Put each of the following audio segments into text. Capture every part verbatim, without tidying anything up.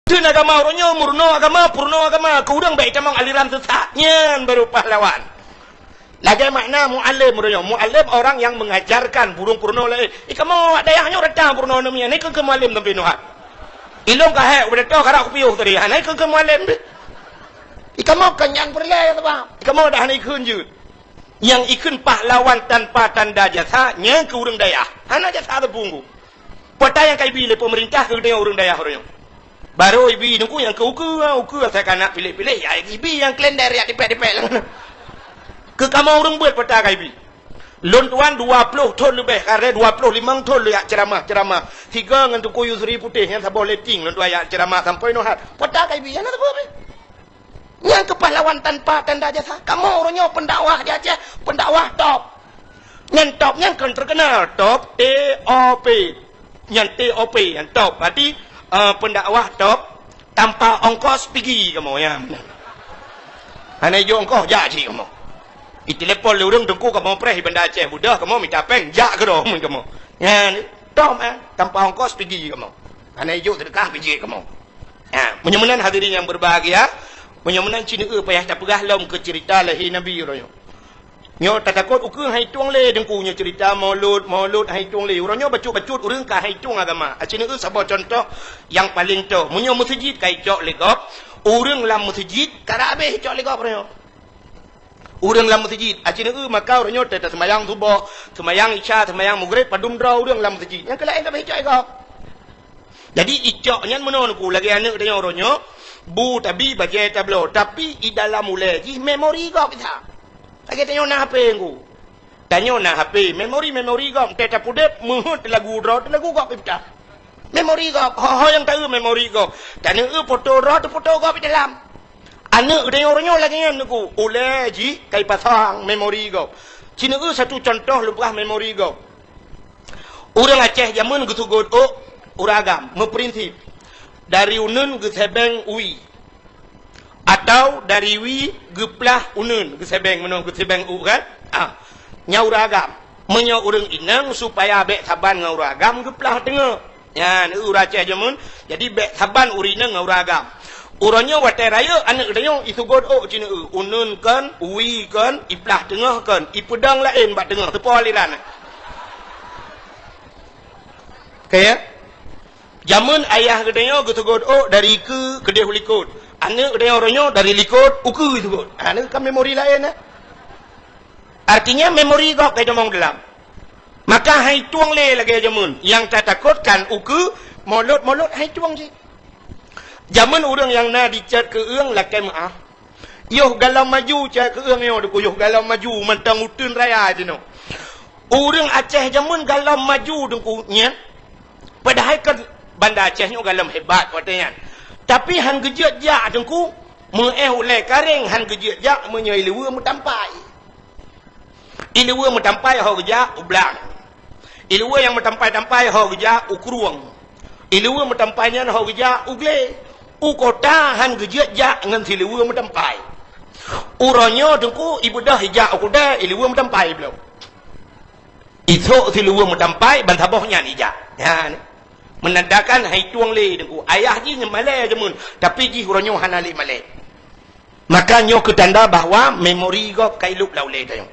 Teun agama uroe nyoe, meurunoe agama, peurunoe agama, keu ureuëng bék jitamong aliran sesat. Nyan baru pahlawan. Lagée makna mualem uroe nyoe. Mualem orang yang mengajarkan, burung peurunoe laén. Ikamoe awak dayah nyoe rata peurunoe namian. Nyan keuh mualem sampai nyoe. Ilong ka hék, udah toh karak kupiôh tadi. Ha, nyan keuh mualem deh. Ikamoe kan nyang peureulée ya, sabab ikamoe dah hana ikheun jeuet. Nyang ikheun pahlawan tanpa tanda jasa, nyan keuh ureuëng dayah. Hana jasa teupunggu. Peue nyang ka ibi lé pemerintah keu geutanyoe ureuëng dayah uroe nyoe. Barô ibi nungku nyang keu ukeue, ha, ukeue asai ka na piléh-piléh, ya ibi nyang kalender ya dipék-dipék lah. Keu kamoe ureuëng beuet peue ka ibi. Lôn tuan dua ploh thon leubeh, kareh dua ploh limong thon lôn jak ceuramah-ceuramah. Sigoe ngon Teungku Yusri Putéh nyang saboh letting lôn tuan jak ceuramah sampoe nyoe hat. Peue ka ibi, hana saboh pih. Nyang keuh pahlawan tanpa tanda jasa. Kamoe uroe nyoe pendakwah di Aceh, pendakwah top. Nyan top nyan kon terkenal, top, T O P. Nyan T O P, nyan top. Berarti, eh, pendakwah top, tanpa ongkos pigi kamoe, ya. Hana ijok ongkos, jak cit kamoe. Itelepon lé ureuëng, "Teungku, kamoe preh di Banda Aceh, beudôh kamoe mita péng, jak keudroe mun kamoe." Nyan, top, eh, tanpa ongkos pigi kamoe. Hana ijok seudeukah pijit kamoe. Ha, meunyoe meunan hadirin nyang berbahagia, meunyoe meunan cit neu payah tapeugah lom keu ceurita lahé Nabi uroe nyoe. Nyoe tatakot ukeue han itueng lé Teungku nyoe ceurita Maulud, Maulud han itueng lé. Uroe nyoe bacut-bacut ureuëng ka han itueng agama. Aci neu saboh cuntoh nyang paleng toh. Meunyoe meuseujid ka icok lé gob, ureuëng lam meuseujid karab habéh icok lé gob uroe nyoe. Ureuëng lam meuseujid, aci neu maka uroe nyoe teuh taseumayang suboh, seumayang isya, seumayang maghrib, padum droe ureuëng lam meuseujid. Nyang keu laén ka habéh icok lé gob. Jadi, icok nyan meunoe Teungku, lagée aneuëk tanyoe uroe nyoe, bu tabi bajée tabloe, tapi i dalam ulée jih memori gob bisa. Lagée tanyoe na H P Teungku. Tanyoe na H P, memori-memori gob, teuh tapudeb, meuheuet lagu droe, lagu gob bisa. Memori gob, ho-ho nyang taeu memori gob. Tanyoe foto droe, teufoto gob di dalam. Aneuëk tanyoe uroe nyoe lagée nyan Teungku, ulée jih ka ipasang memori gob. Ci neu satu cuntoh lôn peugah memori gob. Ureuëng Aceh jameun geuseugot ôk ureuëng agam, meuprinsip dari uneuen geusebeng wie, atau dari wie geuplah uneuen, geusebeng meunoe geusebeng ôk kan? Ah, nyan ureuëng agam. Meunyoe ureuëng inong supaya bék saban ngon ureuëng agam geuplah teungoh. Nyan ureuëng Aceh jameun, jadi bék saban ureuëng inong ngon ureuëng agam. Uroe nyoe watée rayeuk aneuëk tanyoe iseugot ôk ci neu, uneuen kon, wie kon, iplah teungoh kon, ipeudong laén bak teungoh, teupo aliran. Oke ya? Jameun ayah geutanyoe geuseugot ôk dari keue keudeh u likot. Aneuëk geutanyoe uroe nyoe dari likot u keue iseugot. Ha, neu kan memori laén, eh? Artinya memori gob ka itamong dalam. Maka han itueng lé lagée jameun. Nyang tatakot kan ukeue, Maulud-Maulud han itueng cit. Jameun ureuëng nyang na di cot keueung lakée meuáh. Yoh galom maju cot keueung nyoe Teungku, yoh galom maju mantong uteuen raya jinoe. Ureuëng Aceh jameun galom maju Teungku nyan. Padahai kan Banda Aceh nyoe galom hebat watée nyan. Tapi han geujeuet jak Teungku, meuéh ulée karéng han geujeuet jak meunyoe ileue meutampai. Ileue meutampai ho geujak u blang. Ileue nyang meutampai-tampai ho geujak u krueng. Ileue meutampai nyan ho geujak u glé. U kota han geujeuet jak ngon sileue meutampai. Uroe nyoe Teungku ibeudôh ijak u kudée ileue meutampai bloe. Isok sileue meutampai ban saboh nyan ijak. Nyan. Meunandakan han itueng lé Teungku. Ayah jih nyan malée jameun, tapi jih uroe nyoe hana lé malée. Maka nyoe keu tanda bahwa memori gob ka ilop lam ulée tanyoe.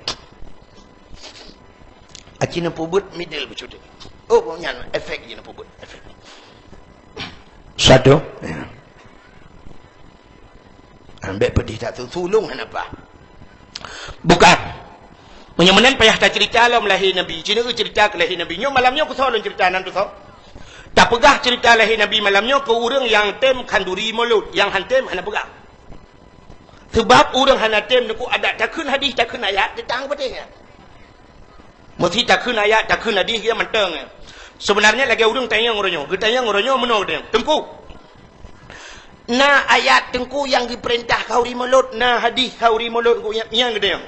Aci neupeubuet middle beucut. Oh, nyan efek jih neupeubuet, efek. Satu. Ya. Ambek pedih tak tu, tulung hana apa. Bukan. Meunyoe meunan payah taceurita lom lahé Nabi. Ci neu ceurita keu lahé Nabi. Nyoe malam nyoe kusoe lôn ceurita nan tusoe. Tapeugah ceurita lahé Nabi malam nyoe keu ureuëng nyang tem khanduri Maulud, nyang han tem hana peugah. Seubab ureuëng hana tem Teungku adak takheun hadis, takheun ayat, teutang peuteh nyan. Meusti takheun ayat, takheun hadis, ya mantong nyan. Seubeunarnya lagée ureuëng tanyong uroe nyoe, geutanyong uroe nyoe meunoe geutanyong, "Teungku, na ayat Teungku nyang geupeurintah khanduri Maulud, na hadis khanduri Maulud Teungku nyang, nyang geutanyong."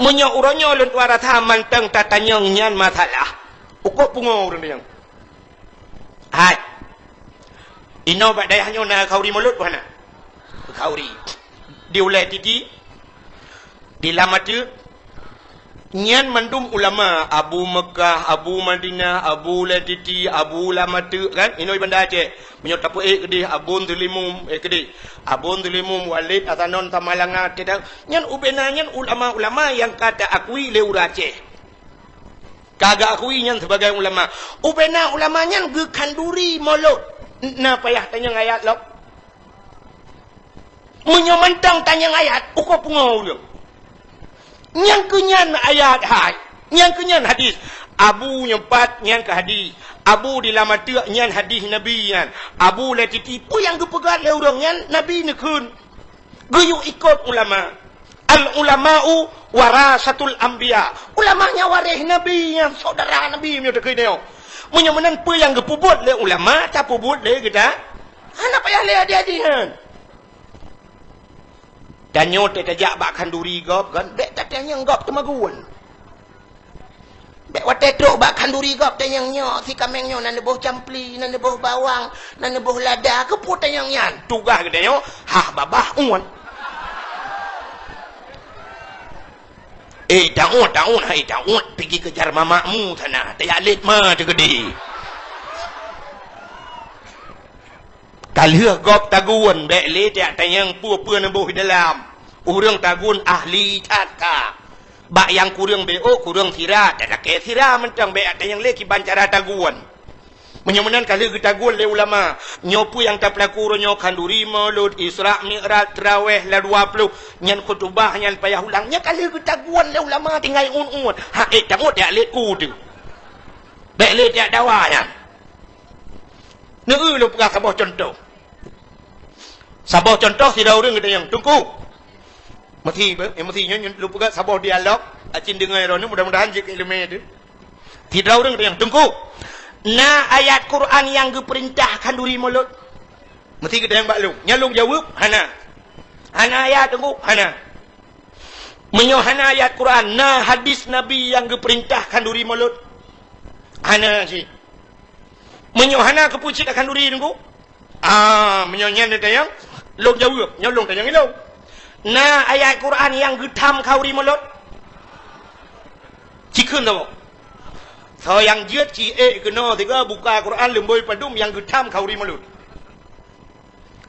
Meunyoe uroe nyoe lôn tuan rasa mantong tatanyong nyan masalah, ukoe pungo ureuëng tanyong. Hai. Inoe bak dayah nyoe na khanduri Maulud bunoe? Khanduri. Di Ulée Titi, di Lam Ateuek, Nyan mandum ulama, Abu Mekah, Abu Madinah, Abu Latiti, Abu Lamateuk, kan? Inoe Banda Aceh. Meunyoe tapeuék keudeh Abon Teulimum, eh, keudeh. Abon Teulimum, Walid, Asanon, Samalanga, teuta-, nyan ubena nyan ulama-ulama nyang ka ta-akui lé ureuëng Aceh. Ka geukui nyan sibagai ulama. Ubena ulama nyan geukhanduri mulod. Na payah tanyong ayat lom. Meunyoe mantong tanyong ayat, uko pungo ureuëng. Nyang keu nyan ayat hai, nyang keu nyan hadis. Abu nyoe pat nyan keu hadis. Abu di Lamateuk nyan hadis Nabi nyan. Abu Latiti peue nyang geupeugah lé ureuëng nyan Nabi neukheun. Geuyue ikot ulama. Al ulama'u warasatul anbiya. Ulama nyan waréh Nabi nyan, saudara Nabi meunyoe takheun nyoe. Meunyoe meunan peue nyang geupeubuet lé ulama, tapeubuet lé geuta. Hana payah lé adi-adi nyan. Tanyoe teuh tajak bak khanduri gob kan, bék tatanyong gob teumagun. Bék watée trok bak khanduri gob tanyong nyoe, si kaméng nyoe na neuboh campli, na neuboh bawang, na neuboh lada, keupeue tanyong nyan? Tugaih geutanyoe, hah babah uet. Eh, taun, taun, hai taun, pigi keujar mamakmu sana, tajak lét ma teugeudi. Ka lheueh gob tagun, bék lé tajak tanyong peue-peue neuboh di dalam. Ureuëng tagun ahli that ka. Bak nyang kureueng B O, kureueng sira, talakée sira mantong, bék tanyong lé kiban cara tagun. Meunyoe meunan ka lheueh geutagun lé ulama, nyoe peue nyang tapeulaku uroe nyoe, khanduri mulod, Isra Mi'raj, trawéh, la dua ploh, nyan khutubah, nyan payah ulang. Nyan ka lheueh geutagun lé ulama tinggai uet-uet. Ha, ék taun tajak lét ku teuh. Bék lé tajak dawa nyan. Neu-eu lôn peugah saboh cuntoh. Saboh cuntoh sidroe ureuëng geutanyong, "Teungku." Meusi, eh, meusi nyoe, nyoe lôn peugah saboh dialog, acin deungoe droeneuh, mudah-mudahan jeuet keu iéleumé teuh. Sidroe ureuëng geutanyong, "Teungku, na ayat Quran nyang geupeurintah khanduri mulod?" Meusi geutanyong bak lôn. Nyan lôn jaweueb, "Hana." "Hana ayat, Teungku?" "Hana." "Meunyoe hana ayat Quran, na hadis Nabi nyang geupeurintah khanduri mulod?" "Hana cit." "Meunyoe hana, keupeue cit takhanduri, Teungku?" Ah, meunyoe nyan neutanyong, lôn jaweueb, nyoe lôn tanyong ilôn. Na ayat Quran nyang geutham khanduri mulod? Cikheun saboh. Soe nyang jeuet ci ék keunoe sigoe buka Quran leumbôi padum nyang geutham khanduri mulod.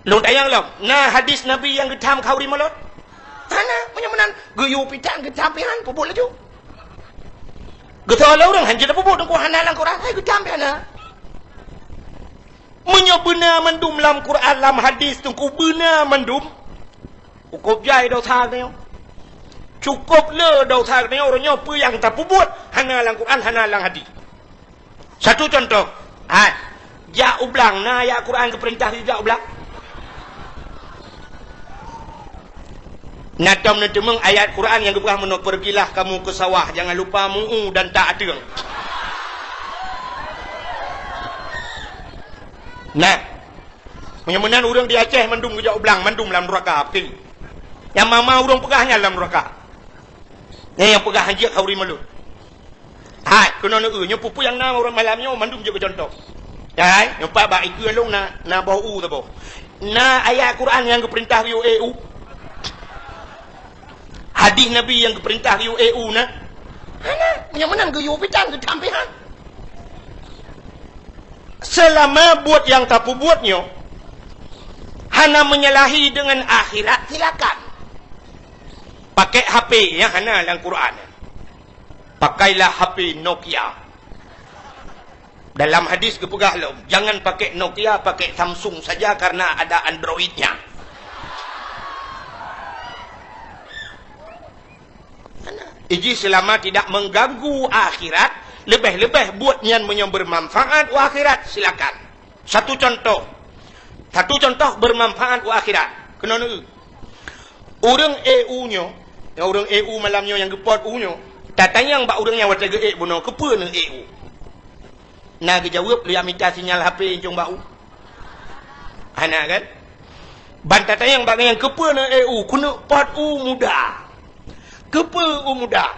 Lôn tanyong lom, na hadis Nabi nyang geutham khanduri mulod? Hana, meunyoe meunan, geuyue pitan geutham pihan, peubuet laju. Geutanyoe lé ureuëng hanjeuet peubuet, Teungku, hana lam Quran, hai geutham pihan na. Meunyoe beuna mandum lam Quran, lam hadis, Teungku, beuna mandum, cukôp jai desya geutanyoe. Cukôp le desya geutanyoe, uroe nyoe peue nyang tapeubuet hana lam Quran, hana lam hadis. Satu contoh, hai, jak u blang, na ayat Quran geupeurintah jak u blang? Na tom neuteumeung ayat Quran nyang geupeugah meunoe, "Pergilah kamu ke sawah, jangan lupa mu'u dan tak ateueng." Nah, meunyoe meunan ureuëng di Aceh mandum geujak u blang, mandum lam nuraka, pasti. Nyang ma-ma ureuëng peugah nyan lam nuraka. Nyan nyang peugah hanjeuet khanduri mulod. Hai, keunoe neu-eu, nyoe peue-peue nyang na ureuëng malam nyoe mandum jeuet keu contoh. Hai, nyoe pat bak ikeue lôn na, na boh u saboh. Na ayat Quran nyang geupeurintah geuyue ék u? Hadis Nabi nyang geupeurintah geuyue ék u na? Hana, meunyoe meunan geuyue pitan geutham pihan. Seulama buet nyang tapeubuet nyoe hana menyalahi deungon akhirat, silakan. Pakai H P nyang hana lam Quran. Pakailah H P Nokia. Dalam hadis geupeugah lom, "Jangan pakai Nokia, pakai Samsung saja karena ada Android-nya." Iji selama tidak mengganggu akhirat, lebih-lebih buet nyan meunyoe bermanfaat u akhirat, silakan. Satu contoh. Satu contoh bermanfaat u akhirat. Keunoe neu-eu. Ureuëng ék u nyoe, nyang ureuëng ék u malam nyoe nyang geupot u nyoe, tatanyong bak ureuëng nyan watée geuék bunoe, "Keupeue neuék u?" Na geujaweueb, "Lôn jak mita sinyal H P incong bak u." Hana kan? Ban tatanyong bak nyan, "Keupeue neuék u?" "Keuneuk pot u muda." "Keupeue u muda?"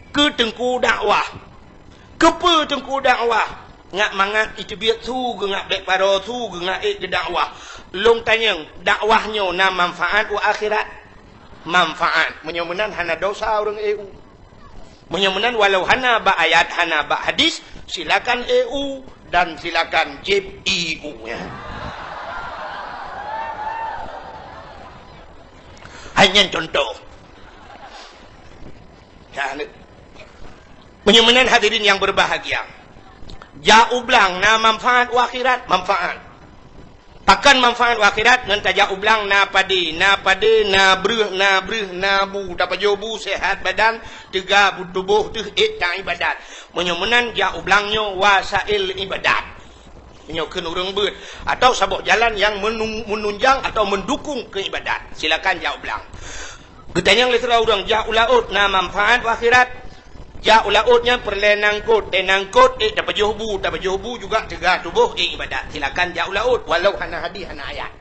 "Keu teungku dakwah." "Keupeue teungku dakwah?" "Ngat mangat iteubiet su, geungat bék paro su, geungat ék geudakwah." Lôn tanyong, dakwah nyoe na manfaat u akhirat? Manfaat. Meunyoe meunan hana desya ureuëng ék u. Meunyoe meunan, walau hana bak ayat, hana bak hadis, silakan E U dan silakan jép I U, ya. Hai nyan contoh. Ya, ni. Meunyoe meunan, hadirin yang berbahagia, jak u blang na manfaat u akhirat, manfaat. Pakon manfaat u akhirat? Ngon tajak u blang na padé, na padé, na breuh, na breuh, na bu, tapajoh bu, sehat badan, teuga bu tuboh teuh ék taibadat. Meunyoe meunan, jak u blang nyoe wasail ibadat. Meunyoe kheun ureuëng beuet, atau saboh jalan nyang menung-, menunjang atau mendukung keu ibadat, silakan jak u blang. Geutanyong lé sidroe ureuëng, jak u laôt na manfaat u akhirat? Jak u laôt nyan peureulée nangkot, eh, nangkot, eh, tapajoh bu, tapajoh bu juga teuga tuboh, eh, ibadat. Silakan jak u laôt, walau hana hadis, hana ayat.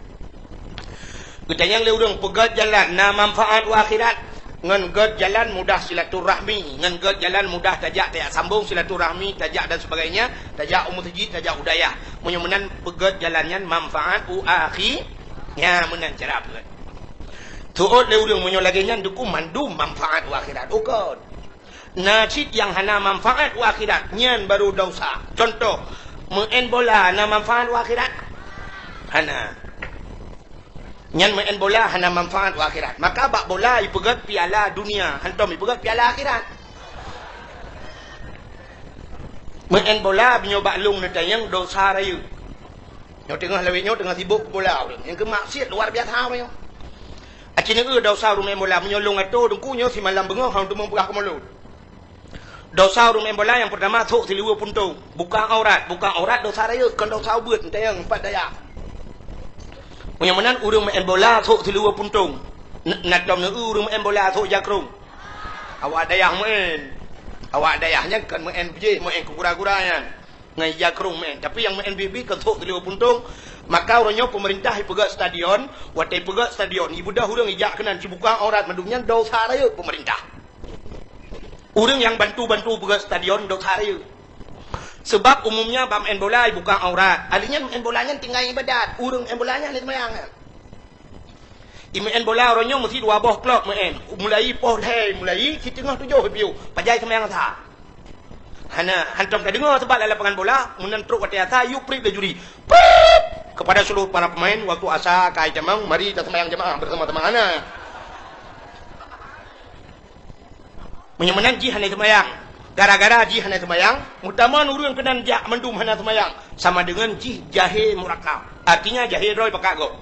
Geutanyong lé ureuëng, peugét jalan na manfaat u akhirat? Ngon gét jalan mudah silaturahmi, ngon gét jalan mudah tajak, tajak sambong silaturahmi, tajak dan sebagainya, tajak u meuseujid, tajak u dayah. Meunyoe meunan, peugét jalan nyan manfaat u akhi-, nya meunan cara peugét. Seuôt lé ureuëng, meunyoe lagée nyan, deuku mandum manfaat u akhirat. Ukon. Na cit nyang hana manfaat u akhirat, nyan baru dosa. Contoh, meu'en bola na manfaat u akhirat? Hana. Nyan meu'en bola hana manfaat u akhirat. Maka bak bola ipeugét piala dunia, hantom ipeugét piala akhirat. Meu'en bola meunyoe bak lông neutanyong dosa rayeuk. Nyoe teungoh lawét nyoe teungoh sibok keu bola ureuëng. Nyang keu maksiat luar biasa ureuëng nyoe. Aci neueu dosa ureuëng main bola, meunyoe lôn atô teungku nyoe simalam beungoh hana teumé peugah keu mulod. Dosa ureuëng main bola nyang peurtama sôk siluweue puntông. Buka aurat, buka aurat dosa rayeuk, kon dosa ubeut, meutayang pat daya. Meunyoe meunan ureuëng main bola sôk siluweue puntông. N-, na tom neueu ureuëng main bola sôk jakrong. Awak dayah main. Awak dayah nyan kon main bejih, main keu gura-gura nyan. Ngon ija krong meu'en. Tapi nyang meu'en bit-bit keu sôk siluweue puntông, maka uroe nyoe peumeurintah ipeugét stadion, watée ipeugét stadion, ibeudôh ureuëng ijak keunan, sibuka aurat mandum nyan dosa rayeuk peumeurintah. Ureuëng nyang bantu-bantu peugét stadion dosa rayeuk. Seubab umumnya bak meu'en bola ibuka aurat. Ahli nyan meu'en bola nyan tinggai ibadat. Ureuëng meu'en bola nyan hana seumayang nyan. Imeu'en bola uroe nyoe meusi dua boh klok meu'en. Mulai poh lhée, mulai siteungoh tujoh piôh. Pajan seumayang asa? Hana, hantom tadeungoe seubab lam lapangan bola, meunan trok watée asa, yue priek lé juri. Priek! Kepada seluruh para pemain, waktu asa ka itamong, mari taseumbayang jamaah bersama-sama. Hana. Meunyoe meunan jih hana seumayang. Gara-gara jih hana seumayang, meutamong ureuëng keunan jak mandum hana seumayang. Sama deungon jih jahé murakab. Artinya jahé droe pakat gob.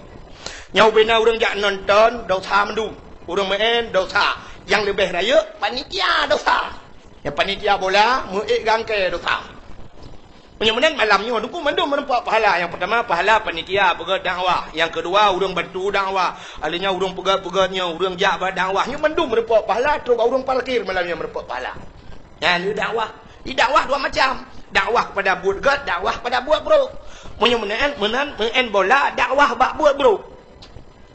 Nyoe ubena ureuëng jak nonton, dosa mandum. Ureuëng meu'en, dosa. Nyang leubeh rayeuk, panitia dosa. Nyang panitia bola, meu'ék gangkée dosa. Meunyoe meunan malam nyoe, dukung mandum meureumpok pahala. Nyang peurtama, pahala panitia peugét dakwah. Nyang keudua, ureuëng bantu dakwah. Ahli nyan ureuëng peugét-peugét nyoe, ureuëng jak bak dakwah. Nyoe mandum meureumpok pahala, trok bak ureuëng parkir malam nyoe meureumpok pahala. Nyan lé dakwah. Di dakwah dua macam. Dakwah kepada buet gét, dakwah kepada buet brok. Meunyoe meunan, meunan, meu'en bola, dakwah bak buet brok.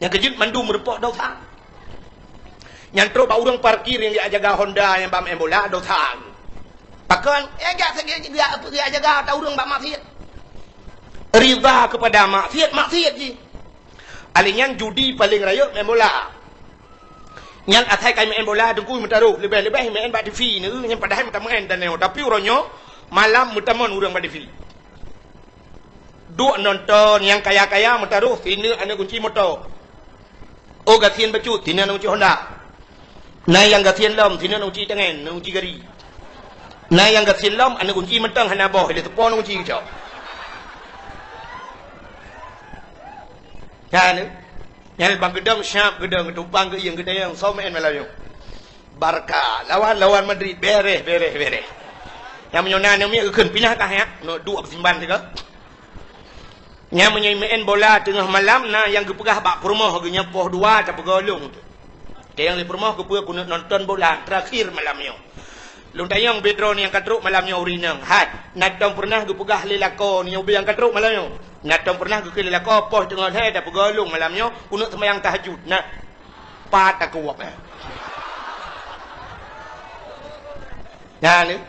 Nyang keujeuet mandum meureumpok dosa. Nyang trok bak ureuëng parkir nyang jak jaga Honda nyang bak main bola, dosa. Pakon? Eh, jak, jak, jak, jak jaga ata ureuëng bak maksiat. Riba kepada maksiat, maksiat jih. Ahli nyan judi paleng rayeuk main bola. Nyan asai ka main bola, teungku meutarôh, leubeh-leubeh main bak T V, neu, nyan padahai meutameu'en dan nyoe. Tapi uroe nyoe, malam meutamong ureuëng bak T V. Duek nonton nyang kaya-kaya meutarôh sineuk aneuëk gunci moto. Oh, gasien bacut, sineuk aneuëk gunci Honda. Na nyang gasien lom, sineuk aneuëk gunci tangen, aneuëk gunci gari. Na nyang gasien lom, aneuëk gunci mantong hana boh, lé teupon aneuëk gunci geucok. Nyan, nyan bang geudong, syab geudong, geutumpang geuieng geudayang, soe meu'en malam nyoe. Barca lawan, lawan Madrid, bereh, bereh, bereh. Nyang meunyoe na aneuk miet geukheun pinah kah nyak, nyoe duek beusimban sigoe. Nyang meunyoe meu'en bola teungoh malam, na nyang geupeugah bak peurumoh geuh nyoe poh dua tapeugah lôn. Teuh nyang lé peurumoh geupeue keuneuk nonton bola terakhir malam nyoe. Lôn tanyong background nyang ka trok malam nyoe ureueng inong. Hai, na tom peureunah geupeugah lé lakoe nyoe ubé nyang ka trok malam nyoe? Na tom peureunah geukheun lé lakoe poh teungoh lhèe tapeugah lôn malam nyoe keuneuk seumayang tahajud? Nah. Pat takeuwab, eh. Nyan, eh.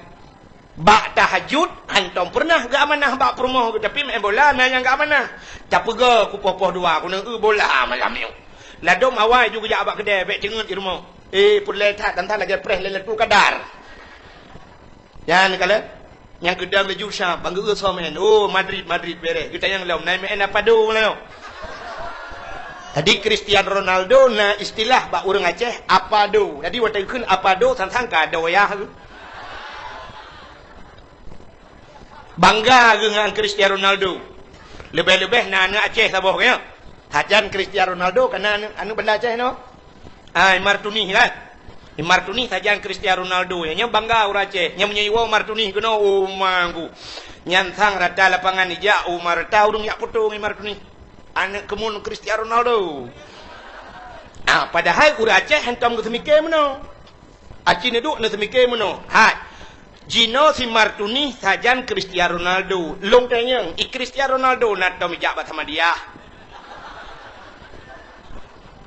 Bak tahajud, hantom peureunah geuamanah bak peurumoh geuh, tapi meu'en bola na nyang geuamanah. Tapeugah kupoh-poh dua, keuneuk eu bola malam nyoe. Ladôm awai ju geujak bak keudè, bèk teungeut di rumoh. Eh, peureulèe that, dan that lagèe preh lé Lailatul Qadar. Nyan kalon, nyang geudong laju Syam, bang geu-eu soe meu'en. Oh, Madrid, Madrid bereh. Geutanyong lom, na meu'en Apado meunyoe. Jadi, Cristiano Ronaldo na istilah bak ureuëng Aceh, Apado. Jadi, watée geukheun Apado, sang-sang ka doyah. Bangga geuh ngon Cristiano Ronaldo. Leubeh-leubeh na aneuëk Aceh saboh, ya. Sajan Cristiano Ronaldo, kana aneuëk, aneuëk banda Aceh nyoe. Ah, Imar Tunih kan? Imar Tunih sajan Cristiano Ronaldo. Nyan bangga ureuëng Aceh. Nyan meunyoe iwoe Imar Tunih keunoe, oh, manggu. Nyan sang rata lapangan ijak, oh, ma rata ureuëng jak foto ngon Imar Tunih. Aneuëk keumun Cristiano Ronaldo. Ah, padahai ureuëng Aceh hántom geuseumiké meunoe. Aci neuduek neuseumiké meunoe. Hai. Jinoe si Imar Tunih sajan Cristiano Ronaldo. Lôn tanyong, i Cristiano Ronaldo na tom ijak bak Samadiyah?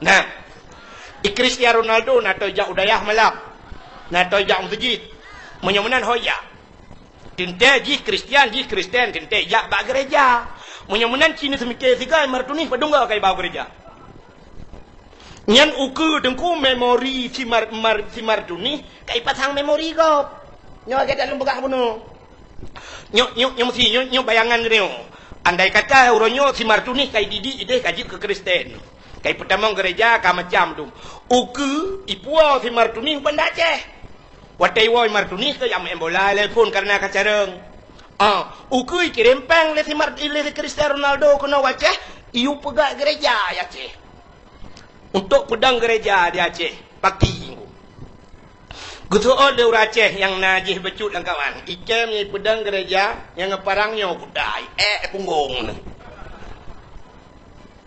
Nah, i Cristiano Ronaldo na tom ijak u dayah malam, na tom ijak u meuseujid. Meunyoe meunan ho ijak. Teuntée jih Kristian, jih Kristen, teuntée ijak bak geureja. Meunyoe meunan ci neuseumiké sigoe Imar Tunih padum goe ka iba u geureja. Nyan ukeue teungku memori si Imar, Imar, si Imar Tunih ka ipasang memori gob. Nyoe lagée that lôn peugah bunoe. Nyoe, nyoe, nyoe meusi, nyoe, nyoe bayangan geutanyoe. Andai kata uroe nyoe si Imar Tunih ka ididik ideh ka jeuet keu Kristen, ka ipeutamong geureja ka macam tu. Ukeue ipuwoe si Imar Tunih u Banda Aceh. Watée iwoe Imar Tunih keu jak meu'en bola lé phon kareuna ka carông. Ah, ukeue ikirém péng lé si Imar, lé si Cristiano Ronaldo keunoe u Aceh, iyue peugah geureja i Aceh. Untuk peudong geureja di Aceh, paki. Geuseuôt lé ureuëng Aceh nyang na jih bacut lam kawan. Ikém nyang ipeudong geureja nyang ngon parang nyoe kudai, ék punggong nyoe.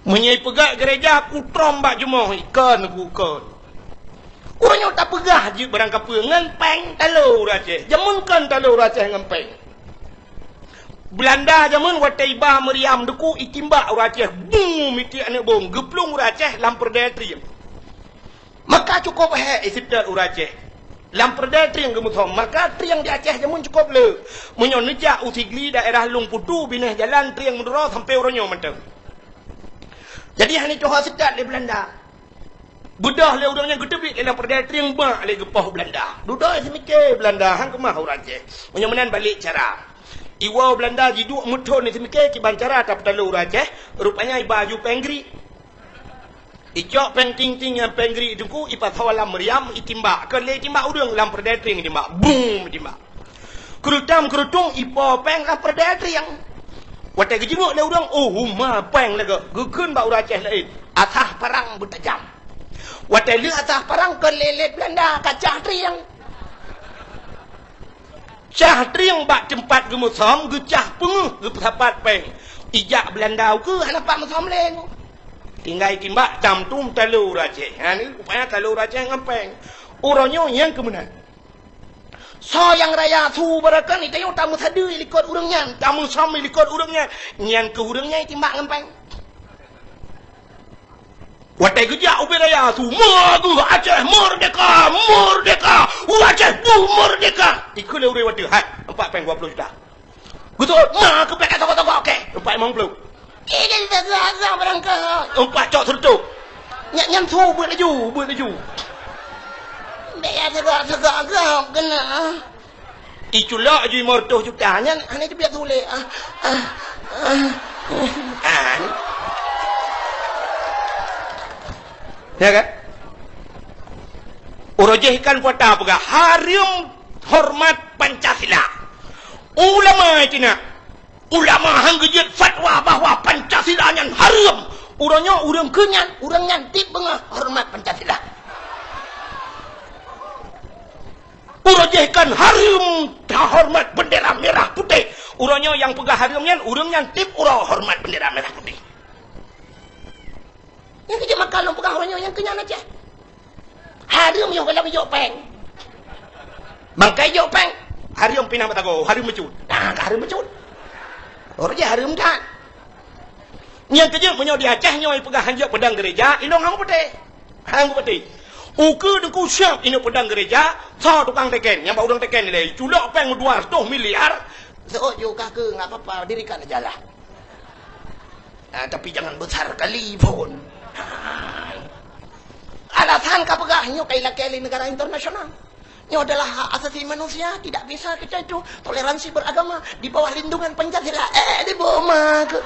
Meunyoe ipeugah geureja, kutrom bak jumoh, ikon ku kon. Uroe nyoe tapeugah jeuet barang kapeue ngon péng talo ureuëng Aceh. Jameun kon talo ureuëng Aceh ngon péng. Beulanda jameun watée iba meuriam deuku itimbak ureuëng Aceh, bum, mitiek aneuëk bom, geuplueng ureuëng Aceh lam peureudée trieng. Maka cukôp hék iseutôt ureuëng Aceh. Lam peureudée trieng geumeusom, maka trieng di Aceh jameun cukôp le. Meunyoe neujak u Sigli daerah Lueng Putu binéh jalan trieng meudroe sampoe uroe nyoe mantong. Jadi hana tuha seutôt lé Beulanda. Beudôh lé ureuëng nyan geuteubiet lé lam peureudée trieng bak lé geupoh Beulanda. Dudoe seumiké Beulanda han keumah ureuëng Aceh. Meunyoe meunan balek cara. Iwoe Beulanda jiduek meuthon seumiké kiban cara tapeutalo ureuëng Aceh, rupanya iba ju péng grik. Icok péng ting-ting nyang péng grik teungku ipasoe lam meuriam itimbak. Kon lé itimbak ureuëng lam peureudée trieng itimbak. Bum itimbak. Keurutam-keurutung ipo péng lam peureudée trieng. Watée geujingok lé ureuëng, oh, huma péng lagée geukheun bak ureuëng Aceh laén. Asah parang beutajam. Watée lheueh asah parang kon lé-lét Beulanda kacah trieng. Cah trieng bak teumpat geumeusom geucah peungeuh geupeusapat péng. Ijak Beulanda ukeue hana pat meusom lé. Tinggai timbak tam tum talo ureuëng Aceh. Ha ni rupanya talo ureuëng Aceh ngon péng. Uroe nyoe nyang keumeunan. Soe nyang raya su barokon, ita nyoe tameusadeue likot ureuëng nyan, tameusom likot ureuëng nyan, nyan keu ureuëng nyan itimbak ngon péng. Watée geujak ubé raya su, "Meugu Aceh merdeka, merdeka, u Aceh bu merdeka." Ikheun lé ureuëng watée, "Hai, empat péng dua puluh juta." Beutôi, ma keupék toko-toko, oke, empat limong puluh. Ih, jadi teuga-teuga barangkaho. Empat cok seureutôh. Nyan, nyan su beuet laju, beuet laju. Bék ya teuga-teuga gob keunoe. Iculok ju lima ratus juta nyan, hana jibiet su lé. Ah, ah, ah. Ah, ni. Ya kan? Uroe jih kan kuata peugah, hareuem hormat Pancasila. Ulama itu nak. Ulama han geujeuet fatwa bahwa Pancasila nyan hareuem. Uroe nyoe ureuëng keu nyan, ureuëng nyan tieb beungoh horeumat Pancasila. Uroe jih kan hareuem tahoreumat bendera merah putih. Uroe nyoe nyang peugah hareuem nyan, ureuëng nyan tieb uroe horeumat bendera merah putih. Nyang keu jeuet maka lôn peugah uroe nyoe nyang keu nyan Aceh. Hareuem yoh gohlom ijok péng. Bangkai ijok péng. Hareuem pinah mata goe, hareuem meucut. Nah, ka hareuem meucut. Uroe jih hareuem that. Nyang keu jeuet meunyoe di Aceh nyoe peugah hanjeuet peudong geureja, ilong hang putih. Hang putih. Ukeue teungku siab inong peudong geureja, soe tukang teken, nyang bak ureuëng teken ilée, culok péng dua ratus miliar. Seuôt ju kah keu, enggak apa-apa, dirikan aja lah. Ah, tapi jangan besar kali pun. Ah. Alasan ka peugah nyoe kai lakée lé negara internasional. Nyoe adalah hak asasi manusia, tidak bisa kita itu toleransi beragama di bawah lindungan Pancasila. Eh, di boma ke?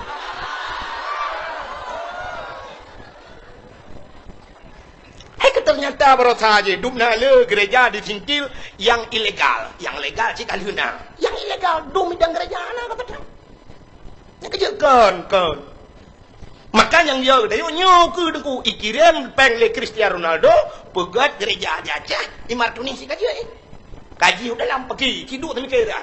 Hai ke ternyata barosa je, dum na le gereja disintil yang ilegal. Yang legal cit ka lheueh na. Yang ilegal, dum idang gereja na kata. Nyang keujeuet kon, kon. Maka nyang yo, dayo nyoe keu Teungku, ikirém péng lé Cristiano Ronaldo, peugét gereja di Aceh, i Martuni si kaji, eh. Kaji u dalam pagi, kiduk teumikir dah.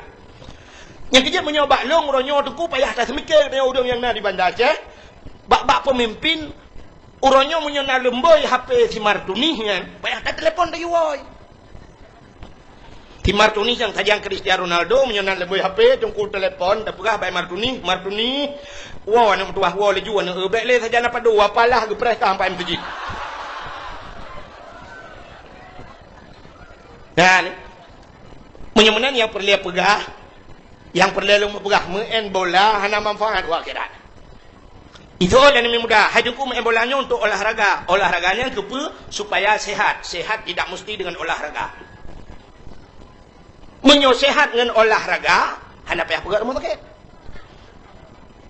Nyang keujeuet meunyoe bak lôn, uroe nyoe Teungku payah taseumiké deungon ureuëng nyang na di Banda Aceh, bak-bak peumimpin, uroe nyoe meunyoe na leumboi H P si Martuni nyan, payah tatelepon tayue woe. Si Martuni nyang sajan Cristiano Ronaldo, meunyoe na leumboi H P, Teungku telepon, tapeugah bak Martuni, "Martuni, woe aneuk meutuwah, woe laju aneuk, eh, bék lé sajan apa doa, apalah geupreh ka sampai meuseujid." Nah, ni. Meunyoe meunan nyang peureulée peugah, nyang peureulée lôn peugah, meu'en bola hana manfaat u akhirat. Itu lé aneuk muda, hai Teungku meu'en bola nyoe untuk olahraga. Olahraga nyan keupeue? Supaya sehat. Sehat tidak mesti dengan olahraga. Meunyoe sehat ngon olahraga, hana payah peugah rumoh sakét.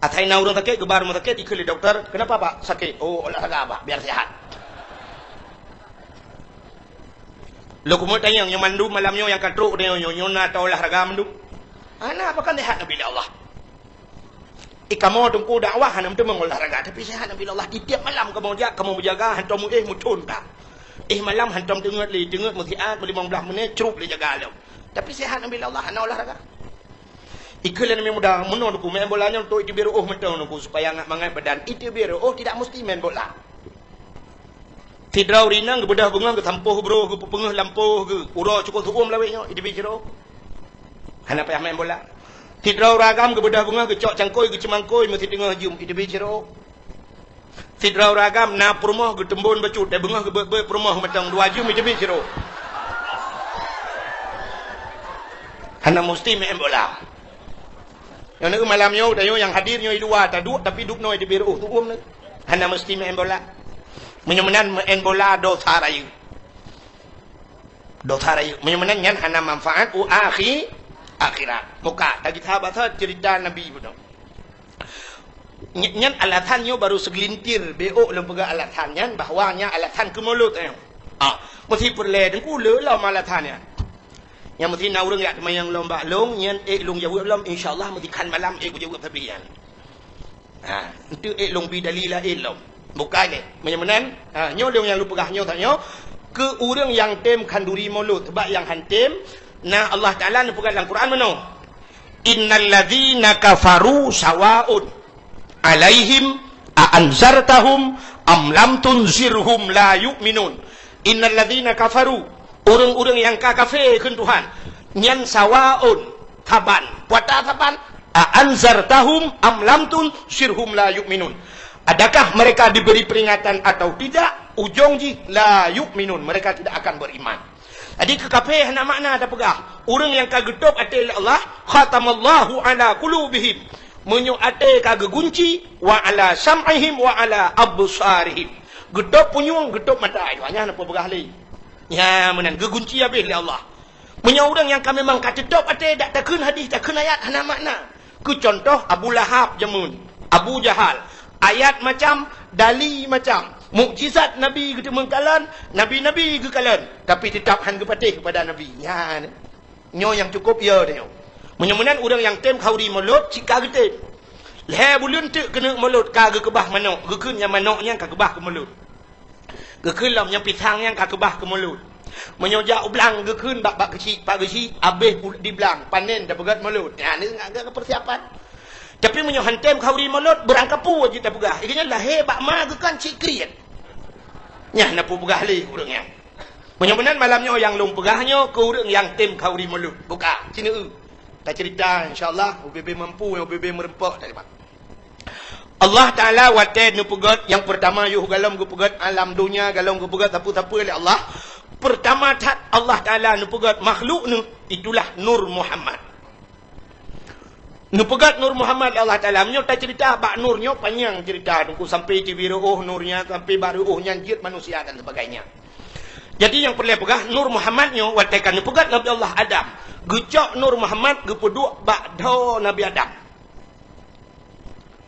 Asai na ureuëng sakét, geuba rumoh sakét, ikheun lé dokto, "Kenapa, Pak, sakit?" "Oh, olahraga, Pak, biar sehat." Lôn keumeung tanyong, nyoe mandum malam nyoe nyang ka trok nyoe, nyoe, nyoe na ata olahraga mandum? Hana, pakon sehat neubi lé Allah. Eh, kamoe Teungku dakwah hana meuteumé olahraga, tapi sehat neubi lé Allah. Tiep-tiep malam kamoe jak, kamoe meujaga, hantom éh meuthon ka. Éh malam hantom teungeut lé, teungeut meusiat, meulimong blaih menit, crup lé jaga lom. Tapi sehat neubi lé Allah, hana olahraga. Ikheun lé aneuk muda, meunoe Teungku, main bola nyoe untuk iteubiet reuôh mantong Teungku, supaya ngat mangat badan. Iteubiet reuôh tidak mesti main bola. Sidroe ureuëng inong geubeudôh beungoh, geusampôh broh, geupeupeungeuh lampôh geuh, uroe cukôp seuuem lawét nyoe, iteubiet sidroe. Hana payah main bola. Sidroe ureuëng agam geubeudôh beungoh, geucok cangkôi, geuceumangkôi, meusideungoe jeuem, iteubiet sidroe. Sidroe ureuëng agam na peurumoh geuteumbon bacut, eh, beungoh geubeuet-beuet peurumoh mantong dua jeuem, iteubiet sidroe. Hana musti main bola. Nyoe neueu malam nyoe, tanyoe nyang hadir nyoe i luwa taduek, tapi dubnoe iteubiet reuôh seuuem nyoe. Hana musti main bola. Meunyoe meunan main bola dosa rayeuk. Dosa rayeuk. Meunyoe meunan nyan hana manfaat u akhi-, akhirat. Muka, tagita basa cerita Nabi bunoe. Ny-, nyan alasan nyoe baru segelintir, bék lôn peugah alasan nyan bahwa nyan alasan keu mulod nyoe. Ah, meusti peureulée Teungku le lom alasan nyan. Nyang meusti na ureuëng jak teumayang lom bak lôn, nyan ék lôn jaweueb lom, insya Allah meusti khan malam ék kujaweueb sabe nyan. Ha, enteuk ék lôn bi dalil laén lom. Bukai lé. Meunyoe meunan, ha, nyoe lôn nyang lôn peugah nyoe tanyoe, keu ureuëng nyang tem khanduri mulod, sabab nyang han tem, na Allah Taala neupeugah lam Quran meunoe, "Innal ladzina kafaru sawaun alaihim a anzartahum am lam tunzirhum la yu'minun." Innal ladzina kafaru, ureuëng-ureuëng nyang ka kafé kheun Tuhan, nyan sawaun, saban. Peue ata saban? A anzartahum am lam tunzirhum la yu'minun. Adakah mereka diberi peringatan atau tidak? Ujong jih la yu'minun, mereka tidak akan beriman. Jadi keu kafé hana makna tapeugah. Ureuëng nyang ka geutôb até lé Allah, khatamallahu ala qulubihim. Meunyoe até ka geugunci, wa ala sam'ihim wa ala absarihim. Geutôb punyueng, geutôb mata. Nyan hana peue peugah lé. Nyan meunan geugunci habéh lé Allah. Meunyoe ureuëng nyang ka memang ka teutôb até, dak takheun hadis, takheun ayat, hana makna. Keu contoh, Abu Lahab jameun, Abu Jahal, ayat macam, dali macam, mukjizat Nabi geuteumeung kalon, nabi-nabi geukalon, tapi teutap han geupatéh keupada Nabi. Nyan, nyoe nyang cukôp yo tanyoe. Meunyoe meunan ureuëng nyang tem khanduri mulod, cit ka geutem. Lhée buleuen teuk keuneuk mulod ka geukeubah manok, geukheun nyang manok nyan ka keubah keu mulod. Geukheun lom nyang pisang nyan ka keubah keu mulod. Meunyoe jak u blang geukheun bak, bak geuchik, bak geuchik, abéh u-, di blang, panen tapeugét mulod. Nyan, nyan, nyan, nyan peusiapan. Tapi meunyoe han tem khanduri mulod, beurangkapeue jih tapeugah. Ikeu nyan lahé bak ma geukheun cit kriet. Nyan na peue peugah lé ureuëng nyan. Meunyoe meunan malam nyoe nyang lôn peugah nyoe keu ureuëng nyang tem khanduri mulod. Buka, sineuk. Tacerita, insya Allah, ubé-bé mampu, ubé-bé meureumpok tadi, Pak. Allah Taala watée neupeugét nyang peurtama yoh galom geupeugét alam donya galom geupeugét sapeue-sapeue lé Allah. Peurtama that Allah Taala neupeugét makhluk neuh, itulah Nur Muhammad. Neupeugét Nur Muhammad lé Allah Taala. Meunyoe tacerita bak Nur nyoe panyang cerita Teungku, sampai teubiet reuôh Nur nyan, sampai bak reuôh nyan jeuet manusia dan sebagainya. Jadi nyang peureulée peugah, Nur Muhammad nyoe watée ka neupeugét Nabi Allah Adam, geucok Nur Muhammad geupeuduek bak droe Nabi Adam.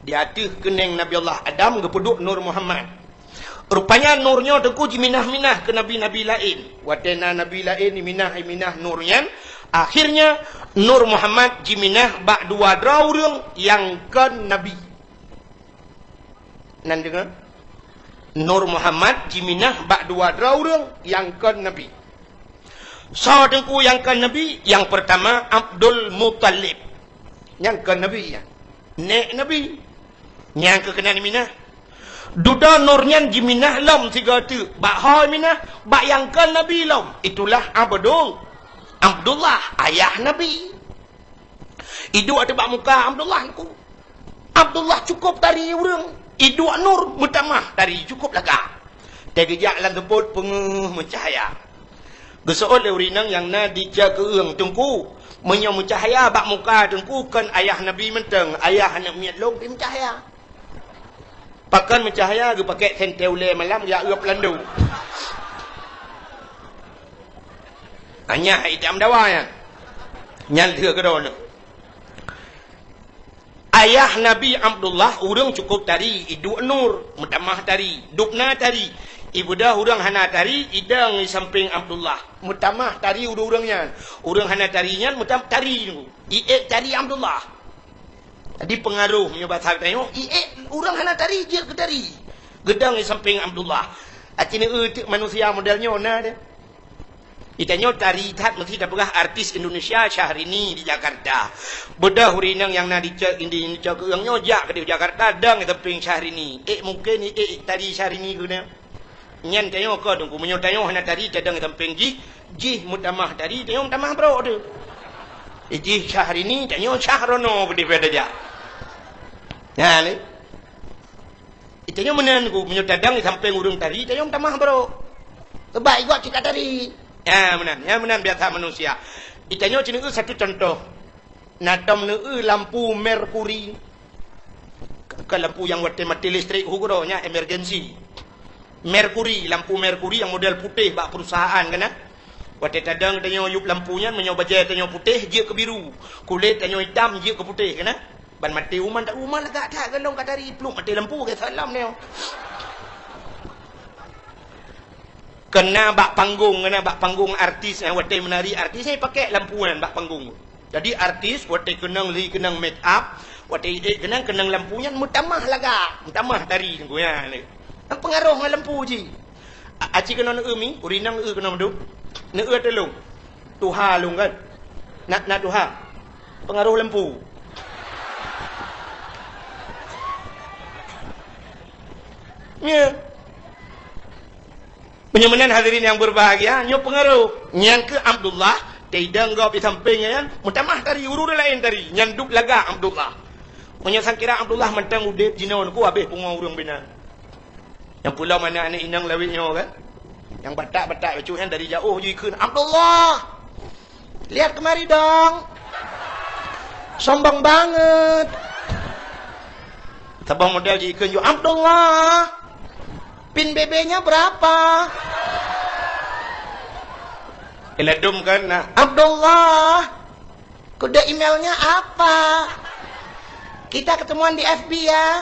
Di ateueh keunéng Nabi Allah Adam geupeuduek Nur Muhammad. Rupanya nur nyoe teungku jiminah-minah keu nabi-nabi laén. Watée na nabi laén jiminah-minah nur nyan, akhirnya Nur Muhammad jiminah bak dua droe ureuëng nyang kon nabi. Nan deungoe? Nur Muhammad jiminah bak dua droe ureuëng nyang kon nabi. Soe teungku nyang kon nabi? Nyang peurtama Abdul Muthalib. Nyang kon nabi nyan. Nék nabi. Nyang keu keunan minah. Dudoe nur nyan jiminah lom sigoe teuk. Bak ho minah, bak nyang kon nabi lom. Itulah Abdul, Abdullah, ayah nabi. Iduek ateueh bak muka Abdullah nyan ku. Abdullah cukôp tari ureuëng. Iduek nur meutamah tari cukôp lagak. Teugeujak lam seupôt peungeuh meucahya. Geuseuôt lé ureuëng inong nyang na di cakeueng teungku. Meunyoe meucahya bak muka teungku kon ayah nabi mantong, ayah aneuëk miet lôn pih meucahya. Pakon meucahya geupakée sentée ulée malam jak uep landô. Anyah itam dawa nyan. Nyan lheueh keudroe nyoe. Ayah Nabi Abdullah ureuëng cukôp tari, iduek nur, meutamah tari, dubna tari. Ibeudôh ureuëng hana tari, idong di sampéng Abdullah. Meutamah tari ureuëng-ureuëng nyan. Ureuëng hana tari nyan meutam tari. Iék tari Abdullah. Jadi peungaroh meunyoe basa geutanyoe, iék ureuëng hana tari jeuet keu tari. Geudong di sampéng Abdullah. Aci neueu teuk manusia model nyoe na deh. Itanyoe tari that meusti tapeugah artis Indonesia Syahrini di Jakarta. Beudôh ureuëng inong nyang na di cok, di cok ureuëng nyoe jak keudeh Jakarta dong di sampéng Syahrini. Ék mungken iék tari Syahrini keunoe. Nyan tanyoe kon teungku, meunyoe tanyoe hana tari tadong di sampéng jih, jih meutamah tari, tanyoe meutamah brok teuh. Jih Syahrini, tanyoe Syahrono beudeh pada jak. Nah, ni. Itanyoe meunan ku, meunyoe tadong di sampéng ureuëng tari, itanyoe meutamah brok. Sebab igoe cit ka tari. Ya, meunan. Ya, meunan biasa manusia. Itanyoe ci neueu satu contoh. Na tom neueu lampu merkuri. Ka, ka lampu nyang watée maté listrik hu keudroe nyan emergency. Merkuri, lampu merkuri nyang model putéh bak perusahaan kana. Watée tadong tanyoe yup lampu nyan, meunyoe bajée tanyoe putéh jeuet keu biru, kulét tanyoe itam jeuet keu putéh kana. Ban maté uman, tak uman lagak that golom ka tari pluek maté lampu ke salam nyoe. Keunan bak panggong, keunan bak panggong artis, eh, watée meunari artis, eh, pakée lampu nyan bak panggong. Jadi artis watée keunong li keunong make up, watée idék keunong, keunong lampu nyan meutamah lagak, meutamah tari teungku nyan. Nyan peungaroh ngon lampu jih. A-, aci keunoe neueu mi, ureuëng inong neueu keunoe mandum. Neueu ateueh lôn. Tuha lôn kan. Na, na tuha. Peungaroh lampu. Ya. Meunyoe meunan hadirin nyang beubahgia, nyoe peungaroh. Nyang keu Abdullah, teidong gob di sampéng nyan, meutamah tari, ureuëng laén tari, nyan dub lagak Abdullah. Meunyoe sangkira Abdullah mantong udeb jinoe ku habéh pungo ureuëng binan. Nyang pulo mana aneuk inong lawét nyoe kan? Nyang batak-batak bacut nyan dari jaoh jikheun, "Abdullah! Lihat kemari dong! Sombong banget!" Saboh model jikheun ju, "Abdullah! Pin B B-nya berapa?" Iladum kan, nah, "Abdullah!" Kode emailnya apa? Kita ketemuan di F B ya.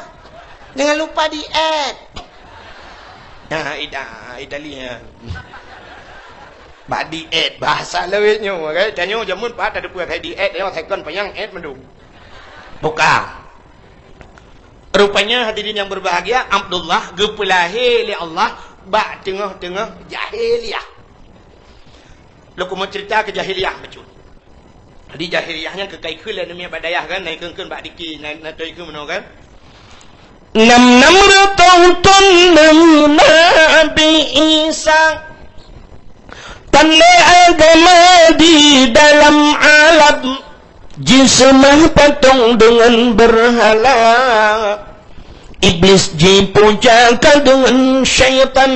Jangan lupa di-add. Nah, ida, Italia. Bak di-add, bahasa lawét nyoe, kan? Tanyoe jameun pat ada buat hai di-add, nyoe second panyang add mandum. Buka. Rupanya hadirin yang berbahagia, Abdullah geupeulahé lé Allah bak teungoh-teungoh jahiliyah. Lôn keumeung cerita keu jahiliyah bacut. Jadi jahiliyah nyan keu ka ikheun lé aneuk miet bak dayah kan, na ikheun-kheun bak diki, na, na toe ikheun meunoe kan. Nam, nam reutôh thôn lheueh Nabi Isa, tan lé agama di dalam alam, jiseumah patong deungon beurhala. Iblis jipuja ka deungon syaitan.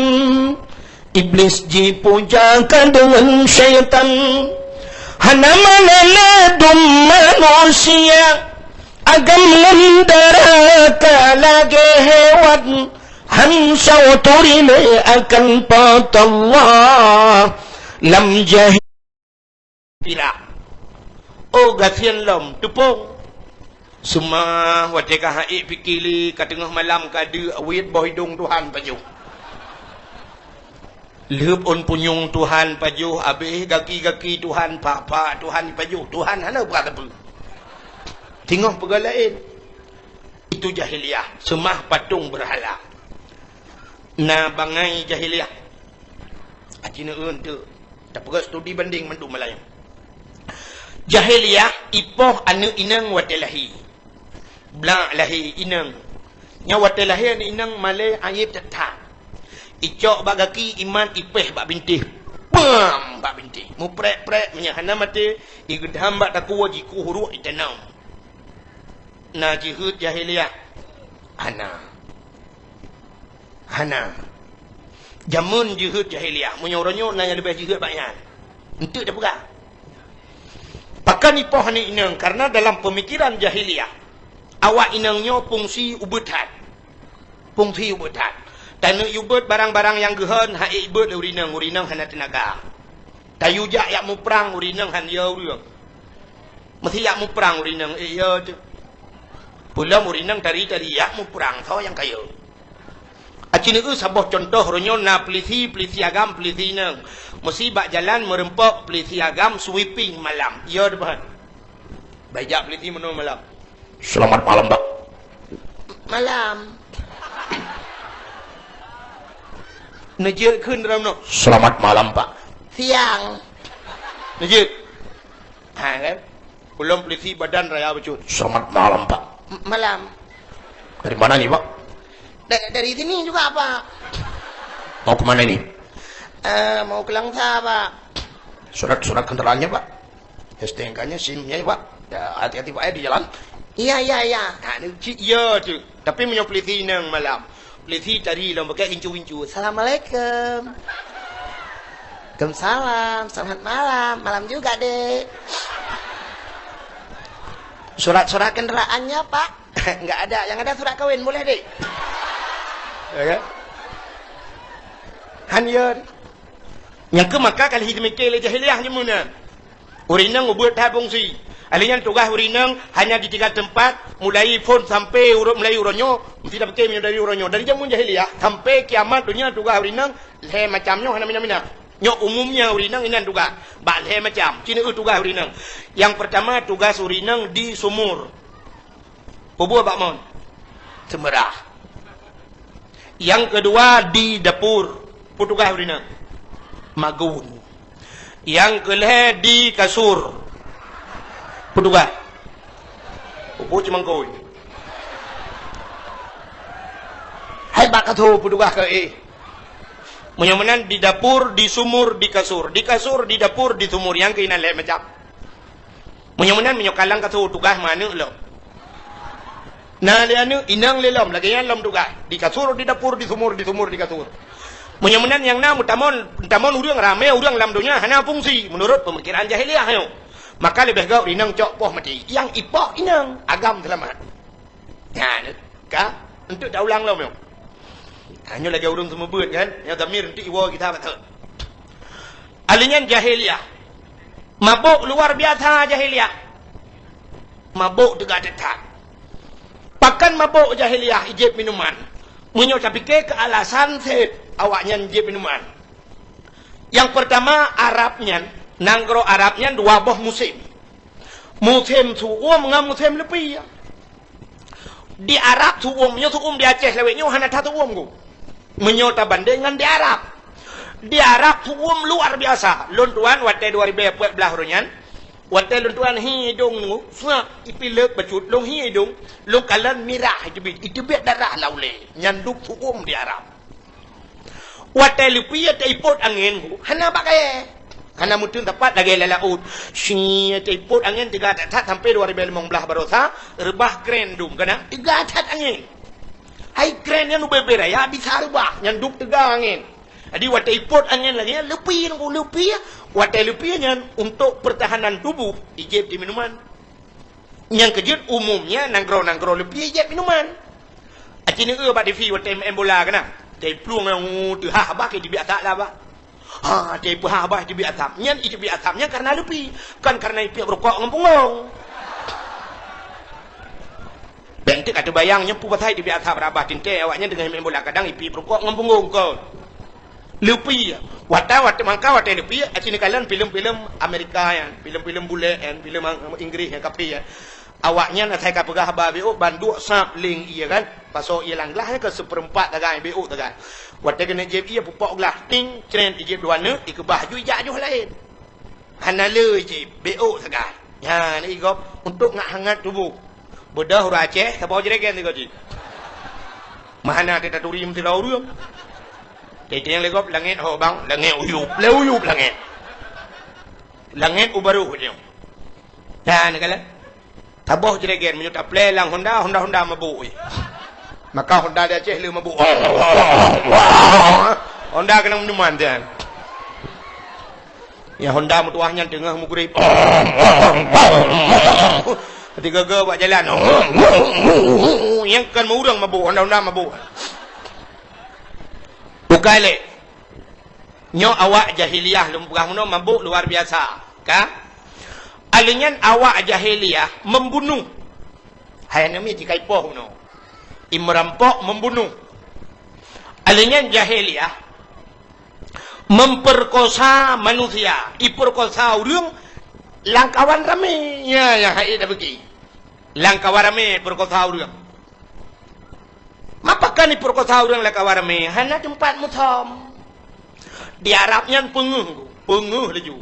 Iblis jipuja ka deungon syaitan, hana mangat lé dum manusia, agam ngon dara ka lagée hewan, Han syautu rilée akan Po teuh Allah lam jahé pirak. Oh, gasien lom, teupông. Seumah watée ka haiek pike lé, ka teungoh malam ka deuk, weuet boh idong Tuhan pajoh. Lheueb ôn punyueng Tuhan pajoh, abéh gaki-gaki Tuhan, pak-pak Tuhan pajoh. Tuhan hana buet sapeue. Teungoh peugah laén. Itu jahiliyah, seumah patong beurhala. Na bangai jahiliyah. Aci neueun teuk. Tapeugah studi banding mandum malam nyoe. Jahiliyah, ipoh aneuëk inong watée lahé. Blak lahé inong. Nyoe watée lahé aneuëk inong malée aéb that-that. Icok bak gaki, imat, ipéh bak bintéh. Pam! Bak bintéh. Muprek-prek, meunyoe hana maté, igeudam bak takue, jikueh uruek, itanom. Na jeuheut jahiliyah? Hana. Hana. Jameun jeuheut jahiliyah. Meunyoe uroe nyoe na nyang leubeh jeuheut bak nyan. Eunteuk tapeugah. Pakon ipoh aneuëk inong? Karena dalam peumikiran jahiliyah, awak inong nyoe fungsi ubeut that. Fungsi ubeut that. Taneuk ubeut barang-barang nyang geuhon, haiek ibeut lé ureuëng inong, ureuëng inong hana teunaga. Tayue jak yak muprang, ureuëng inong han yo ureuëng. Meusi yak muprang ureuëng inong, eh, yo teuh. Peulom ureuëng inong tari-tari yak muprang, soe nyang ka yo. Aci neueu saboh cuntoh, uroe nyoe na peulisi, peulisi agam, peulisi inong. Meusi bak jalan meureumpok peulisi agam sweeping malam. Yo teuh. Bèk jak peulisi meunoe malam. Selamat malam, Pak. Malam. Neujeuet kheun dalam nyoe. Selamat malam, Pak. Siang. Neujeuet. Ha, kan? Ulôn peulisi badan raya bacut. Selamat malam, Pak. M-, malam. Dari mana nih, Pak? Da-, dari sini juga, Pak. Mau ke mana ini? Eh, mau ke Langsa, Pak. Surat, surat kendaraannya, Pak. S T N K-nya, SIM-nya, ya, Pak. Ya, hati-hati, Pak, ya, di jalan. Iya, iya, iya. Ha, ni cit ya tu. Tapi meunyoe peulisi inong malam, peulisi tari lom pakai incu-incu. Assalamualaikum. Waalaikumsalam. Selamat malam. Malam juga, Dek. Surat-surat kendaraannya, Pak? Enggak ada. Yang ada surat kawin. Boleh, Dek? Ya, kan? Han ya. Nyang keu maka ka lheueh jimike lé jahiliyah nyoe meunan. Ureueng inong ubeuet that fungsi. Ahli nyan tugaih ureueng inong hanya di tiga teumpat, mulai phon sampai uroe, mulai uroe nyoe, meusti tapike meunyoe dari uroe nyoe. Dari jameun jahiliyah sampai kiamat donya tugaih ureueng inong lhèe macam nyoe hana mina-mina. Nyoe umumnya ureueng inong inan tugaih bak lhèe macam. Ci neueu tugaih ureueng inong. Nyang peurtama tugaih ureueng inong di sumur. Peue buet bak mon? Seumeurah. Nyang keudua di dapur, peue tugaih ureueng inong? Magun. Nyang keulhèe di kasur, peue tugaih? Peue cimangkôi. Hai bak kasur, peue tugaih keu éh? Meunyoe meunan di dapur, di sumur, di kasur. Di kasur, di dapur, di sumur. Nyang keuh inan lhèe macam. Meunyoe meunan, meunyoe ka lam kasur tugaih meuaneuk lom. Na lé aneuk, inong lé lom, lagèe nyan lom tugaih. Di kasur, di dapur, di sumur, di sumur, di kasur. Meunyoe meunan nyang na meutamong, meutamong ureueng ramè, ureueng lam donya hana fungsi meunurot peumikiran jahiliyah nyoe. Maka leubeh gèt inong cok poh maté. Nyang ipoh inong, agam seulamat. Nyan ka, untuk taulang lom nyoe. Ha, nyoe lagèe ureueng seumeubeuet kan? Nyoe dhamir untuk iwoe kita beutôi. Ahli nyan jahiliyah. Mabök luar biasa jahiliyah. Mabök teuga that-that. Pakon mabök jahiliyah ijép minuman? Meunyoe tapike keu alasan seb awak nyan jép minuman. Nyang peurtama, Arab nyan, nanggroe Arab nyan dua boh musém. Musém su'uem ngon musém leupie. Di Arab su'uem, nyoe su'uem di Aceh lawét nyoe hana that su'uem ku. Meunyoe tabandeng ngon di Arab. Di Arab su'uem luar biasa. Lôn tuan watèe dua ribèe peuet blah uroe nyan, watèe lôn tuan hi idong nyoe, seungat ipilek bacut, lôn hi idong, lôn kalon mirah iteubiet, iteubiet darah lam ulèe. Nyan dum su'uem di Arab. Watèe leupie taipot angén, hana bak kayèe. Hana meuteun sapat lagèe lam laôt. Shi, taipot angén teuga that-that sampai dua ribèe limong blah baroesa, reubah kren dum, kana teuga that angén. Hai kren nyan ubé-bé raya bisa reubah, nyan dum teuga angén. Jadi watèe ipot angén lagèe nyan, leupie nyan, leupie, watèe leupie nyan untuk pertahanan tubuh, ijép di minuman. Nyang keujeuet umumnya nanggroe-nanggroe leupie ijép minuman. Aci neueu bak T V watèe main bola keunan. Watèe plueng nyang teuhah bah, ke teubiet asap lah bah. Ha, watèe peuhah bah teubiet asap. Nyan i teubiet asap nyan kareuna leupi. Kon kareuna ipiep rukok ngon punggong. Bèk teuk ka teubayang nyoe peue pasai teubiet asap rab bah teuntèe awaknyan teungoh main bola kadang ipiep rukok ngon punggong kon. Leupi. Watèe, watèe mangka watèe leupi, aci neukalon filem-filem Amerika nyan, filem-filem bulèe nyan, filem Inggris nyan, kafé nyan. Awaknyan asai ka peugah haba B O ban duek sab leng ie kan. Pasoe ie lam glah nyan keu seupeurempat sagai, B O sagai. Watèe keuneuk jieb ie pupok glah, ting, cret, ijieb dua neuk, ikeubah ju ijak joh laén. Hana le ijieb, B O sagai. Nyan, i gob untuk ngat hangat tuboh. Beudôh ureueng Aceh, saboh jregen sigoe jih. Meuhana teutaturi meusidroe ureueng. Teuntèe lé gob langèt ho bang, langèt uyup, lé uyup langèt. Langèt u barôh nyoe. Dan kala. Saboh jregen meunyoe taplè lam Honda, Honda-Honda mabôk, eh. Maka Honda di Aceh le mabôk. Honda keunong minuman nyan. Ya, Honda meutuah nyan teungoh meugrib. Tiga-tiga bak jalan. Nyang kon meu ureueng mabôk, Honda-Honda mabôk. Bukai lé. Nyoe awak jahiliyah lôn peugah meunoe mabôk luar biasa, ka? Alèh nyan awak jahiliyah membunuh. Hai aneuk miet jikaipoh meunoe. I meurampok membunuh. Alèh nyan jahiliyah memperkosa manusia, iperkosa ureueng lam kawan ramé. Nyan nyang hai tabeuki. Lam kawan ramé perkosa ureueng. Mapa kan iperkosa ureueng lam kawan ramé? Hana teumpat musom. Di Arab nyan peungeuh, peungeuh laju.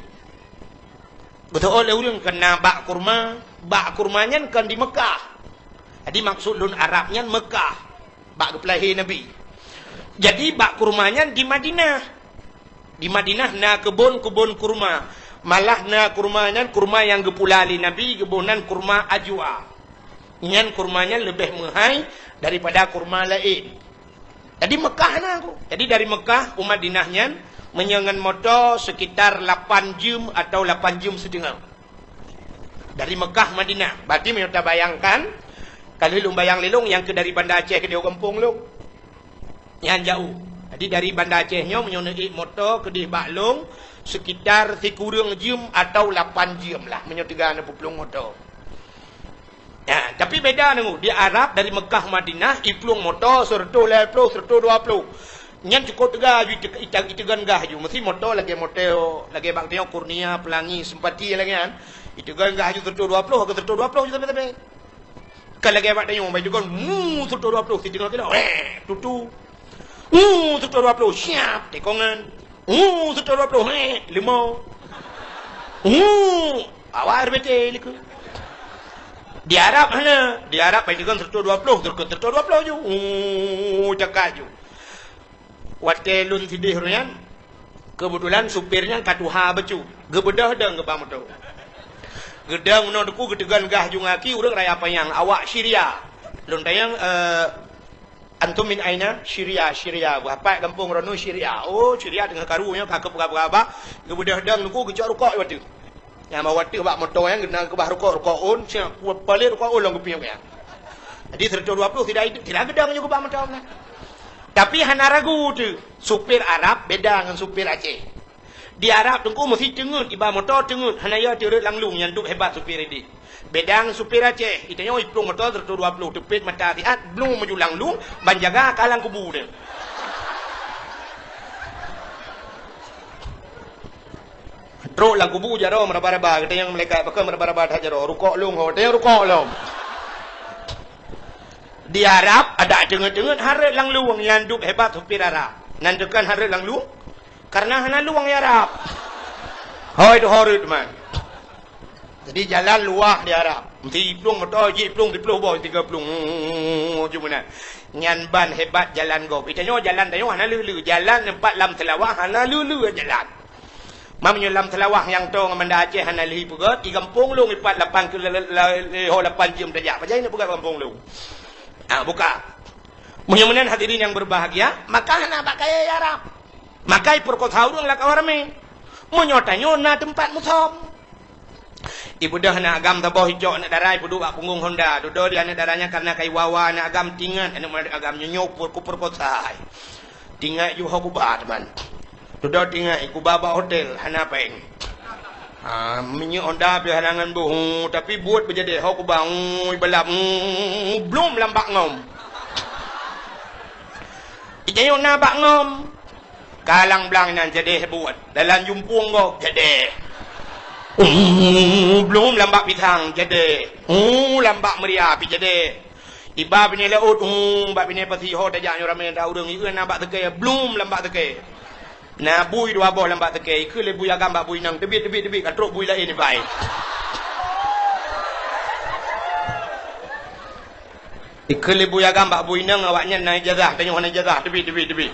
Geuteuôt lé ureueng keu na bak kurma, bak kurma nyan kon di Mekah. Jadi maksud lôn Arab nyan Mekah, bak geupeulahé Nabi. Jadi bak kurma nyan di Madinah. Di Madinah na keubon-keubon kurma. Malah na kurma nyan kurma nyang geupula lé Nabi, geuboh nan kurma ajwa. Nyan kurma nyan leubeh meuhai daripada kurma laén. Jadi Mekah na ku. Jadi dari Mekah u Madinah nyan meunyoe ngon moto sekitar lapan jeuem atau lapan jeuem siteungoh. Dari Mekah Madinah. Berarti meunyoe tabayangkan, ka lheueh lôn bayang lé lôn nyang keu dari Banda Aceh keudéh u gampông lôn. Nyan jaoh. Jadi dari Banda Aceh nyoe meunyoe neuék moto keudéh bak lôn sekitar sikureueng jeuem atau lapan jeuem lah meunyoe teuga neuplueng moto. Ya, tapi beda nunggu. Di Arab dari Mekah Madinah, iplueng moto seratus lima puluh, seratus dua puluh. Nyan cukup teuga ju ite-, ite-, iteugon gah ju. Mesti moto lagèe moto, lagèe bak tanyoe Kurnia, Pelangi, Sempati lagèe nyan. Iteugon gah ju seratus dua puluh, ke seratus dua puluh ju sampai-sampai. Ka lagèe bak tanyoe, bak iteugon, mu, seratus dua puluh, siteungoh kilo. Eh, tutu. Mu, seratus dua puluh, siap, tekongan. Mu, seratus dua puluh, eh, limau. Mu, awak R B T likot. Di Arab hana. Di Arab bak iteugon seratus dua puluh, seratus dua puluh ju. Mu, cakap ju. Watèe lôn sideh uroe nyan, keubeutulan supir nyan ka tuha bacut. Geubeudôh dong geuba moto. Geudong meunoe teungku geuteugon gah ju ngon aki ureueng raya panyang, awak Syria. Lôn tanyong, eh, "Antum min aina?" "Syria, Syria." "Buah pat gampông droeneuh?" "Syria." "Oh, Syria teungoh karu nyoe ka keupeugah-peugah." Geubeudôh dong teungku geucok rukok watèe. Nyang bak watèe bak moto nyan geuneuk keubah rukok, rukok ôn, siap paléh rukok ôn lom geupiôh nyan. Jadi seratus dua puluh tidak, tidak geudong nyoe keubah moto nyan. Tapi hana ragu teuh, supir Arab beda ngon supir Aceh. Di Arab teungku meusi teungeut, iba moto teungeut, hana yo teureuet lam lueng nyan dum hebat supir idéh. Beda ngon supir Aceh, itanyoe iplueng moto seratus dua puluh teupet mata siat, blueng maju lam lueng, ban jaga ka lam kubu nyan. Trok lam kubu jaroe meuraba-raba, geutanyong malaikat, "Pakon meuraba-raba that jaroe?" "Rukok lôn ho." Tanyong rukok lom. Di Arab, adak teungeut-teungeut hareuet lam lueng, nyan dum hebat supir Arab. Nan teukan hareuet lam lueng, kareuna hana lueng di Arab. Hôi tu hareuet man. Jadi jalan luwah di Arab. Meusi iplueng moto, jiplueng, siploh boh, tiga plueng. Cuma na. Nyan ban hebat jalan gob. Itanyoe jalan tanyoe hana lheuh-lheuh. Jalan teumpat lam Seulawah hana lheuh-lheuh jalan. Meunyoe lam Seulawah nyang toe ngon Banda Aceh hana lheuh ipeugöt, di gampông lôn ipat lapan keu la-, la-, la-, ho lapan jeuem tajak. Pajan ineuk peugöt gampông lôn? Ah, buka. Meunyoe meunan hadirin yang berbahagia, maka hana bak kayèe Arab. Maka ipeurkosa ureueng lam kawan ramé. Meunyoe tanyoe na teumpat musom. Ibeudôh aneuk agam saboh, icok aneuk dara ipeuduek bak punggong honda. Dudoe di aneuk dara nyan kareuna ka iwa-wa aneuk agam, tingat aneuk agam nyoe nyoe peurekosa. Tingat ju ho kuba teuma. Dudoe tingat ikuba bak hotel hana péng. Ha, minyeuk honda pih hana ngon boh, tapi buet beujadeh ho kuba, ui, balap, ui, blom lam bak ngom. Ijayok na bak ngom. Kalang blang nyan jadeh buet. Dalam jumpung gob jadeh. Ui, blom lam bak pisang jadeh. Ui, lam bak meuria pih jadeh. Iba binéh laôt, ui, bak binéh pasi ho tajak nyoe ramé ata ureuëng, ieu na bak teuke, blom lam bak teuke. Na bui dua boh lam bak teuke, ikheun lé bui agam bak bui inong, teubiet, teubiet, teubiet, ka trok bui laén ibai. Ikheun lé bui agam bak bui inong, awaknyan na ijazah, tanyoe hana ijazah, teubiet, teubiet, teubiet.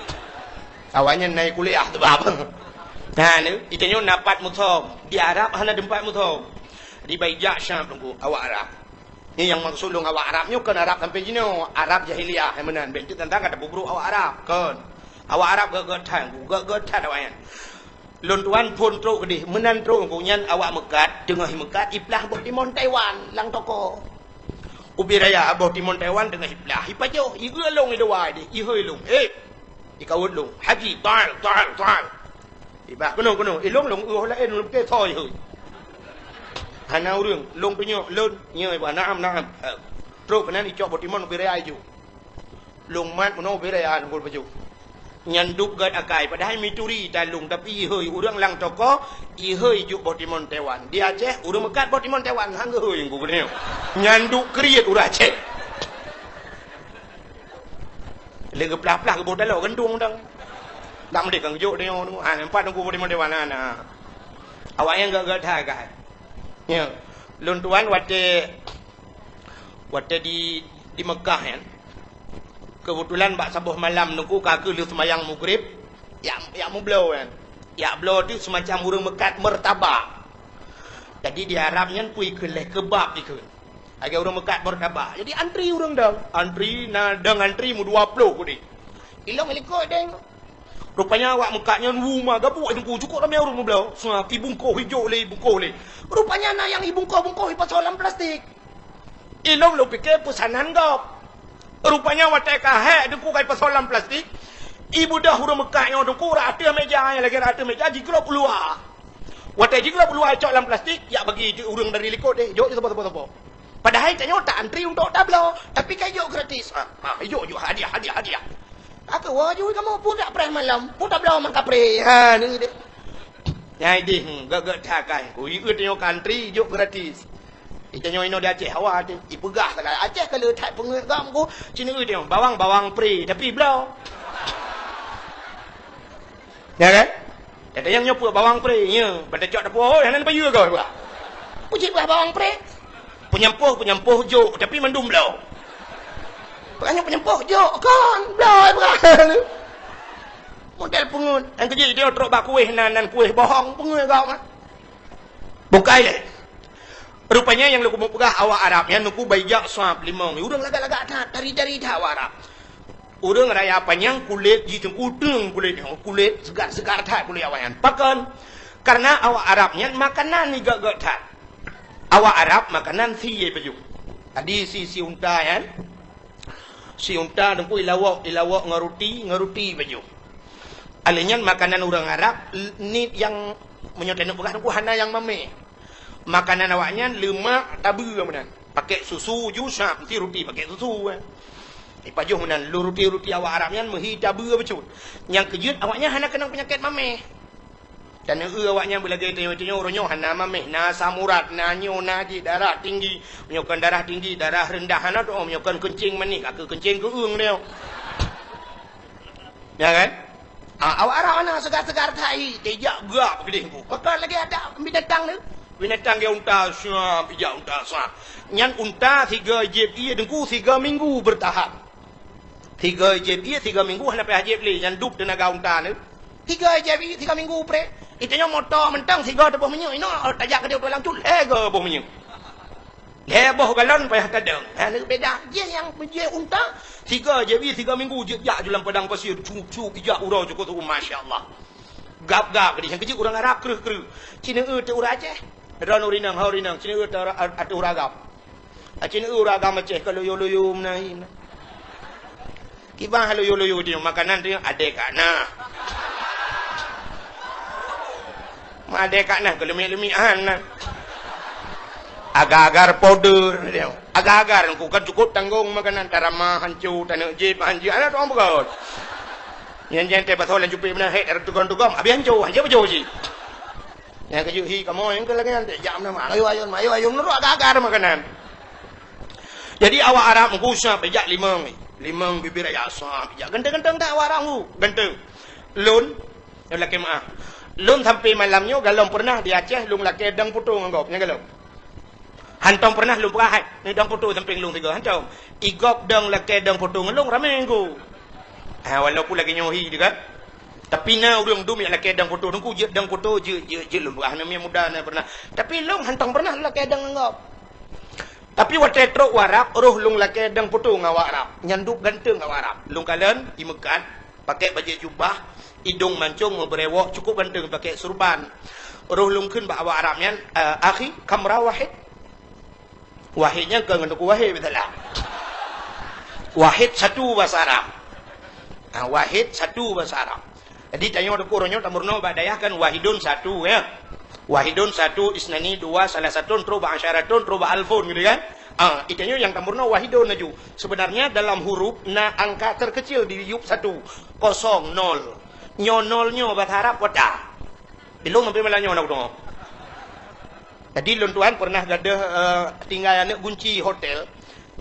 Awaknyan na kuliah teubab. Nah, ni, itanyoe na pat musom, di Arab hana teumpat musom. Di baijak Syam teungku, awak Arab. Nyoe nyang maksud lôn awak Arab nyoe kon Arab sampoe jinoe, Arab jahiliyah, hai meunan. Bék teuntang ka tapeubrok awak Arab, kon. Awak Arab gét-gét that, gét-gét that awaknyan. Lôn tuan phon trok keudeh, meunan trok gobnyan awak meukat, teungoh meukat, iplah boh timon Taiwan lam toko. Ubé raya boh timon Taiwan teungoh iplah, ipajoh, ieu lôn idua deh, ihôi lôn. Eh, ikawot lôn, "Haji, taal, taal, taal." Ibah, "Keunoe, keunoe." Ilong lôn, "Ueh laén lôn pike soe hôi." Hana ureuëng, lôn tunyok, lôn, nyoe ibah, "Naam, naam." Eh, trok keunan icok boh timon ubé raya iju. Lôn mat meunoe ubé raya lôn pajoh. Nyan duek gét akai, padahai mituri tan lôn, tapi ihôi ureuëng lam toko, ihôi jok boh timon Taiwan. Di Aceh, ureuëng meukat boh timon Taiwan, han geuhôi geuh nyoe. Nyan duek kriet ureuëng Aceh. Lé geuplah-plah geuboh taloe geuntong dang. Lam deh kang jok deungoe, ha, empat teungku boh timon Taiwan na, na. Awaknyan gét-gét that akai. Ya. Lôn tuan watée Watée di, di Meukah nyan, keubeutulan bak saboh malam teungku ka keuh lheueh seumayang Maghrib, jak, jak meubloe nyan. Jak bloe teuk seumacam ureuëng meukat meurtabak. Jadi di Arab nyan peue ikheun lé keubab ikheun. Lagée ureuëng meukat meurtabak. Jadi antri ureuëng dong. Antri, na dong antri meudua ploh keudeh. Ilong ilikot deng. Rupanya awak meukat nyan wu ma gabuk teungku, cukôp ramé ureuëng meubloe. Sa ibungkoh ijok lé, ibungkoh lé. Rupanya na nyang ibungkoh-bungkoh ipasoe lam plastik. Ilong lôn pike peusanan gob. Rupanya watée ka hék teungku ka ipasoe lam plastik, ibeudôh ureuëng meukat nyoe teungku rot ateueh méja, nyang lagée rot ateueh méja jiglôb u luwa. Watée jiglôb u luwa icok lam plastik, jak bagi ureuëng dari likot deh, jok saboh-saboh. Padahai tanyoe ta antri untuk tabloe, tapi ka ijok gratis. Ha, ha, ijok, ijok, hadiah, hadiah, hadiah. Ka keuh woe ju kamoe pun dak preh malam, pun tabloe mangkapreh. Ha, ni deh. Nyang ideh, hmm, gét-gét that akai. Ku ieuet nyoe ka antri, ijok gratis. Itanyoe inoe di Aceh, hawa teuh. Ipeugah sagai Aceh ka le that peungeuet gam ku. Cina ieuet nyoe, bawang-bawang pre, tapi bloe. Ya kan? Kata nyang nyoe peue bawang pre, ya. Bak tacok dapur, oh, hana payeue kau, bah. Ku cit bah bawang pre. Peunyampôh, peunyampôh jok, tapi mandum bloe. Peunyampôh, peunyampôh jok, kon, bloe, bah. Model peungeuet. Nyang keujeuet dia trok bak kueh nan, nan kueh bohong, peungeuet kau, bah. Bukai lé. Rupanya nyang lôn keumeung peugah awak Arab nyan teungku baijak sab limong. Ureuëng lagak-lagak that, tari-tari that awak Arab. Ureuëng raya panyang kulét jih teungku teung kulét nyoe, kulét segar-segar that kulét awak nyan. Pakon? Karena awak Arab nyan makanan igét-gét that. Awak Arab makanan sie pajoh. Tadi si, si unta nyan, si unta teungku ilawok, ilawok ngon ruti, ngon ruti pajoh. Alèh nyan makanan ureuëng Arab, l-, ni nyang meunyoe taneuk peugah teungku hana nyang mamèh. Makanan awaknyan leumak tabeue meunan. Pakèk susu ju sab, meusti ruti pakèk susu, eh. Ipajoh meunan, lôn ruti-ruti awak Arab nyan meuhi tabeue bacut. Nyang keujeuet awaknyan hana keunong peunyakét mamèh. Dan eu awaknyan beulagèe tanyoe-tanyoe uroe nyoe hana mamèh, na asam urat, na nyoe, na jih, darah tinggi. Meunyoe kon darah tinggi, darah reundah hana tu'oh, meunyoe kon keuncing manéh, ka keuh keuncing keueung nyoe. Ya kan? Ah, awak Arab hana segar-segar that, tijak gak keudeh ku. Pakon lagèe adak binatang tu. Binatang gaya unta, siap, ijak unta, siap. Nyan unta sigoe jieb ie teungku sigoe minggu bertahap. Sigoe jieb ie sigoe minggu hana payah jieb lé, nyan dub teunaga unta tu. Sigoe jieb ie sigoe minggu preh. Itanyoe moto mantong sigoe teuboh minyeuk, inoe tajak keudeh u tulang cut, lhèe goe boh minyeuk. Lhèe boh galon payah tadong. Ha, ni beda. Jih nyang jih unta, sigoe jieb ie sigoe minggu jeuet jak ju lam padang pasir, cup-cup ijak uroe cukôp tu'oh, masya Allah. Gab-gab keudeh, nyang keujeuet ureuëng Arab kreueh-kreueh. Cina eu teu ureuëng Aceh. Droeneuh ureueng inong, hai ureueng inong, ci neueu ateueh ureueng agam. Ci neueu ureueng agam Aceh ka luyô-luyô meunan. Kiban luyô-luyô di makanan tu, adèe ka na. Adèe ka na, keu leumiek-leumiek han na. Agar-agar powder, agar-agar ku kan cukup tanggong makanan, tarama hanco, taneuk jép hanco, alah tuang peugah. Nyan jan teuh pasal lam cupet meunan, hek, tugom-tugom, habis hanco, hanco beujôh cit. Nyang keujeuet hi kamoe nyang keu lagèe nyan, jak meunan, ayo, ayo, ayo, ayo, meunurot agar-agar makanan. Jadi awak Arab meugusa pijak limong, limong bibir ayah sah pijak. Ganteng-ganteng that awak Arab mu, ganteng. Lôn, lôn lakèe meu'ah. Lôn sampai malam nyoe galom pernah di Aceh lôn lakèe dang putôh ngon gob, nyang galom. Hantong pernah lôn peugah hai, ni dang putôh sampéng lôn sigoe, hantong. I gob dang lakèe dang putôh ngon lôn ramé ngon ku. Ha, walaupun lagèe nyoe hi juga. Tapi na ureueng dum nyang lakèe dang putôh, ngon ku jeuet dang putôh, jeuet, jeuet, jeuet lôn peugah, na miet muda na pernah. Tapi lôn hantong pernah lakèe dang ngon gob. Tapi watèe trok u Arab, roh lôn lakèe dang putôh ngon awak Arab. Nyan duek ganteng awak Arab. Lôn kalon, imeukat, pakèk bajèe jubah, idông mancông meubeurèwok, cukup ganteng pakèk surban. Roh lôn kheun bak awak Arab nyan, "Eh, akhi, kam ra wahid?" Wahid nyan kon ngon Teungku Wahid, biasalah. Wahid satu bahasa Arab. Ah, wahid satu bahasa Arab. Jadi, tanyoe Teungku uroe nyoe tameurunoe bak dayah kan wahidun satu, ya. Wahidun satu, isnani dua, salasatun, trok bak asyaratun, trok bak alfun gitu kan. Ah, tanyoe nyang tameurunoe wahidun laju. Sebenarnya dalam huruf na angka terkecil di yup satu. Kosong, nol. Nyoe nol nyoe bahasa Arab kota. Di lôn sampai malam nyoe na kudeungoe. Jadi lôn tuan pernah gadoh, eh, tinggai aneuk gunci hotel.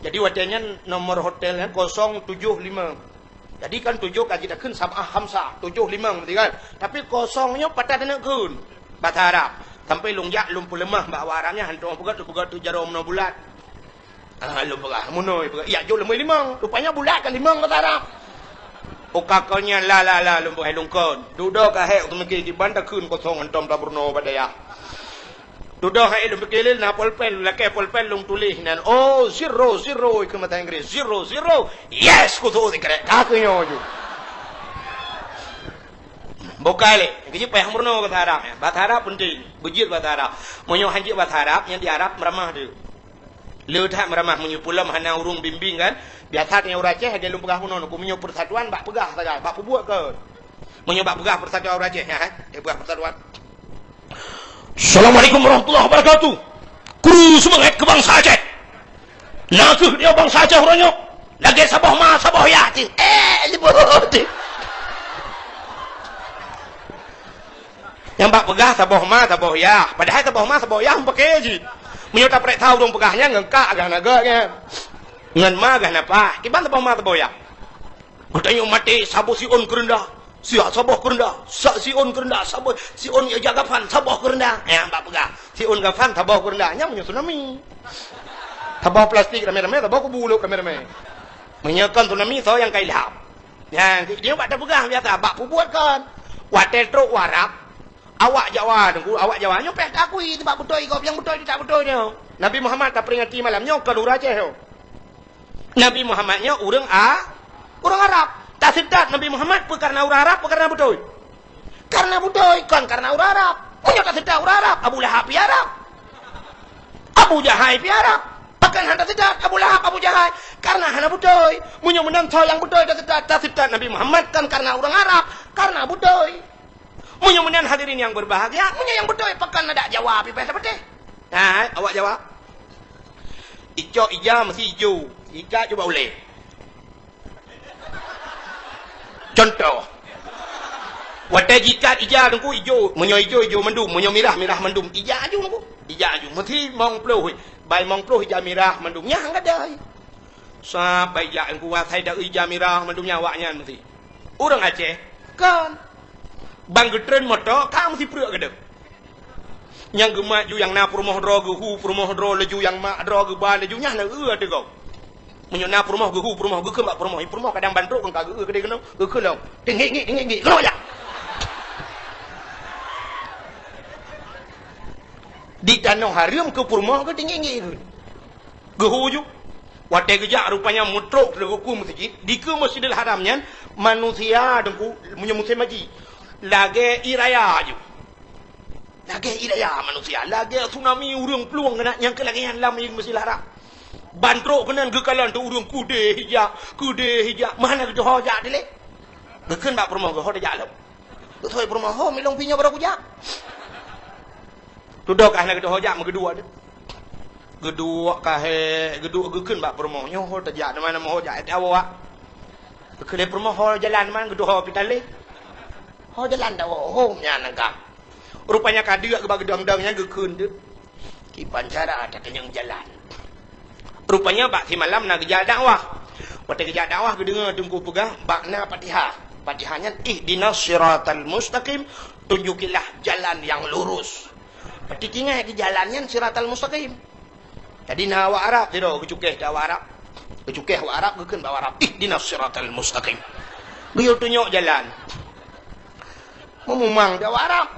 Jadi watèe nyan nomor hotel nyan kosong tujoh lima. Jadi kan tujoh ka jidakheun sab'ah khamsah, tujoh limong, beutôi kan? Tapi kosong nyoe pat that taneuk kheun bahasa Arab. Sampai lôn jak lôn peuleumah bak awak Arab nyan, hantom peugah tu, peugah tu jaroe meunoe bulat. Ah, lôn peugah, meunoe peugah, "Yak jok leumui limong." Rupanya bulat ka limong bahasa Arab. Uka kon nyan la, la, la, lôn peugah lôn kon. Dudoe ka hék, lôn pike kiban takheun kosong hantom tameurunoe bak dayah. Dudoe hai lôn pike lé na polpen, lakèe polpen lôn tuléh nan. Oh, zero, zero, ikheun mata Inggris. Zero, zero. Yes, kutu sikrek. Ka keu nyoe ju. Bukai lé. Keujeuet payah meurunoe bahasa Arab, ya. Bahasa Arab penting. Beujeuet bahasa Arab. Meunyoe han jeuet bahasa Arab, nyang di Arab meuramah deuh. Le that meuramah meunyoe peulom hana ureueng bimbéng kan. Biasa tanyoe ureueng Aceh lagèe lôn peugah bunoe, meunyoe persatuan bak peugah sagai, bak peubuet kon. Meunyoe bak peugah persatuan ureueng Aceh, ya, eh? Dia peugah persatuan. Assalamualaikum warahmatullahi wabarakatuh. Kru seumangat keu bansa Aceh. Na kheueh dia bansa Aceh uroe nyoe. Lagèe saboh ma, saboh yah cit. Eh, nyang bak peugah saboh ma, saboh yah. Padahai saboh ma, saboh yah meupaké jih. Meunyoe tapareksa ureueng peugah nyan ngon kak gah na gèt nyan. Ngon ma gah na pah. Kiban saboh ma, saboh yah. Geutanyoe maté saboh siôn keureundah. Siat saboh keureundah. Sa siôn keureundah. Saboh siôn ija gafan saboh keureundah. Nyang bak peugah. Siôn gafan saboh keureundah. Nyan meunyoe tsunami. Saboh plastik ramé-ramé, saboh kubu lôk ramé-ramé. Meunyoe kon tsunami, soe nyang ka ilham? Nyan, nyoe bak tapeugah biasa, bak peubuet kon. Watèe trok u Arab, awak Jawa, Teungku, awak Jawa nyoe payah taakui, bak beutôi gob nyang beutôi, tak beutôi nyoe. Nabi Muhammad taperingati malam nyoe kon ureueng Aceh nyoe. Nabi Muhammad nyoe ureueng A-, ureueng Arab. Taseutôt Nabi Muhammad peue kareuna ureueng Arab, peue kareuna beutôi? Kareuna beutôi, kon kareuna ureueng Arab. Meunyoe taseutôt ureueng Arab, Abu Lahab pih Arab. Abu Jahai pih Arab. Pakon hana taseutôt Abu Lahab, Abu Jahai? Kareuna hana beutôi. Meunyoe meunan soe nyang beutôi taseutôt, taseutôt Nabi Muhammad kon kareuna ureueng Arab, kareuna beutôi. Meunyoe meunan hadirin yang berbahagia, meunyoe nyang beutôi pakon adak Jawa pih payah tapatéh. Hai, awak Jawa. Icok ija meusti ijo, ikat ju bak ulèe. Contoh. Watèe jikat ija Teungku ijo, meunyoe ijo, ijo mandum, meunyoe mirah, mirah mandum. Ija aju Teungku. Ija aju. Meusti mong ploh. Bai mong ploh ija mirah mandum. Nyan gadai. Sabai jak Teungku asai da ija mirah mandum nyan awak nyan meusti. Ureueng Aceh, kon. Ban geutreun moto, ka meusti preuek gadeuh. Nyang geumat ju nyang na peurumoh droe geuhu, peurumoh droe laju nyang mat droe geuba laju nyan na eu ateueh gob. Meunyoe na peurumoh geuhu, peurumoh geukheun bak peurumoh, peurumoh kadang ban trok kon ka geu-eu keudéh keunoe, geukheun lom. Teunggik-ngik, teunggik-ngik, keudroe jak. Di tanoh hareuem keu peurumoh keu teunggik-ngik keu. Geuhu ju. Watèe geujak rupanya meutrok teungku meuseujid, dikeue Masjidil Haram nyan manusia Teungku meunyoe musém haji lagèe ie raya ju. Lagèe ié raya manusia, lagèe tsunami ureueng plueng keunan nyang keu lagèe nyan lam Meuseujid Haram. Ban trok keunan geukalon teuh ureueng keudéh ijak, keudéh ijak, meuhana geutuho jak dilèe. Geukheun bak peurumoh geuh, "Ho tajak lom." Geutôi peurumoh, "Ho, milong pih nyoe barô kujak." Tudôh ka hana geutuho jak, meugeuduek deuh. Geuduek ka hék, geuduek geukheun bak peurumoh, "Nyoe ho tajak, teuma na meuho jak, eh, tawoe." Geukheun lé peurumoh, "Ho jalan man geutuho pih talé." "Ho jalan tawoe, ho nyan ka." Rupanya ka deuk bak geudong-dong nyan geukheun deuh. Kiban cara tatanyong jalan. Rupanya bak simalam na geujak dakwah. Watèe geujak dakwah geudeungoe teungku peugah bak na Fatihah. Fatihah nyan, "Ihdinas siratal mustaqim, tunjukilah jalan yang lurus." Berarti tinggai di jalan nyan siratal mustaqim. Jadi na awak Arab sidroe geucukéh di awak Arab. Geucukéh awak Arab, geukheun bak awak Arab, "Ihdinas siratal mustaqim." Geuyue tunyok jalan. Meumumang di awak Arab.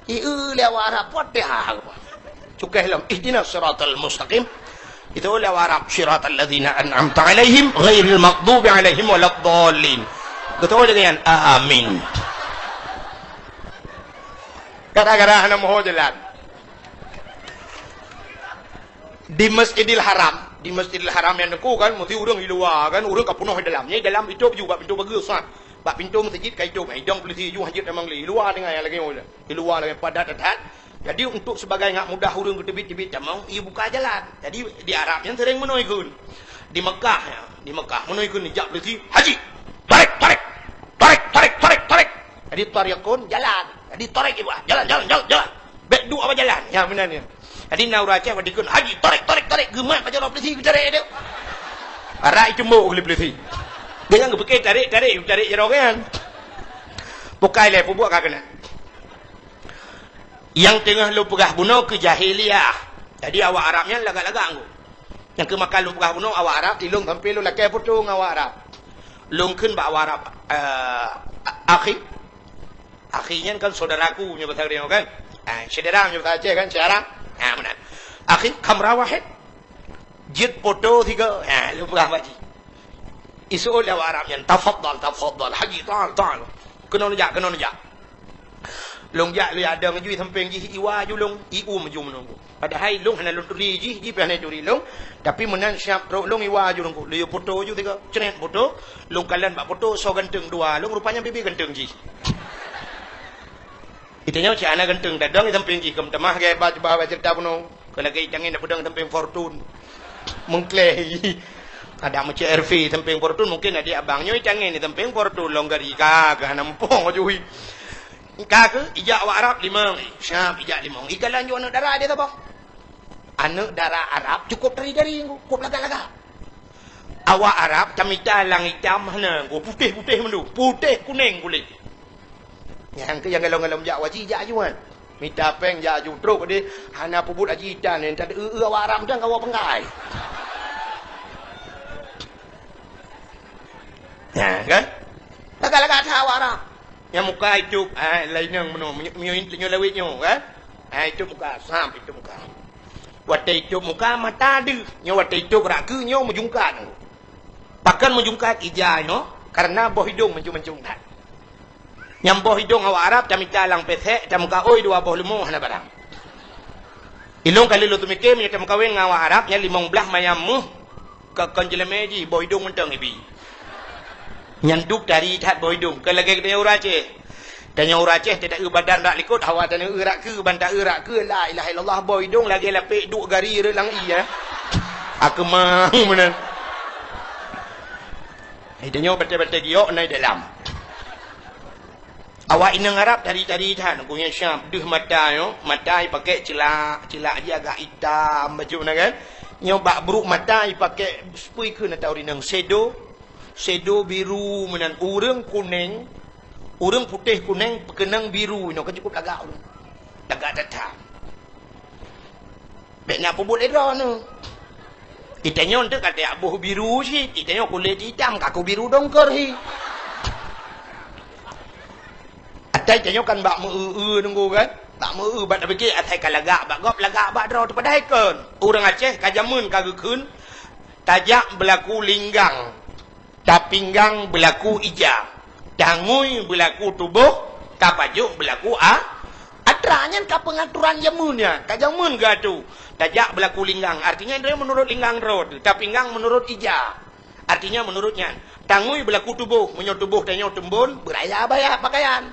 Ieu lé awak Arab, Fatihah. Cukéh lom, "Ihdinas siratal mustaqim." Itu lé awak Arab, "Siratal ladzina an'amta 'alaihim, ghairil maghdubi 'alaihim waladdallin." Beutôi lagèe nyan, amin. Gara-gara hana meuho jalan. Di Masjidil Haram, di Masjidil Haram nyan teungku kan, meusti ureueng di luwa kan, ureueng ka peunoh di dalam. Nyan di dalam itôp ju bak pintoe bageue, sat. Bak pintoe meuseujid ka itôp, idong peulisi ju hanjeuet tamong lé. Di luwa teungoh nyang lagèe nyoe, di luwa lagèe padat that. Jadi, untuk sebagai ngak mudah ureueng geuteubiet-teubiet tamong, ibuka jalan. Jadi, di Arab nyan sering meunoe kheun. Di Mekah, ya, di Mekah meunoe kheun ijak peulisi, "Haji, tarek, tarek, tarek, tarek, tarek, tarek." Jadi, tariqun, jalan. Jadi, tarek ibu, ah, jalan, jalan, jalan, jalan. Bèk duek bak jalan. Ya, meunan nyan. Jadi, na ureueng Aceh watèe kheun, "Haji, tarek, tarek, tarek." Geumat bak jaroe peulisi, geutarek deuh. Arak iteumbok lé peulisi. Dia nyang geupike tarek, tarek, tarek jaroe nyan. Bukai lé, peubuet ka keunan. Nyang teungoh lôn peugah bunoe keu jahiliyah. Jadi, awak Arab nyan lagak-lagak ngon. Nyang keu maka lôn peugah bunoe awak Arab, ilôn sampoe lôn lakèe foto ngon awak Arab. Lôn kheun bak awak Arab, eh, "Akhi." Akhi nyan kan saudaraku nyoe bahasa Aceh kan? Ah, syedara nyoe bahasa Aceh kan? Syedara. Ah, meunan. "Akhi, kamera wahid." Jeuet foto sigoe. Ha, lôn peugah bak jih. Iseuôt lé awak Arab nyan, "Tafadhal, tafadhal, Haji, ta'al, ta'al." Keunoe neujak, keunoe neujak. Lôn jak, lôn jak dong ju sampéng jih, iwa ju lôn, ium ju meununggu. Padahai lôn hana lôn turi jih, jih pih hana turi lôn. Tapi meunan siap trok lôn iwa ju lôn, lôn foto ju sigoe. Cret foto, lôn kalon bak foto, soe ganteng dua lôn, rupanya bibie ganteng jih. Geutanyoe cit hana ganteng, tadong di sampéng jih, keu meutamah gaya ba, ba, ba ceurita bunoe. Keu lagèe tangen na peudong di sampéng Fortune. Meuklèe. Ada meucék R V sampéng Fortune, mungkin adik abang nyoe tangen di sampéng Fortune, lôn gari ka, ka hana muphom jui. Ka keuh, ijak awak Arab limong. Siap, ijak limong. Ika lanjut aneuk dara dia saboh. Aneuk dara Arab cukup tari-tari, cukup lagak-lagak. Awak Arab tamita lang itam hana, putéh-putéh mandum, putéh kunéng kulét. Nyang keu nyang galom-galom jak haji jak aju kan. Mita péng jak aju trok deh, hana peubuet haji itam nyan, tadeu-eu awak Arab dan kawa penggai. Nah, kan? Lagak-lagak that awak Arab. Nyang muka itôp, ah, lainang meunoe, meunyo-, meunyo-, meunyoe lawét nyoe, kan? Ah, itôp muka, sam itôp muka. Watèe itôp muka, mata deuh. Nyoe watèe itôp rak keu nyoe meujungkat. Pakon meujungkat ija nyoe, karena boh idông mancung-mancung that. Nyang boh idông awak Arab tamita lam pesek, tameukaôi dua boh leumo hana barang. Ilông kali lôn teumike meunyoe tameukawen ngon awak Arab, nyan limong blaih manyam méuh, ka kon jeulemé jih boh idông mantong ibi. Nyan duek tari that boh idông, kon lagèe geutanyoe ureueng Aceh. Tanyoe ureueng Aceh teuta eu badan rak likot, hawa tanyoe eu rak keu, ban ta eu rak keu, la ilaha illallah, boh idông lagèe lapek duek gari rot lam ie, ya. Akeumang meunan. Hai tanyoe batèe-batèe giok na i dalam. Awak inong Arab tari-tari that, ku nyang Syam, deuh mata nyoe, mata ipakèk ceulak, ceulak jih agak itam baju na kan. Nyoe bak brôk mata ipakèk seupui kheun atau rinong sedo, sedo biru meunan ureueng kunéng, ureueng putéh kunéng peukeunong biru nyoe ka cukup lagak ureueng. Lagak that-that. Bèk na peubuet lé droeneuh. Itanyoe teuk ka tajak boh biru cit, itanyoe kulét itam, kaku biru dongker hi. Atai tanyoe kan bak meu-eu-eu nunggu kan? Bak meu-eu bak tapike asai ka lagak bak gob, lagak bak droe teupadai kon. Ureueng Aceh ka jameun ka geukheun, tajak beulaku linggang. Tapinggang beulaku ija, tangui beulaku tuboh, Ka pajoh beulaku a-, atra nyan ka peungaturan jameun nyan, ka jameun geuatô. Tajak beulaku linggang, artinya droe meunurot linggang droe teuh, tapinggang meunurot ija. Artinya meunurot nyan, tangui beulaku tuboh, meunyoe tuboh tanyoe teumbon, beuraya baya pakaian.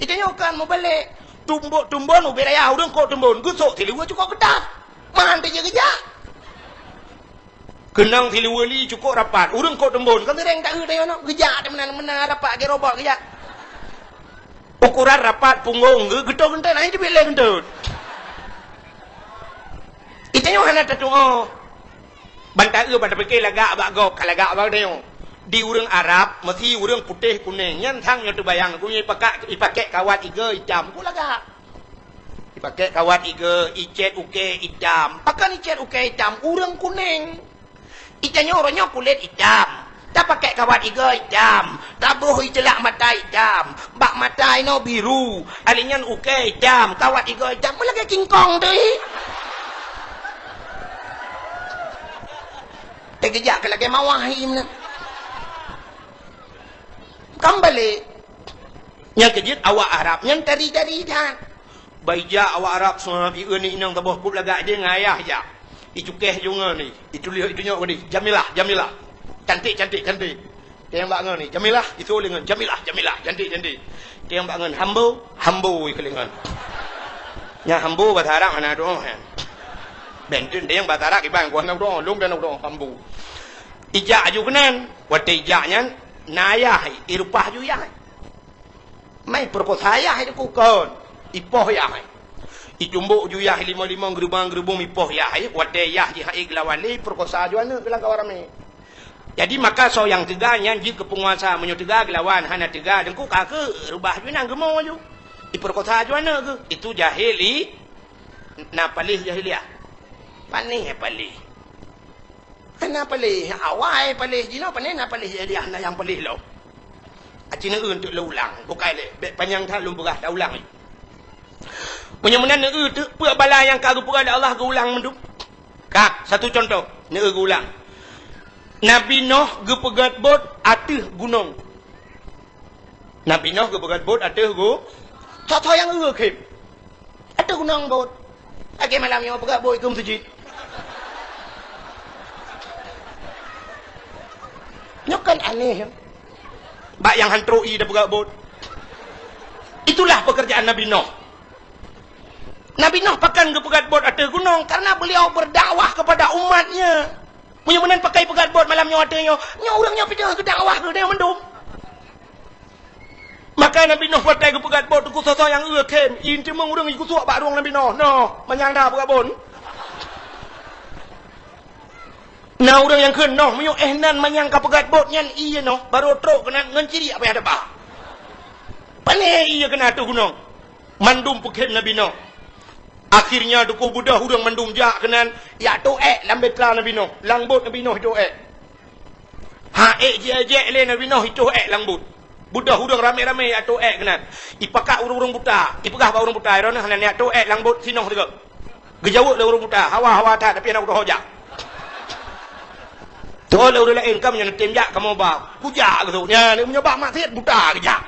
Itanyoe kan meubalek, tumbok teumbon ubé raya ureueng kok teumbon, geusok siluweue cukôp keutat. Man teujeuet geujak. Keunong siluweue li cukôp rapat, ureueng kok teumbon, kan seuréng taeu tanyoe nyoe, geujak teuh meunan, meunan rapat, geurobot geujak. Ukuran rapat punggong geu-, geutot geuntot, hana jeuet lé geuntot. Itanyoe hana tatu'oh. Ban taeu, ban tapike lagak bak gob, ka lagak bak tanyoe. Di ureueng Arab, meusi ureueng putéh kunéng, nyan sang nyoe teubayang, geuh nyoe ipakak, ipakèk kawat iga itam, geuh lagak. Ipakèk kawat iga, icèt ukèe itam. Pakon icèt ukèe itam? Ureueng kunéng. Itanyoe uroe nyoe kulét itam. Tapakèk kawat iga itam. Taboh iceulak mata itam. Bak mata inoe biru. Alèh nyan ukèe itam. Kawat iga itam. Meulagèe kingkong teuh. Teugeujak keu lagèe mawah ié meunan. Kan balek. Nyang keujeuet awak Arab nyan tari-tari that. Bak ijak awak Arab, seuhat, ié ni inong saboh kup lagak jih ngon ayah jak. Icukèh ju ngon ni. Ituléh, itunyok ngon ni. Jamilah, Jamilah. Cantik, cantik, cantik. Teueng bak ngon ni. Jamilah, isu lé ngon. Jamilah, Jamilah. Cantik, cantik. Teueng bak ngon. Hambo, Hambo ikeu lé ngon. Nyan Hambo bahasa Arab hana doa, kan. Benteng teueng bahasa Arab iban ku hana doa, lôn dan doa Hambo. Ijak aju keunan. Watèe ijak nyan, na ayah, irupah ju yah. Mai peurekosa yah itu kukon. Ipoh yah. Icumbok ju yah limong-limong, geurubong-geurubong, ipoh yah. Watèe yah jih hai geulawan lé, peurekosa ju aneuk geulang kawan ramé. Jadi maka soe nyang teuga nyan jeuet keu peunguasa, meunyoe teuga geulawan, hana teuga deungku ka keu reubah ju nang geumo ju. Ipeurekosa ju aneuk geuh. Itu jahili, na paléh jahiliah. Panéh paléh. Hana paléh, awai paléh jinoe, panéh na paléh jadiah na nyang paléh lom. Aci neueu teuk lôn ulang, bukai lé, bèk panyang that lôn peugah, ta ulang lé. Meunyoe meunan neueu teuk peue bala nyang ka geupeugah lé Allah geuulang mandum. Ka, satu contoh, neueu geuulang. Nabi Noh geupeugèt bot ateueh gunong. Nabi Noh geupeugèt bot ateueh gu-, soe-soe nyang eu khém. Ateueh gunong bot. Lagèe malam nyoe peugèt bot i keumeuseujeut. Nyoe kan aneh. Bak nyang han trok ie tapeugèt bot. Itulah pekerjaan Nabi Noh. Nabi Noh pakon geupeugèt bot ateueh gunong? Karena beliau berdakwah kepada umatnya. Meunyoe meunan pakon peugèt bot malam nyoe ateueh nyoe, nyoe ureueng nyoe pih teuh geudakwah keu geutanyoe mandum. Maka Nabi Noh watèe geupeugèt bot, teungku, soe-soe nyang eu khém, ie teumeung ureueng jigeusuek bak rueng Nabi Noh. Noh, manyang that peugèt bot. Na ureueng nyang kheun, "Noh, meunyoe éh nan manyang ka peugèt bot nyan ie noh, barô trok keunan ngon ciriek payah taba." Pané ie keunan ateueh gunong. Mandum peukhém Nabi Noh. Akhirnya teungku beudôh ureueng mandum jak keunan, jak toh èk lam bahtera Nabi Noh, lam bot Nabi Noh toh èk. Ha èk jijak lé Nabi Noh itoh èk lam bot. Beudôh ureueng ramé-ramé jak toh èk keunan. Ipakat ureueng-ureueng buta, ipeugah bak ureueng buta, "Droeneuh hana neujak toh èk lam bot sinoh sigoe." Geujaweueb lé ureueng buta, "Hawa, hawa that, tapi hana kutoh jak." Toh lé ureueng laén, "Ka meunyoe neutem jak kamoe ba, kujak," geuseuôt. Nyan, meunyoe bak maksiet buta geujak.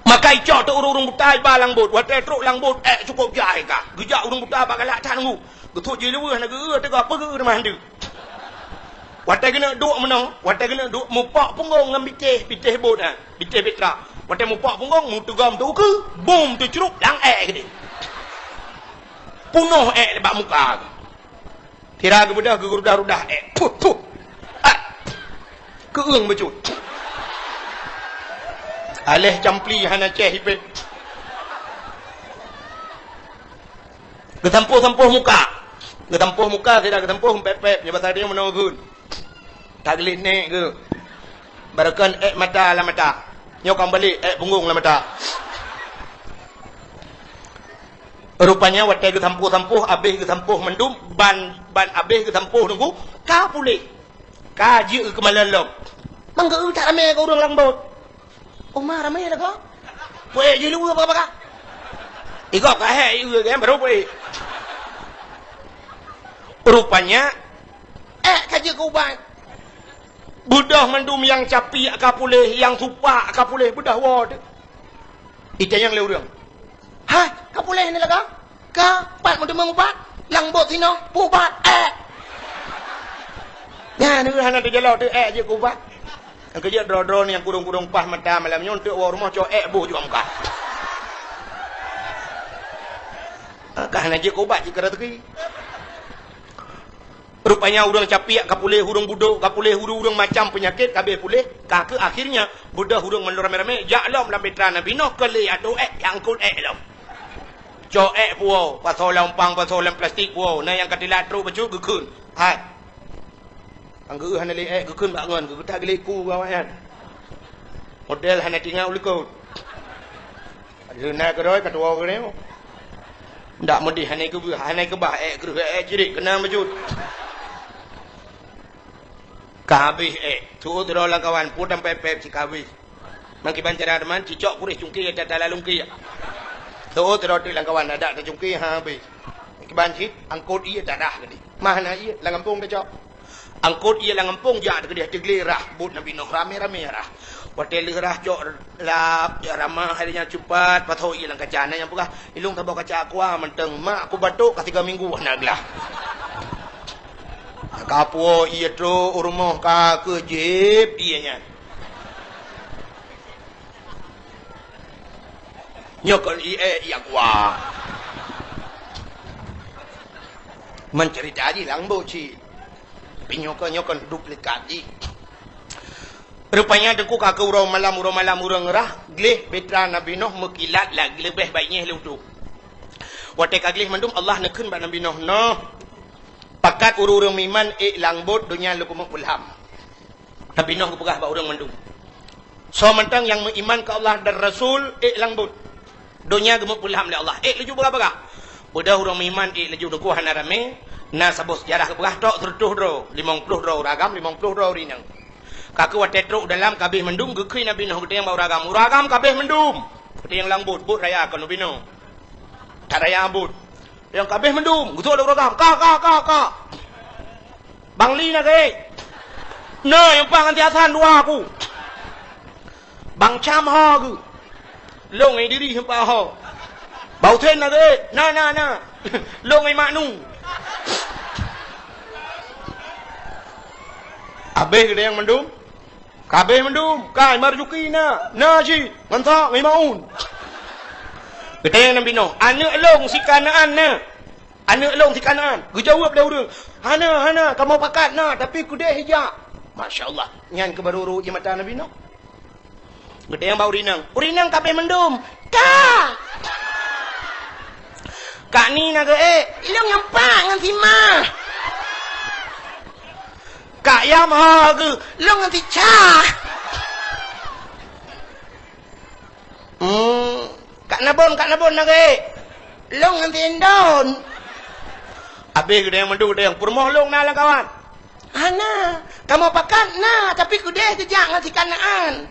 Maka icok teuk ureueng-ureueng buta iba lam bot. Watèe trok lam bot, èk cukôp jai ka. Geujak ureueng buta bak galak that nunggu. Geuseuôt jih lé weueh na geu-eu teuga peue geu-eu teuma handeue. Watèe geuneuk duek meunoe, watèe geuneuk duek mupok punggong ngon bitéh, bitéh bot nyan, bitéh bahtera. Watèe mupok punggong, meuteugom teuh ukeue, bum teucrup lam èk keudéh. Punoh èk bak muka. Sira geubeudôh geurudah-rudah èk. Puh, puh. Ah. Keueung bacut. Aléh campli hana cèh ipét. Geusampôh-sampôh muka. Geusampôh muka, sira geusampôh pép-pép, nyoe basa tanyoe meunoe geun. Tagleh nèk geuh. Barokon èk mata lam mata. Nyoe ka balek èk punggong lam mata. Rupanya watèe geusampôh-sampôh, abéh geusampôh mandum, ban, ban abéh geusampôh nunggu, ka puléh. Ka jeuet keu malon lom. Mang geu-eu that ramé keu ureueng lam bot. Oma ramé lagoe. Puék jih luweue baka-baka. Igob ka hék, ieu gém barô puék. Rupanya, èk ka jeuet keu ubat. Beudôh mandum nyang capiek ka puléh, nyang supak ka puléh, beudôh woe teuh. Itanyong lé ureuëng, "Hai, ka puléh ni laga? Ka pat meuteumé ubat? Lam bot sinoe, peue ubat? Ék!" Nyan ureuëng hana teujalo teuh ék jeuet keu ubat. Nyang keujeuet droe-droe nyang kudong-kudong paih mata malam nyoe, eunteuk woe rumoh cok ék boh jua muka. Ka hana jeuet keu ubat jih keu raseuki. Rupanya ureuëng capiak ka puléh, ureuëng budok ka puléh, ureuëng-ureuëng macam peunyakét ka abéh puléh, ka keuh akhirnya beudôh ureuëng mandum ramé-ramé jak lom lam bitra Nabi Nuh keu lé atô ék, jak eungkot ék lom. Cok ék puwoe, pasoe lam umpang, pasoe lam plastik puwoe, na nyang ka tilat trok bacut geukheun. Hai. Nyang geuh hana lé ék geukheun bak ngon, geutak geuléku gawat nyan. Model hana tingat u likot. Leuna keudroe ka tuwoe keudroe. Ndak meudeh hana keu-, hana keubah ék kreueh ék cirik keunan bacut. Ka habéh ék. Tuwoe droe lam kawan, pue tampéb-péb si ka habéh. Nang kiban cara teuma, cicok kureh cungké ya tata lalungké. Tuwoe droe teuk lam kawan, adak tacungké ha habéh. Kiban cit, angkot ié tadah keudeh. Mah na ié, lam gampông tacok. Angkot ié lam gampông jak teukeudeh teugleh rah bot Nabi Nuh ramé-ramé rah. Watée lheueh rah cok lap, cok ramah, hai nyan cupat, pasoe ié lam kaca. Na nyang peugah, "Ilong saboh kaca aqua mantong, mak ku batuk ka tiga minggu hana glah." Ka puwoe ié trok u rumoh ka keuh jieb ié nyan. Nyoe kon ié, ié aqua. Meuceurita jih lam bot cit. Tapi nyoe kon, nyoe kon duplikat jih. Rupanya teungku ka keuh uroe malam, uroe malam ureuëng rah, gleh bitra Nabi Nuh meukilat lagée leubeh baik nyeh lé utoe. Watée ka gleh mandum Allah neukheun bak Nabi Nuh, "Noh, pakat ureuëng-ureuëng meuiman ék lam bot donya lôn keumeung peulham." Nabi Nuh geupeugah bak ureuëng mandum, "Soe mantong nyang meuiman keu Allah dan Rasul, ék lam bot. Donya geumeupeulham lé Allah, ék laju bagah-bagah." Beudôh ureuëng meuiman ék laju teungku hana ramé, na saboh seujarah geupeugah trok seureutôh droe, limong ploh droe ureuëng agam, limong ploh droe ureuëng inong. Ka keuh watée trok u dalam ka abéh mandum geukheun Nabi Nuh geutanyong bak ureuëng agam, "Ureuëng agam ka abéh mandum?" Geutanyong lam bot, bot raya kon Nabi Nuh. That raya bot. Nyang ka abéh mandum, geusok lé ureuëng agam, "Ka, ka, ka, ka." Bang Li na geuék? Na, nyang paih ngon si Hasan dua ku. Bang Cam ho geuh? Lôn ngon Idris nyang paih ho. Bang Husen na geuék? Na, na, na. Lôn ngon Mak Nu. Abéh geutanyong mandum? Ka abéh mandum. Ka, Marzuki na? Na cit. Ngon sa? Ngon Maun. Geutanyong Nabi Nuh, "Aneuëk lôn si Kanaan na?" "Aneuëk lôn si Kanaan." Geujaweueb lé ureuëng, "Hana, hana, kamoe pakat na, tapi keudeh ijak." Masya Allah, nyan keuh barô rhot ié mata Nabi Nuh. Geutanyong bak ureuëng inong, "Ureuëng inong ka abéh mandum?" "Ka." "Kak Ni na geuék?" "Ilong nyang pat ngon si Ma." "Kak Yam ho geuh?" "Ilong ngon si Ca." Hmm, Kak Nabon, Kak Nabon na geuék? Lôn ngon si Indon. Abéh geutanyong mandum, geutanyong, "Peurumoh lôn na lam kawan?" "Hana, kamoe pakat na, tapi keudeh jijak ngon si Kanaan."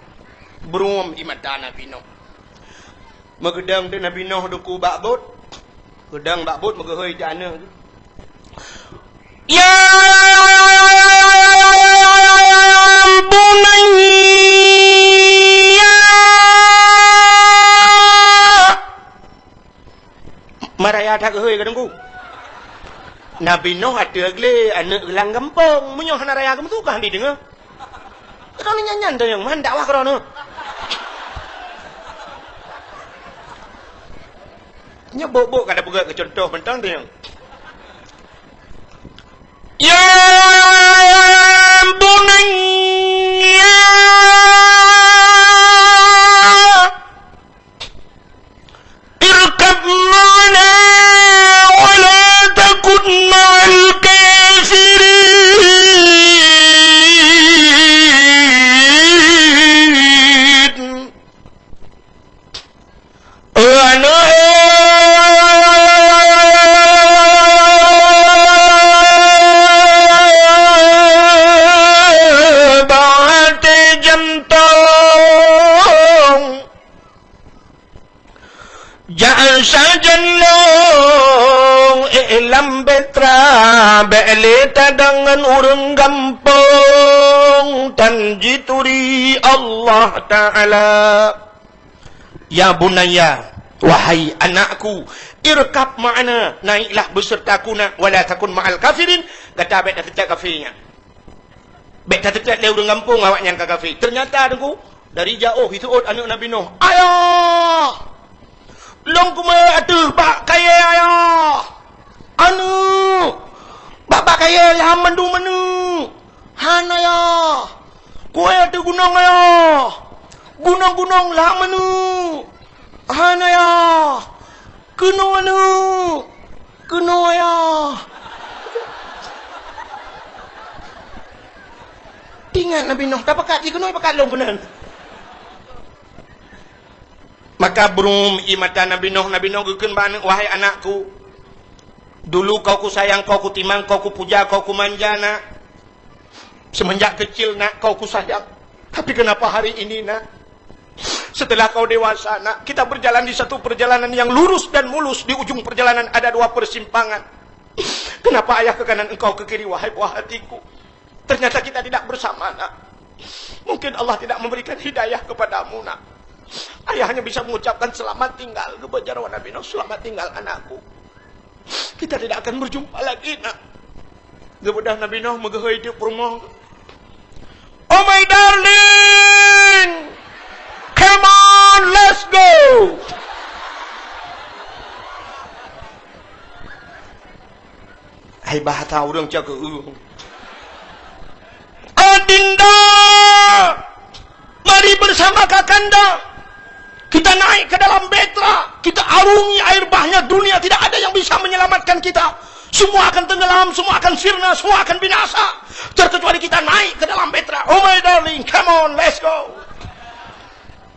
Beuruem ié mata Nabi Nuh. Meugeudong teuk Nabi Nuh teungku bak bot. Geudong bak bot meugeuhôi teuk aneuëk. "Ya bunayya." Maraya that geuhôi ka teungku. Nabi Nuh ateueh glé aneuëk lam gampông. Meunyoe hana raya geumeusu ka han jideungoe. Droeneuh nyan-nyan teunyong man dakwah droeneuh. Nyoe bok-bok ka tapeugah keu cuntoh mantong teunyong. Ya bunayya irkab ma'ana wa la takun ma'al kafirin. Aneuëk, bak até jantong. Jak sajan lôn, eh, lam bitra, bék lé tadong ngon ureuëng gampông, tan jituri Allah Ta'ala. "Ya bunayya, wahai anakku, irkab ma'ana, naiklah besertaku nak, wala takun ma'al kafirin, gata bèk tateucok kafé nyan. Bèk tateucok lé ureueng gampông awaknyan ka kafé." Teunyata, Teungku, dari jiôh jiseuôt aneuk Nabi Nuh, "Ayah! Lôn keumeung ateueh bak kayèe, Ayah! Aneuk! Bak, bak kayèe lham mandum aneuk!" "Han, Ayah! Kuék ateueh gunong, Ayah! Gunong-gunong lham aneuk! Han, Ayah! Keunoe aneuk! Keunoe, Ayah!" Ingat Nabi Nuh, tapakat jih keunoe pakat lôn keunan. Maka brum ie mata Nabi Nuh, Nabi Nuh geukheun bak aneuk, "Wahai anakku, dulu kau kusayang, kau kutimang, kau kupuja, kau kumanja, nak. Semenjak kecil, nak, kau kusayang. Tapi kenapa hari ini, nak, setelah kau dewasa, nak, kita berjalan di satu perjalanan yang lurus dan mulus, di ujung perjalanan ada dua persimpangan. Kenapa ayah ke kanan, engkau ke kiri, wahai buah hatiku? Ternyata kita tidak bersama, nak. Mungkin Allah tidak memberikan hidayah kepadamu, nak." Ayah hanya bisa mengucapkan, "Selamat tinggal," geuba jaroe Nabi Nuh, "Selamat tinggal, anakku. Kita tidak akan berjumpa lagi, nak." Geubeudôh Nabi Nuh meugeuhôi teuk peurumoh. "Oh my darling, come on, let's go." Hai bahasa ureueng cakeueng. "Adinda, mari bersama kakanda. Kita naik ke dalam bahtera, kita arungi air bahnya dunia, tidak ada yang bisa menyelamatkan kita. Semua akan tenggelam, semua akan sirna, semua akan binasa. Terkecuali kita naik ke dalam bahtera. Oh my darling, come on, let's go."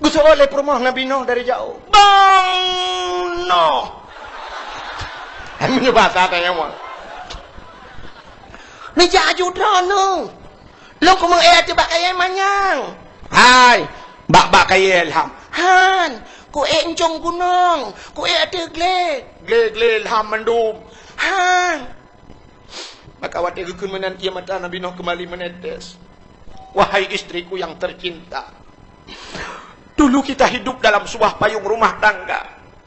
Geuseuôt lé peurumoh Nabi Nuh dari jiôh. "Bang Nuh!" Hai, meunyoe basa tanyoe mah. "Neujak aju droeneuh. Lôn keumeung ék ateueh bak kayèe manyang." "Hai, bak, bak kayèe lham." "Han, kuék ujong gunong, kuék ateueh glé." "Glé-glé lham mandum." "Han." Maka watèe geukheun meunan, ie mata Nabi Nuh kembali menetes. Wahai istriku yang tercinta, dulu kita hidup dalam sebuah payung rumah tangga.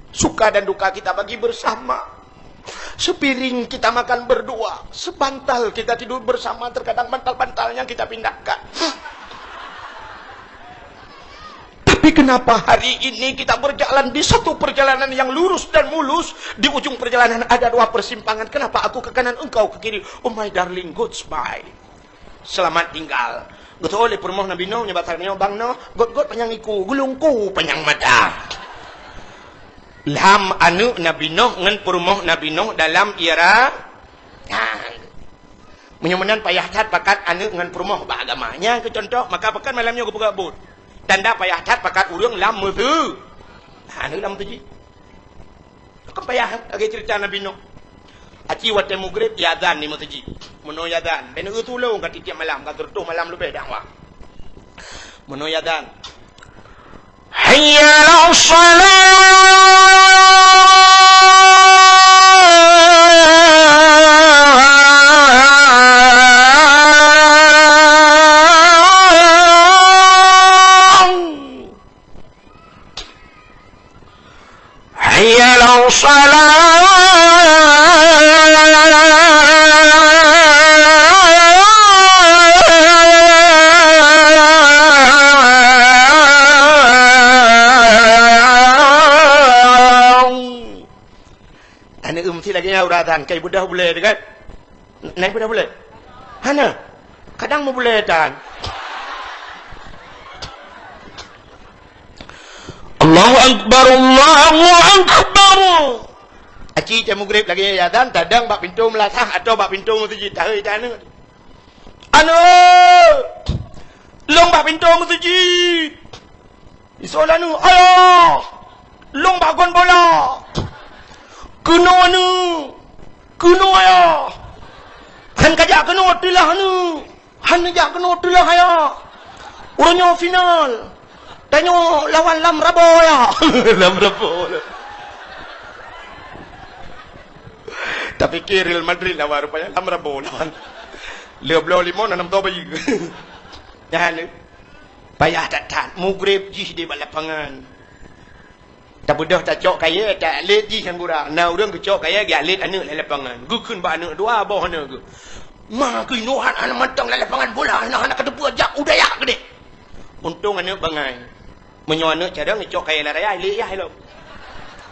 Suka dan duka kita bagi bersama. Sepiring kita makan berdua, sebantal kita tidur bersama, terkadang bantal-bantalnya kita pindahkan. Tapi kenapa hari ini kita berjalan di satu perjalanan yang lurus dan mulus, di ujung perjalanan ada dua persimpangan. Kenapa aku ke kanan, engkau ke kiri? Oh my darling, goodbye. Selamat tinggal. Geutôh lé peurumoh Nabi Nuh, nyoe basa nyoe, "Bang Nuh, göt-göt panyang iku, geulungku panyang mata." Lham aneuk Nabi Nuh ngon peurumoh Nabi Nuh dalam ira-, ha. Meunyoe meunan payah that pakat aneuk ngon peurumoh bak agama. Nyan keu contoh, maka pakon malam nyoe geupeugah buet. Tanda payah that pakat ureueng lam meuseu-, ha, aneuk lam meuseujid. Kan payah lagèe ceurita Nabi Nuh. Aci watèe mugreb, iazan di meuseujid. Meunoe iazan, bèk neutulông ka tiep-tiep malam, ka sireutoh malam leubeh dakwah. Meunoe iazan, "Hayya 'alas shalah!" "Hayya 'alas shalah!" Aneuk meusti lagèe nyan uroe azan, kai beudôh bulèe teuh kan? Na ibeudôh bulèe? Hana. Kadang meubulèe tan. Allahu Akbar, Allahu Akbar. Aci teuh mugreb lagèe azan, tadong bak pintoe meulasah atau bak pintoe meuseujid, tahôi tan aneuk. "Aneuk, lôn bak pintoe meuseujid." Isoe lé aneuk, "Ayah, lôn bak gon bola." "Keunoe aneuk, keunoe ayah." "Han kajak keunoe, teulah aneuk." "Han neujak keunoe, teulah ayah. Uroe nyoe final. Tanyoe lawan Lam Rabo, ayah." Lam Rabo. Tapike Real Madrid lawan, rupanya Lam Rabo lawan. Le bloe limong, na nam toh bayeue. Nyan. Payah that-that, mugreb jih di bak lapangan. Tabeudôh tacok kayèe, talet jih nyang gura. Na ureueng geucok kayèe, geulét aneuk lam lapangan. Geukheun bak aneuk dua boh aneuk geuh, "Ma keunoe hana mantong lam lapangan bola, hana, hana kateupeue, jak u dayah keudéh." Untông aneuk bangai. Meunyoe aneuk cadang, icok kayèe lam raya, ilét yah ilôn.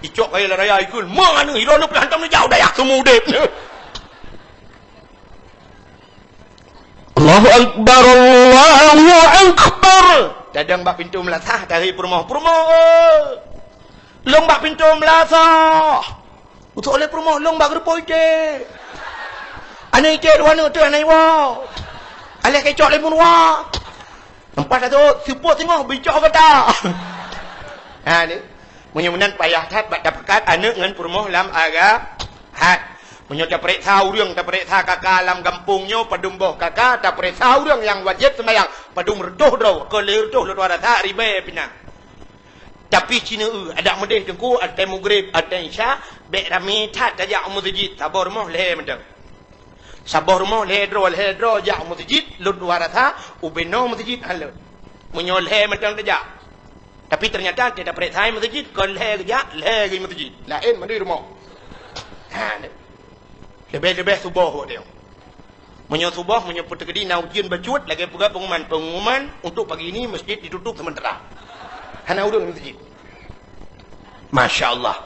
Icok kayèe lam raya, ikheun, "Ma aneuk ilôn pih hantom neujak u dayah seumeu udép." Allahu Akbar, Allahu Akbar. Tadong bak pintoe meulasah, tahi peurumoh, "Peurumoh, eh! Lôn bak pintoe meulasah." Utok lé peurumoh, "Lôn bak geureupoh iték." "Aneuk iték dua aneuk teuh, aneuk iwoe. Aléh keucok lé meuruwa." Empat ratus, seupôt singoh, bicok gata. Ha, ni. Meunyoe meunan payah that bak tapeugah aneuk ngon peurumoh lam agama. Hat. Meunyoe tapareksa ureueng, tapareksa kaka lam gampông nyoe, padum boh kaka, tapareksa ureueng nyang wajéb seumayang, padum reutôh droe, kon lhèe reutôh lôn rasa ribèe pih na. Tapi cineue, adak meudeh teungku, watèe mugreb, watèe isya, bèk ramé that tajak u meuseujid, saboh rumoh lhèe mantong. Saboh rumoh lhèe droe, lhèe droe jak u meuseujid, lôn rasa ubé noe meuseujid han lôn. Meunyoe lhèe mantong tajak. Tapi teunyata watèe tapareksa meuseujid, kon lhèe geujak, lhèe geuh meuseujid. Laén mandum rumoh. Ha, leubeh-leubeh suboh watèe nyoe. Meunyoe suboh, meunyoe peuteukedi na ujeuen bacut, lagèe peugah pengumuman, "Pengumuman untuk pagi ini masjid ditutup sementara." Hana ureueng meuseujid. Masya Allah.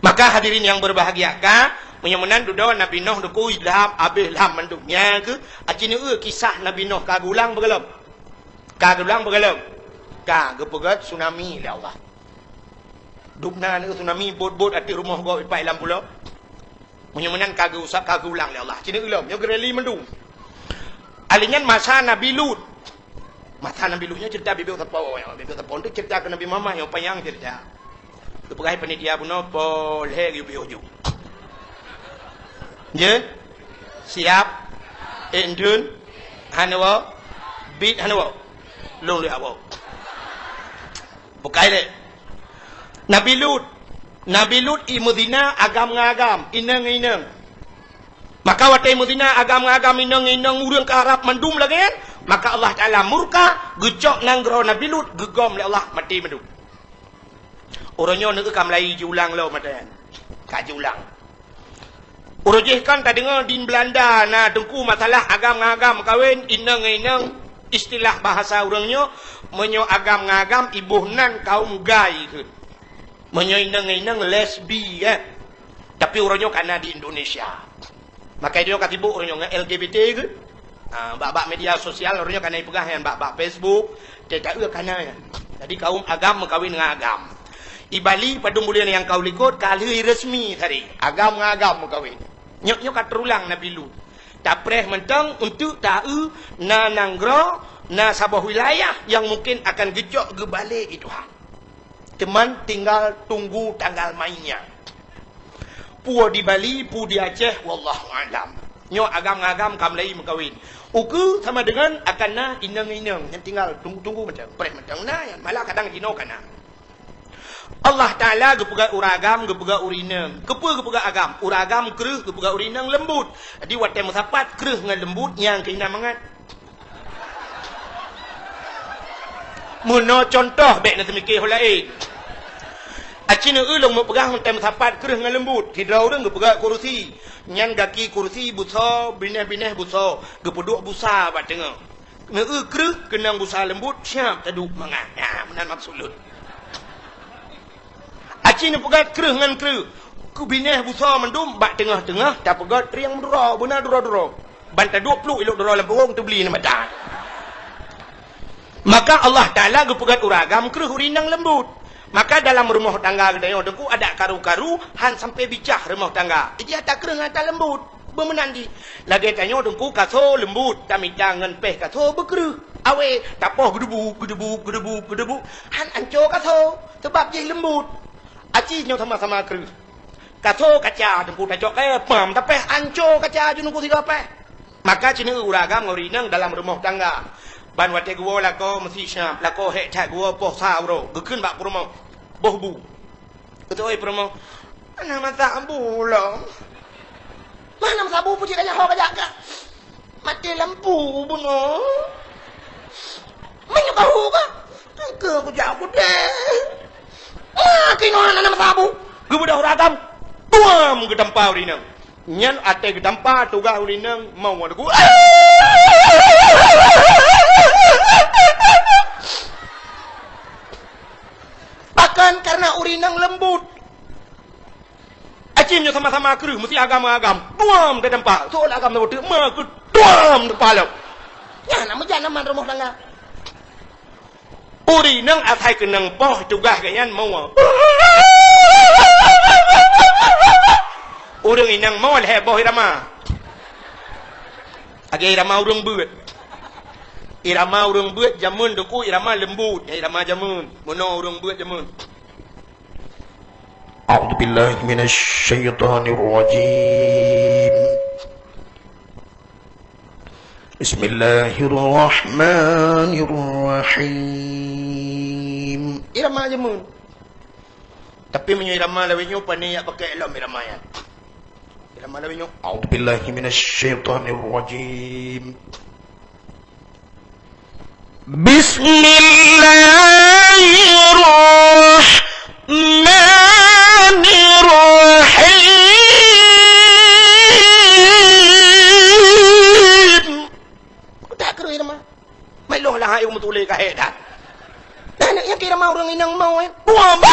Maka hadirin yang berbahagia, ka, meunyoe meunan dudoe Nabi Nuh teungku ilham, abéh ilham mandum. Nyan keuh, aci neueu kisah Nabi Nuh ka geulang beugalom. Ka geulang beugalom. Ka geupeugöt tsunami lé Allah. Dubna neueu tsunami, bot-bot ateueh rumoh gob ipat lam pulo. Meunyoe meunan ka geuusap, ka geulang lé Allah. Cit ulôn, nyoe geureli mandum. Alèh nyan masa Nabi Lut. Masa Nabi Lut nyoe cerita bibit sapo, ya. Bibit sapo tu cerita keu Nabi Muhammad nyang panyang cerita. Geupeugah panitia bunoe, "Po lhèe geuyue piôh ju." Nyan? Siap? Ék dum? Hana woe? Bit hana woe? Lôn lé awak. Bukai lé. Nabi Lut. Nabi Lut i meuzina agam ngon agam, inong ngon inong. Maka watèe meuzina agam ngon agam, inong ngon inong, ureueng ka rab mandum lagèe nyan, maka Allah Taala murka, geucok nanggroe Nabi Lut, geugom lé Allah, maté mandum. Uroe nyoe neueu ka mulai jiulang lom mata nyan. Ka jiulang. Uroe jih kan tadeungoe di Belanda na teungku masalah agam ngon agam meukawen, inong ngon inong, istilah bahasa ureueng nyoe, meunyoe agam ngon agam iboh nan kaum gay kheun. Meunyoe inong ngon inong lesbi, eh. Tapi uroe nyoe ka na di Indonesia. Maka nyoe ka sibuk uroe nyoe ngon L G B T kheun. Ha, bak-bak media sosial uroe nyoe ka na ipeugah nyan bak-bak Facebook, teuka eu ka na nyan. Jadi kaum agam meukawen ngon agam. I Bali padum buleuen nyang ka u likot ka lheueh resmi tadi. Agam ngon agam meukawen. Nyoe, nyoe ka teurulang Nabi Lut. Tapreh mantong untuk taeu na nanggroe, na saboh wilayah nyang mungken akan geucok geubalek i Tuhan. Teuma tinggal tunggu tanggal mainnya. Peue di Bali, peue di Aceh, wallahu a'lam. Nyoe agam ngon agam ka mulai meukawen. Ukeue sama dengan akan na inong-inong, nyan tinggal tunggu-tunggu mantong. Preh mantong na, malah kadang jinoe ka na. Allah Taala geupeugah ureueng agam, geupeugah ureueng inong. Keupeue geupeugah agam? Ureueng agam kreueh, geupeugah ureueng inong leumbut. Jadi watèe meusapat kreueh ngon leumbut, nyang keu inan mangat. Meunoe cuntoh, bèk na teumike ho laén. Aci neueu lôn meupeugah meutem sapat kreueh ngon leumbut. Sidroe ureueng geupeugah kurusi. Nyan gaki kurusi busoe, binéh-binéh busoe, geupeuduek busa bak teungoh. Neueu kreueh keunong busa leumbut, siap taduek mangat. Nyan meunan maksud lôn. Aci neupeugah kreueh ngon kreueh. Keu binéh busoe mandum bak teungoh-teungoh tapeugah trieng meuduro, beuna duro-duro. Ban taduek pluek ilok duro lam punggung teubli neu mata. Maka Allah Taala geupeugah ureueng agam kreueh ureueng inong leumbut. Maka dalam rumoh tangga geutanyoe teungku adak karu-karu han sampai bicah rumoh tangga. Ijih ata kreueh ngon ata leumbut. Beumeunan jih. Lagèe tanyoe teungku kaso leumbut, tamita ngon péh kaso beukreueh. Awé, tapoh geudeubu, geudeubu, geudeubu, geudeubu. Han anco kaso, sabab jih leumbut. Aci nyoe sama-sama kreueh. Kaso kaca teungku tacok kayèe, pam tapéh anco kaca ju teungku sigoe péh. Maka ci neueu ureueng agam ngon ureueng inong dalam rumoh tangga. Ban watèe geuwoe lakoe meusi siap, lakoe hék that geuwoe poh sa uroe, geukheun bak peurumoh, "Boh bu." Geutanyong peurumoh, "Hana meusabu lom." "Hana meusabu peue jih ka nyan ho ka jak kah?" "Maté lampu bunoe." "Meunyoe ka hu kah?" "Engke kujak u keudè." "Ma keu Inoe hana meusabu. Geubeudôh ureueng agam. Tuam geutampa ureueng inong. Nyan watèe geutampa tugaih ureueng inong mau wan ku. Bahkan karena ureueng inong leumbut. Aci nyoe sama-sama kreueh, meusti agam ngon agam. Tuam geutampa. Soe agam saboh teuk, ma keu tuam tampa lom. Nyan na meujan aman rumoh tangga. Ureueng inong asai keunong poh tugaih geuh nyan mau. Ureueng inong mau lhèe boh irama. Lagèe irama ureueng beuet. Irama ureueng beuet jameun teungku irama leumbut, irama jameun. Meunoe ureueng beuet jameun. A'udzubillahi minasyaitonirrajim. Bismillahirrahmanirrahim. Irama jameun. Tapi meunyoe irama lawét nyoe, pane jak pakai lom irama nyan. Irama lawét nyoe, a'udzubillahi minasyaitonirrajim. Bismillahirrahmanirrahim. Ku tak keureuh irama. Mai lôn lah hai meutuléh ka hék that. Nah, nyang kira mau ureueng inong mau, eh. Buam.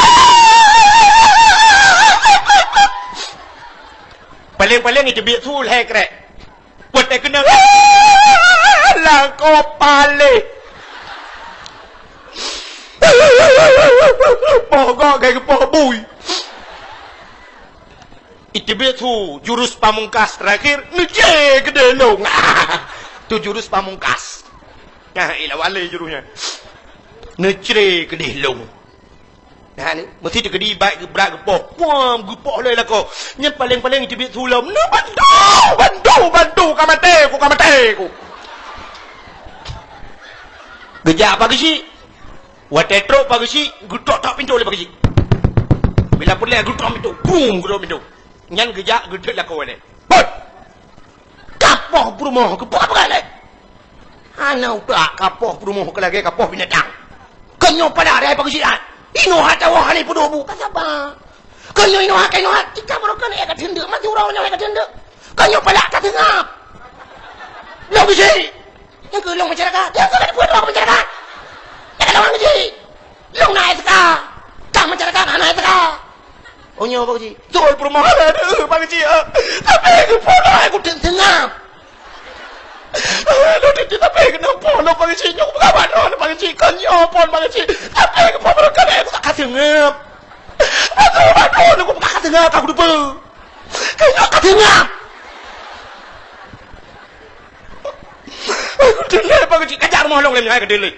Paleng-paleng iteubiet su lhèe krek. Watèe keunong. Langkô paleng. Poh gok kai keu poh bui. Iteubiet su jurus pamungkas terakhir, neucre keudéh lôn. Tu jurus pamungkas. Nah, ialah wale jurus nyan. Neucre keudéh lôn. Nah, ni, meusti teukeudi bak geubrat geupoh. Puam, geupoh lé lakoe. Nyan paleng-paleng iteubiet su lom. Nah, bantu, bantu, bantu, ka maté ku, ka maté ku. Geujak Pak Geuchik. Watèe trok Pak Geuchik, geutok-tok pintoe lé Pak Geuchik. Bila peureulèe geutok pintoe, bum, geutok pintoe. Nyan geujak geutot lakoe lé. Bot! Kapoh peurumoh, geupeugah-peugah lé. Hana utak kapoh peurumoh keu lagèe kapoh binatang. Keu nyoe pala dai Pak Geuchik. Inoe hana tawoe hana peuduek bu, ka saba. Keu nyoe inoe hana, inoe hana, tika barokan eh ka teundeuk, mati uroe nyoe ka teundeuk. Keu nyoe pala ka teungap. Lôn Geuchik. Nyang keu lôn masyarakat, nyang keu lôn masyarakat. Nyang keu lôn masyarakat. Lôn na S K. Kah masyarakat hana S K. Oh, nyoe Pak Geuchik. Beutôi peurumoh lé, Pak Geuchik, ah. Tapi geupeugah ku teungap. Aduh, tapi kenapa lo Pak Geuchik? Nyoe peugah bak droe Pak Geuchik. Kon nyoe phon Pak Geuchik. Tapi geupeugah bak droe ku tak ka teungap. Aku bak droe ku tak ka teungap, aku lupa. Keu nyoe ka teungap. Aku teulhèe Pak Geuchik, kajak rumoh lôn lé nyoe, hai keudeh lé.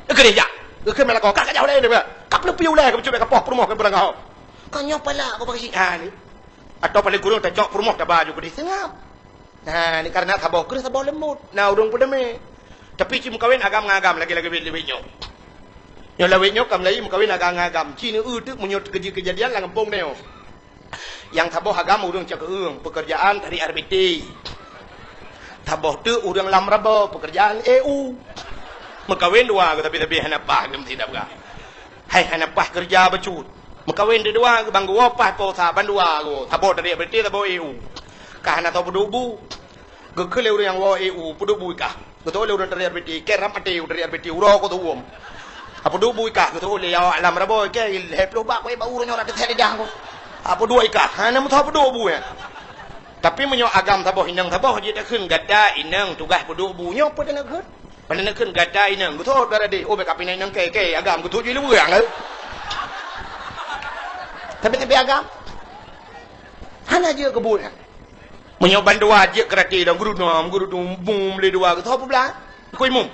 Keudeh jak. Keudeh meunan lakoe, ka kajak ulèe nyoe. Ka peuleupi ulèe, ka peucut bèk kapoh peurumoh keu beurangkaho. Ka nyoe pala Pak Geuchik, ha ni. Atawa paléng kureueng tacok peurumoh taba ju keudeh seungab. Ha ni, kareuna saboh kreueh saboh leumbot. Na ureueng peudeumi. Tapi ci meukawen agam ngon agam lagèe-lagèe lawét nyoe. Nyoe lawét nyoe ka meulayeue meukawen agam ngon agam. Ci neu-eu teuk meunyoe teukeujeuet keujadian lam gampông nyoe. Nyang saboh agam ureueng Cakeueng, peukeurjaan tarék R B T. Saboh teuk ureueng Lam Rabo, peukeurjaan E U. Meukawen dua geuh, tapi-tapi hana paih geuh meusidab gah. Hai hana paih keureuja bacut. Meukawen dua geuh, ban geuwoe paih po sa ban dua geuh. Saboh tarék R B T, saboh E U. Ka hana soe peuduek bu. Geukheun lé ureueng nyang woe E U, peuduek bu i kah. Geuteu'oh lé ureueng tarék R B T, kèe ram até u tarék R B T, uroe ku teuuem. Apeuduek bu i kah, geuteu'oh lé awak Lam Rabo, kèe lhèe ploh bak kuéh bak uroe nyoe dak teuthèe lidah ku. Apeuduek i kah, hana meusoe peuduek bu nyan. Tapi meunyoe agam saboh inong saboh jeuet takheun gata inong tugaih peuduek bu nyoe peue taneuk kheun? Peue taneuk kheun gata inong, geuteu'oh dara deh, oh bèk ka pih na inong kèe, kèe agam geuteu'oh jih lé ureueng. Tapi-tapi agam hana jeuet keu buet nyan. Meunyoe ban dua jeuet keuraté dong, geurunom, geurunom, bum lé dua, geusoe peublah. Teungku Imum.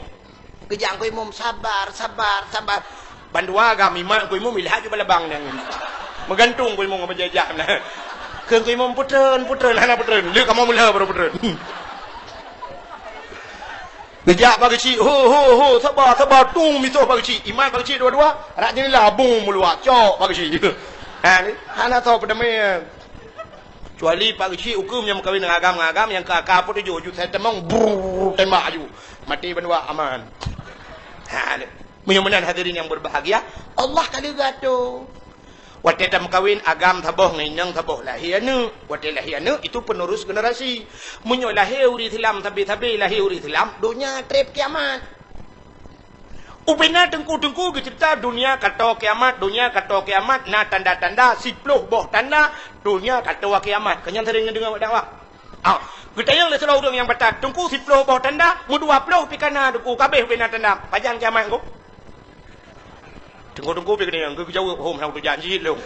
Geujak Teungku Imum, sabar, sabar, sabar. Ban dua gam imat Teungku Imum, ilhak ju balabang nyan. Meugantung Teungku Imum ngon meujajah na. Kheun Teungku Imum, "Peutreun, peutreun," hana peutreun. Lheueh kamoe meulheueh baru peutreun. Geujak Pak Geuchik, "Ho, ho, ho, sabar, sabar, tung misoh Pak Geuchik." Imat Pak Geuchik dua-dua, rak jeunela bung meuluwa, cok Pak Geuchik. Ha, ni, hana soe peudeumi. Kecuali Pak Geuchik ukeue meunyoe meukawen ngon agam-agam nyang ka, ka peutujoh ju sai teumong, brrr, tembak aju. Maté bandua aman. Ha, ni. Meunyoe meunan hadirin yang berbahagia, Allah ka leuga tu. Watée tameukawen, agam saboh ngon inong saboh, lahé aneuëk. Watée lahé aneuëk, itu penerus generasi. Meunyoe lahé ureuëng Islam sabe-sabe, lahé ureuëng Islam, donya treb kiamat. Ubena teungku-teungku geuceurita, donya ka toe kiamat, donya ka toe kiamat, na tanda-tanda, siploh boh tanda, donya ka toe kiamat. Keu nyan sering neudeungoe bak dakwah. Ah, geutanyong lé sidroe ureuëng nyang batat, "Teungku, siploh boh tanda, meudua ploh pih ka na, Teungku, ka abéh ubena tanda. Pajan kiamat, Teungku?" Teungku-teungku pih geutanyong, geujaweueb, "Hom, hana tujan jih lôn."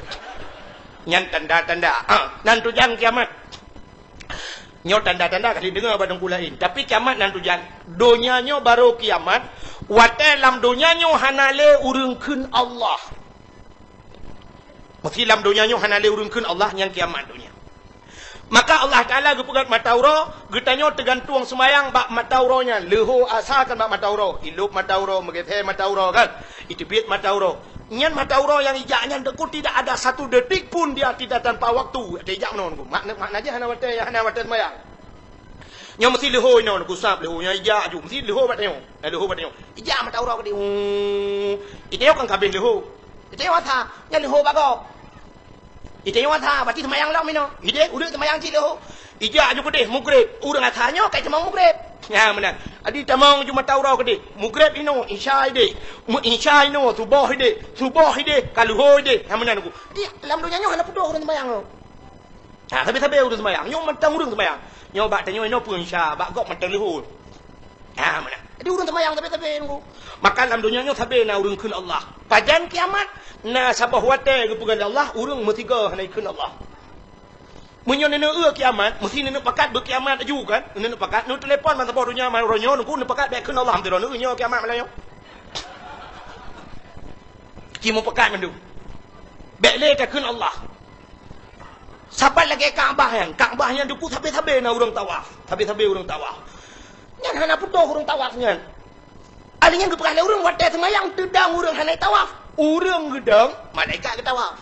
Nyan tanda-tanda. Ah, nan tujan kiamat. Nyoe tanda-tanda ka jideungoe bak teungku laén. Tapi kiamat nan tujan. Donya nyoe barô kiamat, watée lam donya nyoe hana lé ureuëng kheun Allah. Meusé lam donya nyoe hana lé ureuëng kheun Allah, nyan kiamat donya. Maka Allah Taala geupeugét mata uroe, geutanyoe teugantueng seumayang bak mata uroe nyan. Leuhô asa kan bak mata uroe, ilôb mata uroe, meugeusé mata uroe kan, iteubiet mata uroe. Nyan mata uroe nyang ijak nyan Teungku tidak ada satu detik pun dia tidak tanpa waktu. Watée ijak meunoe Teungku. Makna, makna jih hana watée, hana watée seumayang. Nyoe meusé leuhô inoe, Teungku, sab leuhô, nyoe ijak aju, meusé leuhô bak tanyoe. Eh, leuhô bak tanyoe. Ijak mata uroe keudéh. Hu. Itanyoe kan kabén leuhô. Itanyoe asa, nyan leuhô bak gob. Itanyoe asa, berarti seumayang lom inoe. Idéh, udeuek seumayang cit leuhô. Ijak aju keudéh, mugreb. Ureuëng asa nyoe ka itamong mugreb. Nyan meunan. Adi tamong aju mata uroe keudéh. Mugreb inoe, isya idéh. Mu-, isya inoe, suboh idéh. Suboh idéh, ka leuhô idéh. Nyan meunan Teungku. Jadi, lam donya nyoe hana putôh ureuëng seumayang nyoe. Ha, sabe-sabe ureuëng seumayang. Nyoe mantong ureuëng seumayang. Nyoe bak tanyoe inoe peue isya, bak gob mantong leuhô. Ha, meunan. Jadi ureuëng seumayang sabe-sabe Teungku. Maka lam donya nyoe sabe na ureuëng kheun Allah. Pajan kiamat, na saboh watée geupeugah lé Allah, ureuëng meusigoe hana ikheun Allah. Meunyoe neuneuk eu kiamat, meusé neuneuk pakat beu kiamat aju kan? Neuneuk pakat, neutelepon masa boh donya, masa uroe nyoe, Teungku, neupakat bék kheun Allah, meusidroe neueu nyoe kiamat malam nyoe. Ci meupakat mandum. Bék lé takheun Allah. Sapat lagée Ka'bah nyan. Ka'bah nyan Teungku sabe-sabe na ureuëng tawaf. Sabe-sabe ureuëng tawaf. Nyan hana putôh ureuëng tawaf nyan. Ahli nyan geupeugah lé ureuëng watée seumayang teudong ureuëng hana tawaf. Ureuëng geudong, malaikat geutawaf.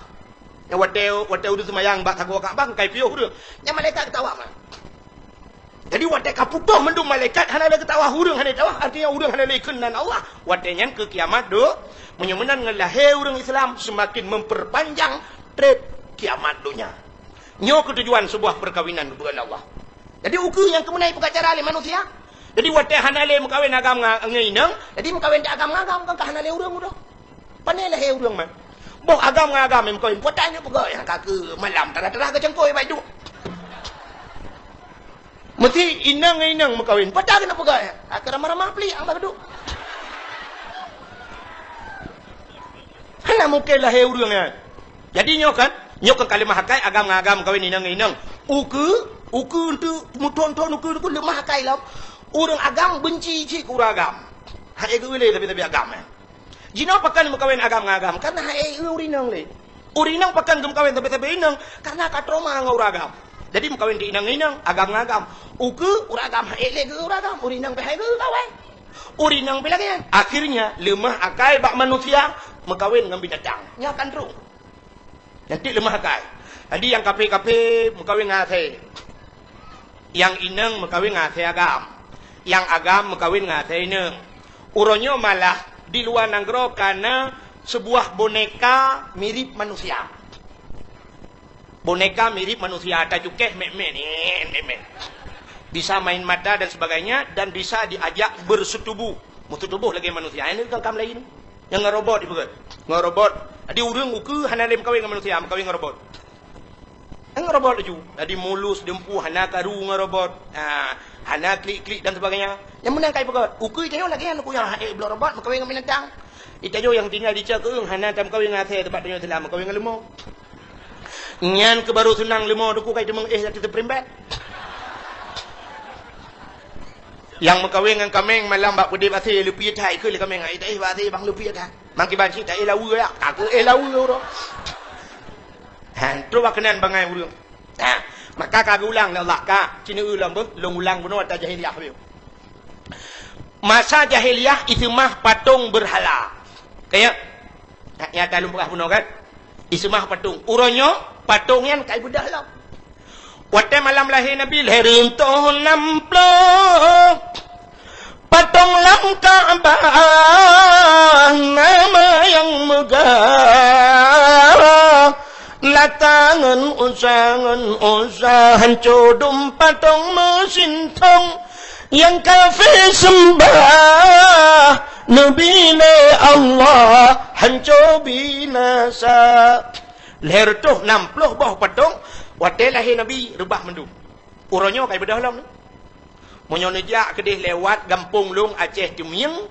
Nyan watée, watée ureuëng seumayang bak sagoe Ka'bah, kai piôh ureuëng. Nyan malaikat geutawaf. Jadi, watée ka putôh mandum malaikat hana lé geutawaf, ureuëng hana tawaf, artinya ureuëng hana lé kheun nan Allah. Watée nyan keu kiamat dôk, meunyoe meunan ngon lahé ureuëng Islam seumaken memperpanjang treb kiamat donya. Nyoe keutujuan seubuah peukawinan geupeugah lé Allah. Jadi, ukeue nyang keumeunai peugah cara lé manusia. Jadi, watée hana lé meukawen agam nga-, ngon inong, jadi meukawen di agam ngon agam, kan ka hana lé ureuëng udah. Pane lahé ureuëng man. Boh agam ngon agam nyang meukawen, peue tanyoe peugah nyang ka keu malam, tarah-tarah geucangkôi bak duek. Meusé inong ngon inong meukawen, peue tanyoe peugah nyang ka keu ramah-ramah plik nyang bak duek. Hana mungken lahé ureuëng nyan. Jadi nyoe kan, nyoe kan ka leumah akai agam ngon agam meukawen inong ngon inong. Ukeue, ukeue untuk meuthon-thon ukeue tu leumah akai lom. Ureuëng agam benci cit keu ureuëng agam. Hai geuh lé tapi-tapi agam, eh. Jinoe pakon meukawen agam ngon agam, karena hai ureuëng inong lé. Ureuëng inong pakon geumeukawen sabe-sabe inong, karena ka trauma ngon ureuëng agam. Jadi meukawen di inong ngon inong, agam ngon agam. Ukeue ureuëng agam hai lé geuh ureuëng agam, ureuëng inong pih hai geuh kawen. Ureuëng inong pih lagée nyan. Akhirnya leumah akai bak manusia meukawen ngon binatang. Nyan kan droe. Nyan cit leumah akai. Jadi nyang kafé-kafé meukawen ngon asèe. Nyang inong meukawen ngon asèe agam. Nyang agam meukawen ngon asèe inong. Uroe nyoe malah di luwa nanggroe ka na seubuah boneka mirip manusia. Boneka mirip manusia, tacukéh mét-mét, mét-mét. Bisa main mata dan sebagainya dan bisa diajak bersetubuh. Meusetubuh lagée manusia. Ini kan kam lain. Nyang ngon robot dipeugah. Ngon robot. Jadi ureuëng ukeue hana lé meukawen ngon manusia, meukawen ngon robot. Ngon robot laju. Jadi mulus, dumpeue, hana karu ngon robot. Ha, hana klik-klik dan sebagainya. Nyang meunan kai peugah. Ukeue tanyoe lagée nyan, ukeue nyang hai bloe robot meukawen ngon binatang. Itanyoe nyang tinggai di Cakeueng hana tameukawen ngon asèe, teumpat tanyoe Islam meukawen ngon leumo. Nyan keuh baru seunang leumo duku kai teumeung éh lati teuprimbet. Nyang meukawen ngon kaméng malam bak peudép asèe, leupie that keu lé kaméng, ai taéh bak asèe bang leupie that. Mang kiban cit taéh laweue ya, ka keu éh laweue uroe. Han, trok bak keunan bangai ureuëng. Ha, maka ka geuulang lé Allah ka, ci neueu lom beuh, lôn ulang bunoe ata jahiliyah beuh. Masa jahiliyah iseumah patong beurhala. Kaya, nyata lôn peugah bunoe kan? Iseumah patong. Uroe nyoe, patong nyan kai beudôh lom. Watée malam lahé Nabi, lhèe reutôh nam ploh. Patong lam Ka'bah, nama nyang meugah. Ngon usah, ngon usah, hanco dum patong meusintong, nyang kafé seumbah Nabi lé Allah, hanco binasa. Lhèe reutôh nam ploh boh patong, watèe lahé Nabi, reubah mandum. Uroe nyoe ka ibeudôh lom. Meunyoe neujak keudeh lewat gampông lôn Aceh Teumieng,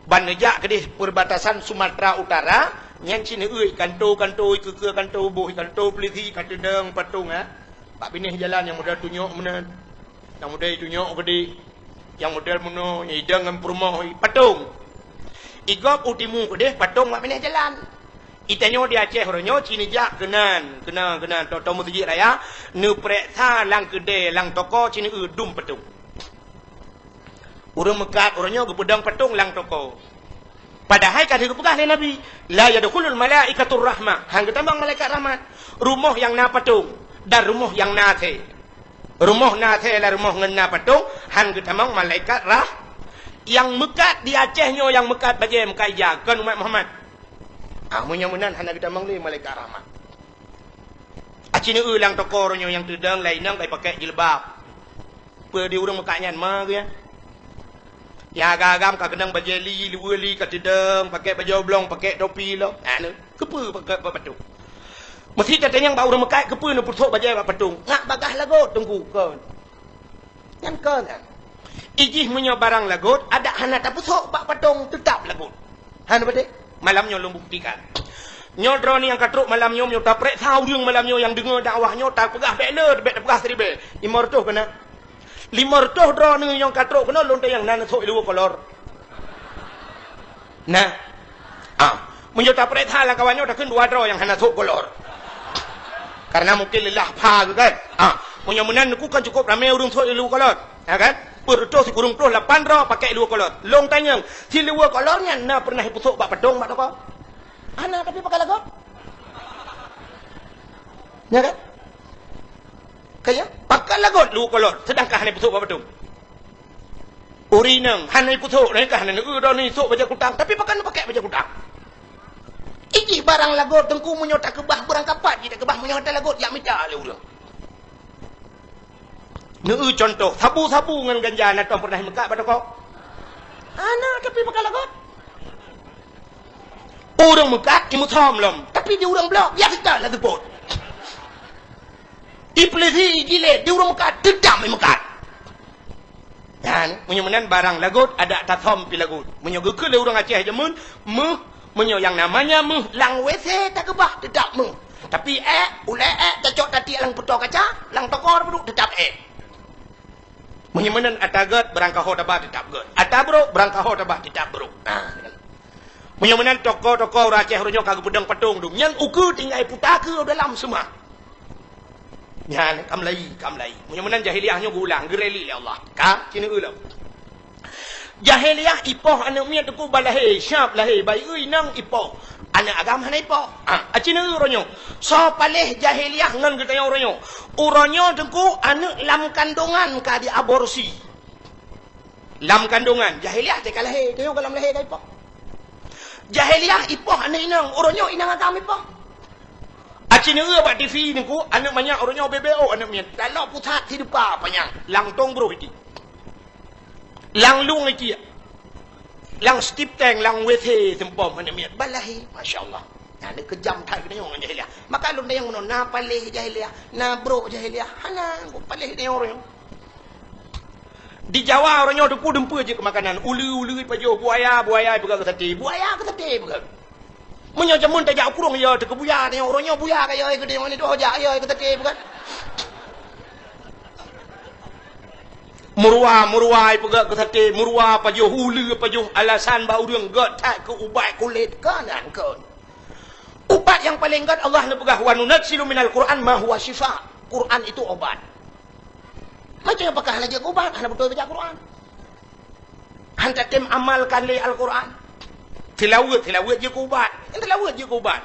ban neujak keudeh perbatasan Sumatera Utara, nyan cit neueu kanto-kanto, ikeue-keue kanto, boh kanto polisi ka teudong patong, ha. Bak binéh jalan nyang model tunyok meunan, nyang model tunyok keudeh, nyang model meunoe, nyang idong ngon peurumoh, patong. Igob u timu keudeh, patong bak binéh jalan. Itanyoe di Aceh uroe nyoe cit neujak keunan, keunan, keunan, tô-tô meuseujid raya, neupeureksa lam keudè, lam toko cit neueu dum patong. Ureueng meukat uroe nyoe geupeudong patong lam toko. Padahai ka geupeugah lé Nabi, "La yadkhulul malaikatur rahmah." Han geutamong malaikat rahmat. Rumoh nyang na patong dan rumoh nyang na asèe. Rumoh na asèe lam rumoh ngon na patong, han geutamong malaikat rah-, nyang meukat di Aceh nyoe, nyang meukat bajèe, meukat ija, kon umat Muhammad. Ah, meunyoe meunan hana geutamong lé malaikat rahmat. Aci neueu lam toko uroe nyoe nyang teudong, laén inong ka ipakèk jilbab. Peue di ureueng meukat nyan ma geuh nyan? Nyang agam-agam ka keunong bajèe li, luweue li ka teudong, pakèk bajèe oblong, pakèk topi lom. Hana, keupeue pakèk bak patong? Meusti tatanyong bak ureueng meukat, keupeue neupeusok bajèe bak patong? Ngat bagaih lagot, Teungku, kon. Nyan kon nyan. Ijih meunyoe barang lagot, adak hana tapeusok bak patong, teutab lagot. Hana beutôi? Malam nyoe lôn buktikan. Nyoe droeneuh nyang ka trok malam nyoe, meunyoe tapeureksa ureueng malam nyoe nyang deungoe dakwah nyoe, tapeugah bèk le, bèk tapeugah siribèe. Limong reutôh keunan. Limong reutôh droeneuh nyang ka trok keunoe lôn tanyong na neusok iluweue kolor. Nah. Ah, meunyoe tapeureksa lam kawan nyoe takheun dua droe nyang hana sok kolor. Karena mungkin leulah pha geuh kan. Ah, meunyoe meunan Teungku kan cukup ramé ureueng sok iluweue kolor. Ya kan? Peuet reutôh sikureueng ploh lapan droe pakèk iluweue kolor. Lôn tanyong, siluweue kolor nyan na peureunah ipeusok bak patong bak toko? Hana, tapi pakon lagot. Ya kan? Kan ya? Pakon lagot luweue kolor, seudangkan hana ipeusok bak patong. Ureueng inong hana ipeusok, nyan ka hana neueu droeneuh isok bajèe kutang, tapi pakon neupakèk bajèe kutang? Ijih barang lagot Teungku meunyoe takeubah, barang kapat jih takeubah meunyoe hana lagot jak mita lé ureueng. Neueu cuntoh, sabu-sabu ngon ganja na tom peureunah imeukat bak toko? Hana, tapi pakon lagot. Ureueng meukat imeusom lom, tapi di ureueng blok biasa that laju pot. Ipeulisi jilét di ureueng meukat, teutab imeukat. Nyan, meunyoe meunan barang lagot, adak tasom pih lagot. Meunyoe geukheun lé ureueng Aceh jameun, meuh, meunyoe nyang namanya meuh lam W C takeubah, teutab meuh. Tapi ék, ulèe ék, tacok tatiek lam peutoe kaca, lam toko taduek, teutab ék. Meunyoe meunan ata gèt, barang kaho taba, teutab gèt. Ata brok, barang kaho taba, teutab brok. Nah, meunyoe meunan toko-toko ureueng Aceh uroe nyoe ka geupeudong patong dum. Nyan ukeue tinggai puta keu dalam seumah. Nyan, ka meulayi, ka meulayi. Meunyoe meunan jahiliyah nyoe geuulang, geureli lé Allah. Ka, ci neueu lom. Jahiliyah ipoh aneuk miet Teungku bak lahé, siap lahé, bayeue inong ipoh. Aneuk agam hana ipoh. Ha, aci neueu uroe nyoe. Soe paléh jahiliyah ngon geutanyong uroe nyoe. Uroe nyoe Teungku aneuk lam kandongan ka diaborsi. Lam kandongan, jahiliyah teuka lahé, tanyoe goh lam lahé ka ipoh. Jahiliyah ipoh aneuk inong, uroe nyoe inong agam ipoh. Aci neueu bak T V Teungku, aneuk manyak uroe nyoe B B O aneuk miet. Lam pusat sideupa panyang, lam tong broh iti. Lam lueng iti. Lam stip tank, lam W C seumpom aneuk miet. Bak lahé, masya Allah. Nyan keujam that geutanyoe ngon jahiliyah. Maka lôn tanyong meunoe, na paléh jahiliyah, na brok jahiliyah. Hana, paléh tanyoe uroe nyoe. Di Jawa uroe nyoe Teungku dumpeue jeuet keu makanan. Uleue, uleue ipajoh, buaya, buaya ipeugöt keu saté. Buaya keu saté ipeugöt. Meunyoe jameun tajak u krueng, yo teuh keu buya, tanyoe uroe nyoe buya ka yo keu tanyoe, nyoe jak yo keu saté ipeugöt. Meuruwa, meuruwa ipeugöt keu saté, meuruwa pajoh, uleue pajoh, alasan bak ureueng gèt that keu ubat kulét, kon nyan kon. Ubat nyang paleng gèt Allah neupeugah, "Wa nunazzilu minal Qur'an ma huwa syifa." Quran itu obat. Macam apakah hana jeuet keu ubat, hana beutôi baca Quran. Han tatem amalkan lé Al-Quran. Tilaweuet, tilaweuet jeuet keu ubat. Tilaweuet jeuet keu ubat.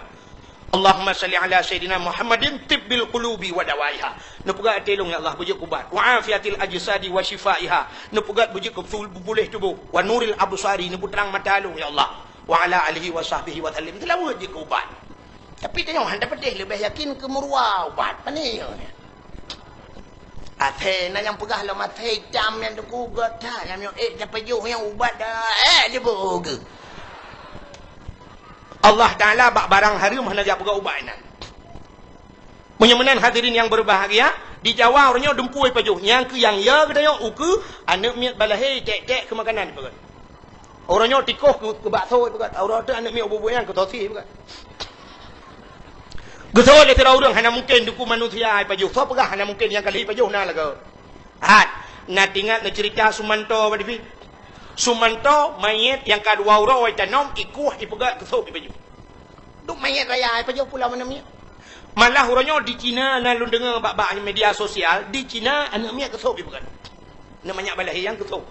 Allahumma salli ala sayyidina Muhammadin tibbil qulubi wa dawaiha. Neupeugah até lôn, ya Allah, beujeuet keu ubat. Wa afiatil ajsadi wa syifaiha. Neupeugah beujeuet keu sul-, puléh tuboh. Wa nuril absari, neupeutrang mata lôn, ya Allah. Wa ala alihi wa sahbihi wa sallim. Tilaweuet jeuet keu ubat. Tapi tanyoe hana tapeudeh, leubeh yakin keu meuruwa ubat. Pane nyoe? Asèe na nyang peugah lom asèe itam nyan teungku gèt that, nyang miyueb ék tapajoh nyang ubat dah, ék diboh geuh. Allah Taala bak barang hareuem hana geujak peugah ubat inan. Meunyoe meunan hadirin nyang berbahagia, di Jawa uroe nyoe dumpeue ipajoh, nyang keu nyang ya geutanyoe ukeue aneuk miet balahé tek-tek keu makanan ipeugah. Uroe nyoe tikoh keu, keu bakso ipeugah, uroe teuk aneuk miet ubeut-ubeut nyan keu sosis ipeugah. Geuseuôt lé sidroe ureueng hana mungken teungku manusia ipajoh. Soe peugah hana mungken, nyang ka lheueh ipajoh na lagoe. Hat, na teuingat na ceurita Sumanto bak T V? Sumanto manyét nyang ka dua uroe itanom, ikueh, ipeugah keu sop ipajoh. Duek manyét raya ipajoh pulo manusia. Malah uroe nyoe di Cina na lôn deungoe bak, bak media sosial, di Cina aneuk miet keu sop ipeugah. Aneuk manyak balahé nyang keu sop.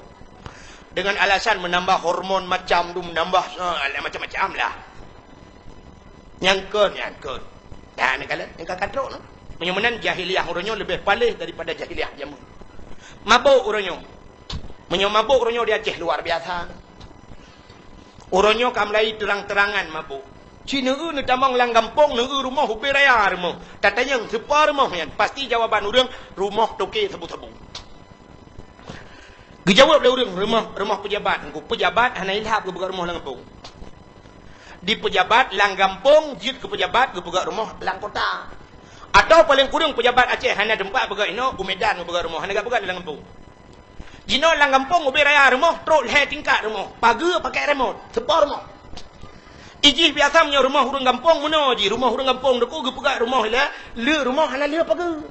Dengan alasan menambah hormon macam tu, menambah, eh, macam-macam lah. Nyang kon, nyang kon. Nah, ni kalian, nyang ka katrok tu. Meunyoe meunan jahiliyah uroe nyoe leubeh paléh daripada jahiliyah jameun. Mabök uroe nyoe. Meunyoe mabök uroe nyoe di Aceh luar biasa. Uroe nyoe ka mulai terang-terangan mabök. Ci neueu neutamong lam gampông, neueu rumoh ubé raya rumoh. Tatanyong sipa rumoh nyan, pasti jawaban ureueng rumoh toke sabu-sabu. Geujaweueb lé ureueng rumoh, rumoh peujabat. Engko peujabat hana ilhab geupeugah rumoh lam gampông. Di peujabat lam gampông jeuet keu peujabat geupeugah rumoh lam kota. Atawa paleng kureueng peujabat Aceh hana teumpat peugah inoe u Medan geupeugah rumoh, hana geupeugah lam gampông. Jinoe lam gampông ubé raya rumoh trok lhèe tingkat rumoh, pageue pakai remot, seupôt rumoh. Ijih biasa meunyoe rumoh ureueng gampông meunoe jih, rumoh ureueng gampông teungku geupeugah rumoh ilèe, le rumoh hana le pageue.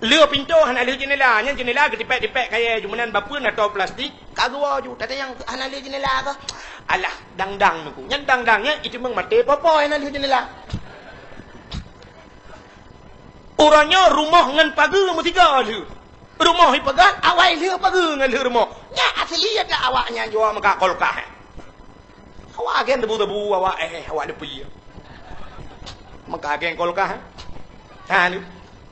Le pintoe hana lheueh jeundela, nyan jeundela geutipék-tipék kayèe ju meunan bapeuen atau plastik, ka geuwoe ju, tatanyong hana lheueh jeundela kah? Alah, dang-dang teungku. Nyan dang-dang nyan iteumeung maté popo hana lheueh jeundela. Uroe nyoe rumoh ngon pageue meusigoe lheueh. Rumoh ipeugah awai lheueh pageue ngon lheueh rumoh. Nyan asli ata awak nyan jua meuka kulkah. Awak agen debu-debu, awak, eh, awak depi. Maka agen kulkah, eh. Ha, ni.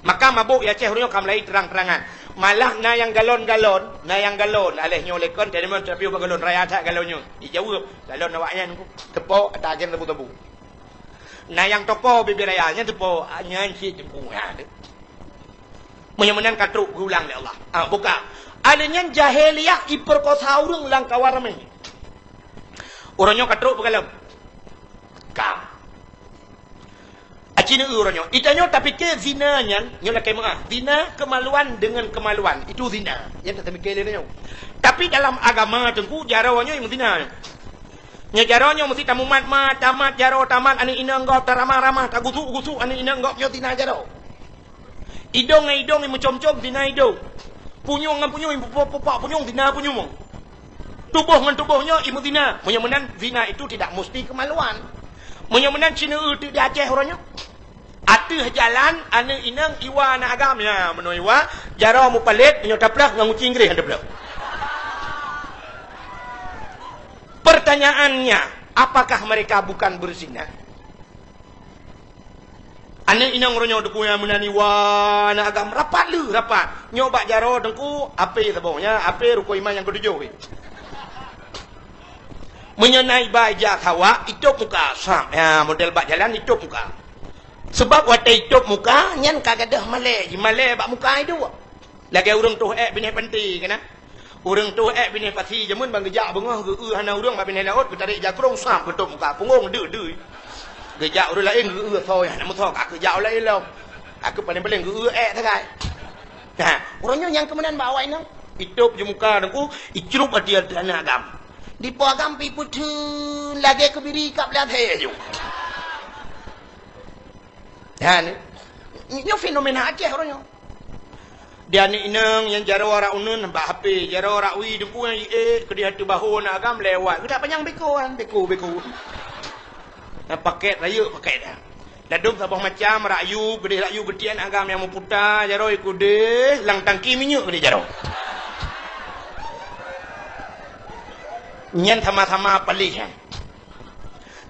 Maka mabök di Aceh uroe nyoe ka mulai terang-terangan. Malah na nyang galon-galon, na nyang galon. Aléh nyoe lé kon, teurimong tapi ubak galon raya that galon nyoe. Dijaweueb, galon awak nyan teupok ata agen debu-debu. Na nyang toko bibir raya nyan teupok, nyan cit teupok. Ha, ni. Meunyoe meunan ka trok geulang lé Allah. Ah, buka. Aléh nyan jahiliyah iperkosa ureueng lam kawan ramé. Uroe nyoe ka trok peukalon. Ka. Aci neueu uroe nyoe. Itanyoe tapike zina nyan, nyoe lakèe meuah. Zina kemaluan dengan kemaluan. Itu zina. Nyan tapike lé nyoe. Tapi dalam agama teungku, jaroe nyoe meuzina. Nyoe jaroe nyoe meusti tamumat mat, tamat jaroe, tamat aneuk inong gob, taramah-ramah, tagusuk-gusuk aneuk inong gob, nyoe zina jaroe. Idong ngon idong imeucom-com zina idong. Punyueng ngon punyueng imeupupak-pupak punyueng zina punyueng. Tuboh ngon tuboh nyoe imeuzina. Meunyoe meunan zina itu tidak musti kemaluan. Meunyoe meunan ci neueu teuk di Aceh uroe nyoe. Ateueh jalan aneuk inong iwa aneuk agam, ya, meunoe iwa, jaroe mupalét, meunyoe taplôh ngon guci Inggréh taplôh. Pertanyaannya, apakah mereka bukan berzina? Aneuk inong uroe nyoe teungku nyang meunan iwa aneuk agam rapat le, rapat. Nyoe bak jaroe teungku, apé saboh nyan, apé rukon iman nyang keutujôh. Meunyoe na iba ija sawak, itôb muka, sab. Ya, model bak jalan itôb muka. Sebab watèe itôb muka, nyan ka gadôh malèe, jimalèe bak muka iduek. Lagèe ureueng toh èk binéh panté keunan. Ureueng toh èk binéh pasi jameun ban geujak beungoh geu-eu hana ureueng bak binéh laôt, geutarek jakrong sab geutôb muka punggong deuh-deuh. Geujak ureueng laén geu-eu soe hana meusoe ka geujak ureueng laén lom. Ka keuh paleng-paleng geu-eu èk sagai. Ha, ureueng nyoe nyang keumeunan bak awak inong. Itôb ju muka teungku, icrup ateueh aneuk agam. Dipo agam pi peutheun lagèe keubiri kap lagèe ju. Ha, ni. Nyoe fenomena Aceh ureueng nyoe. Di aneuk inong nyang jaroe rak uneun bak hapé, jaroe rak wie teungku nyang jiék keudéh ateueh bahô aneuk agam lewat. Geutak panyang beko kan, beko, beko. Nah, pakèt rayeuk pakèt dah. Ladôm saboh macam, rak yub, keudéh rak yub geutiek aneuk agam nyang meuputa, jaroe keudéh lam tangki minyeuk keudéh jaroe. Nyan sama-sama paléh nyan.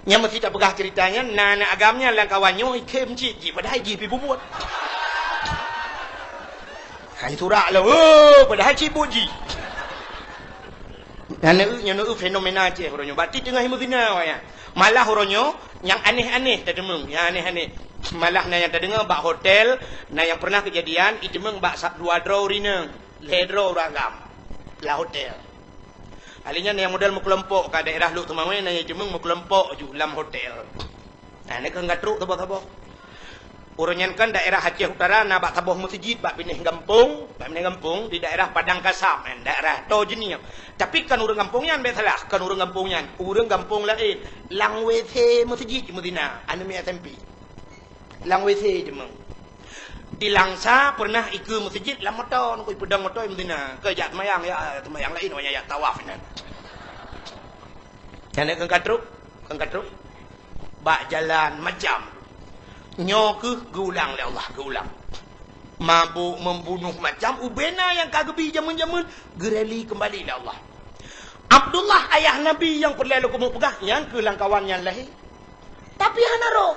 Nyang meusti tapeugah ceurita nyan, na aneuk agam nyan lam kawan nyoe ikhém cit jih, padahai jih pi bubuet. Hai surak lah, oh, padahai cit buet jih. Nyan neu, nyan neu fenomena Aceh uroe nyoe. Berarti teungoh meuzina awak nyan. Malah uroe nyoe nyang aneh-aneh tadeumeung, nyang aneh-aneh. Malah na nyang tadeungoe bak hotel, na nyang pernah keujadian, iteumeung bak sa-, dua droe ureueng inong, lhèe droe ureueng agam lam hotel. Ahli nyan nyang model meukelompok, ka daerah Lhokseumawe na nyang iteumeung meukelompok ju lam hotel. Nah, nyan keuh ka trok saboh-saboh. Uroe nyan kan daerah Aceh Utara na bak saboh meuseujid bak binéh gampông, bak binéh gampông di daerah Padang Kasam, eh, daerah Toh Jeunieng. Tapi kon ureueng gampông nyan, bèk salah, kon ureueng gampông nyan, ureueng gampông laén. Lam W C meuseujid meuzina, aneuk miet S M P. Lam W C jimeueng. Di Langsa pernah ikeue meuseujid lam moto, nunggu ipeudong moto meuzina. Keu jak seumayang, ya, seumayang laén, awak nyan jak tawaf nyan. Nyan keuh ka trok, keuh ka trok. Bak jalan macam. Nyoe keuh geuulang lé Allah, geuulang. Mabök, membunuh, macam ubena nyang ka geubi jameun-jameun, geureli keumbali lé Allah. Abdullah ayah Nabi nyang peureulèe lôn keumeung peugah, nyan keuh lam kawan nyan lahé. Tapi hana roh.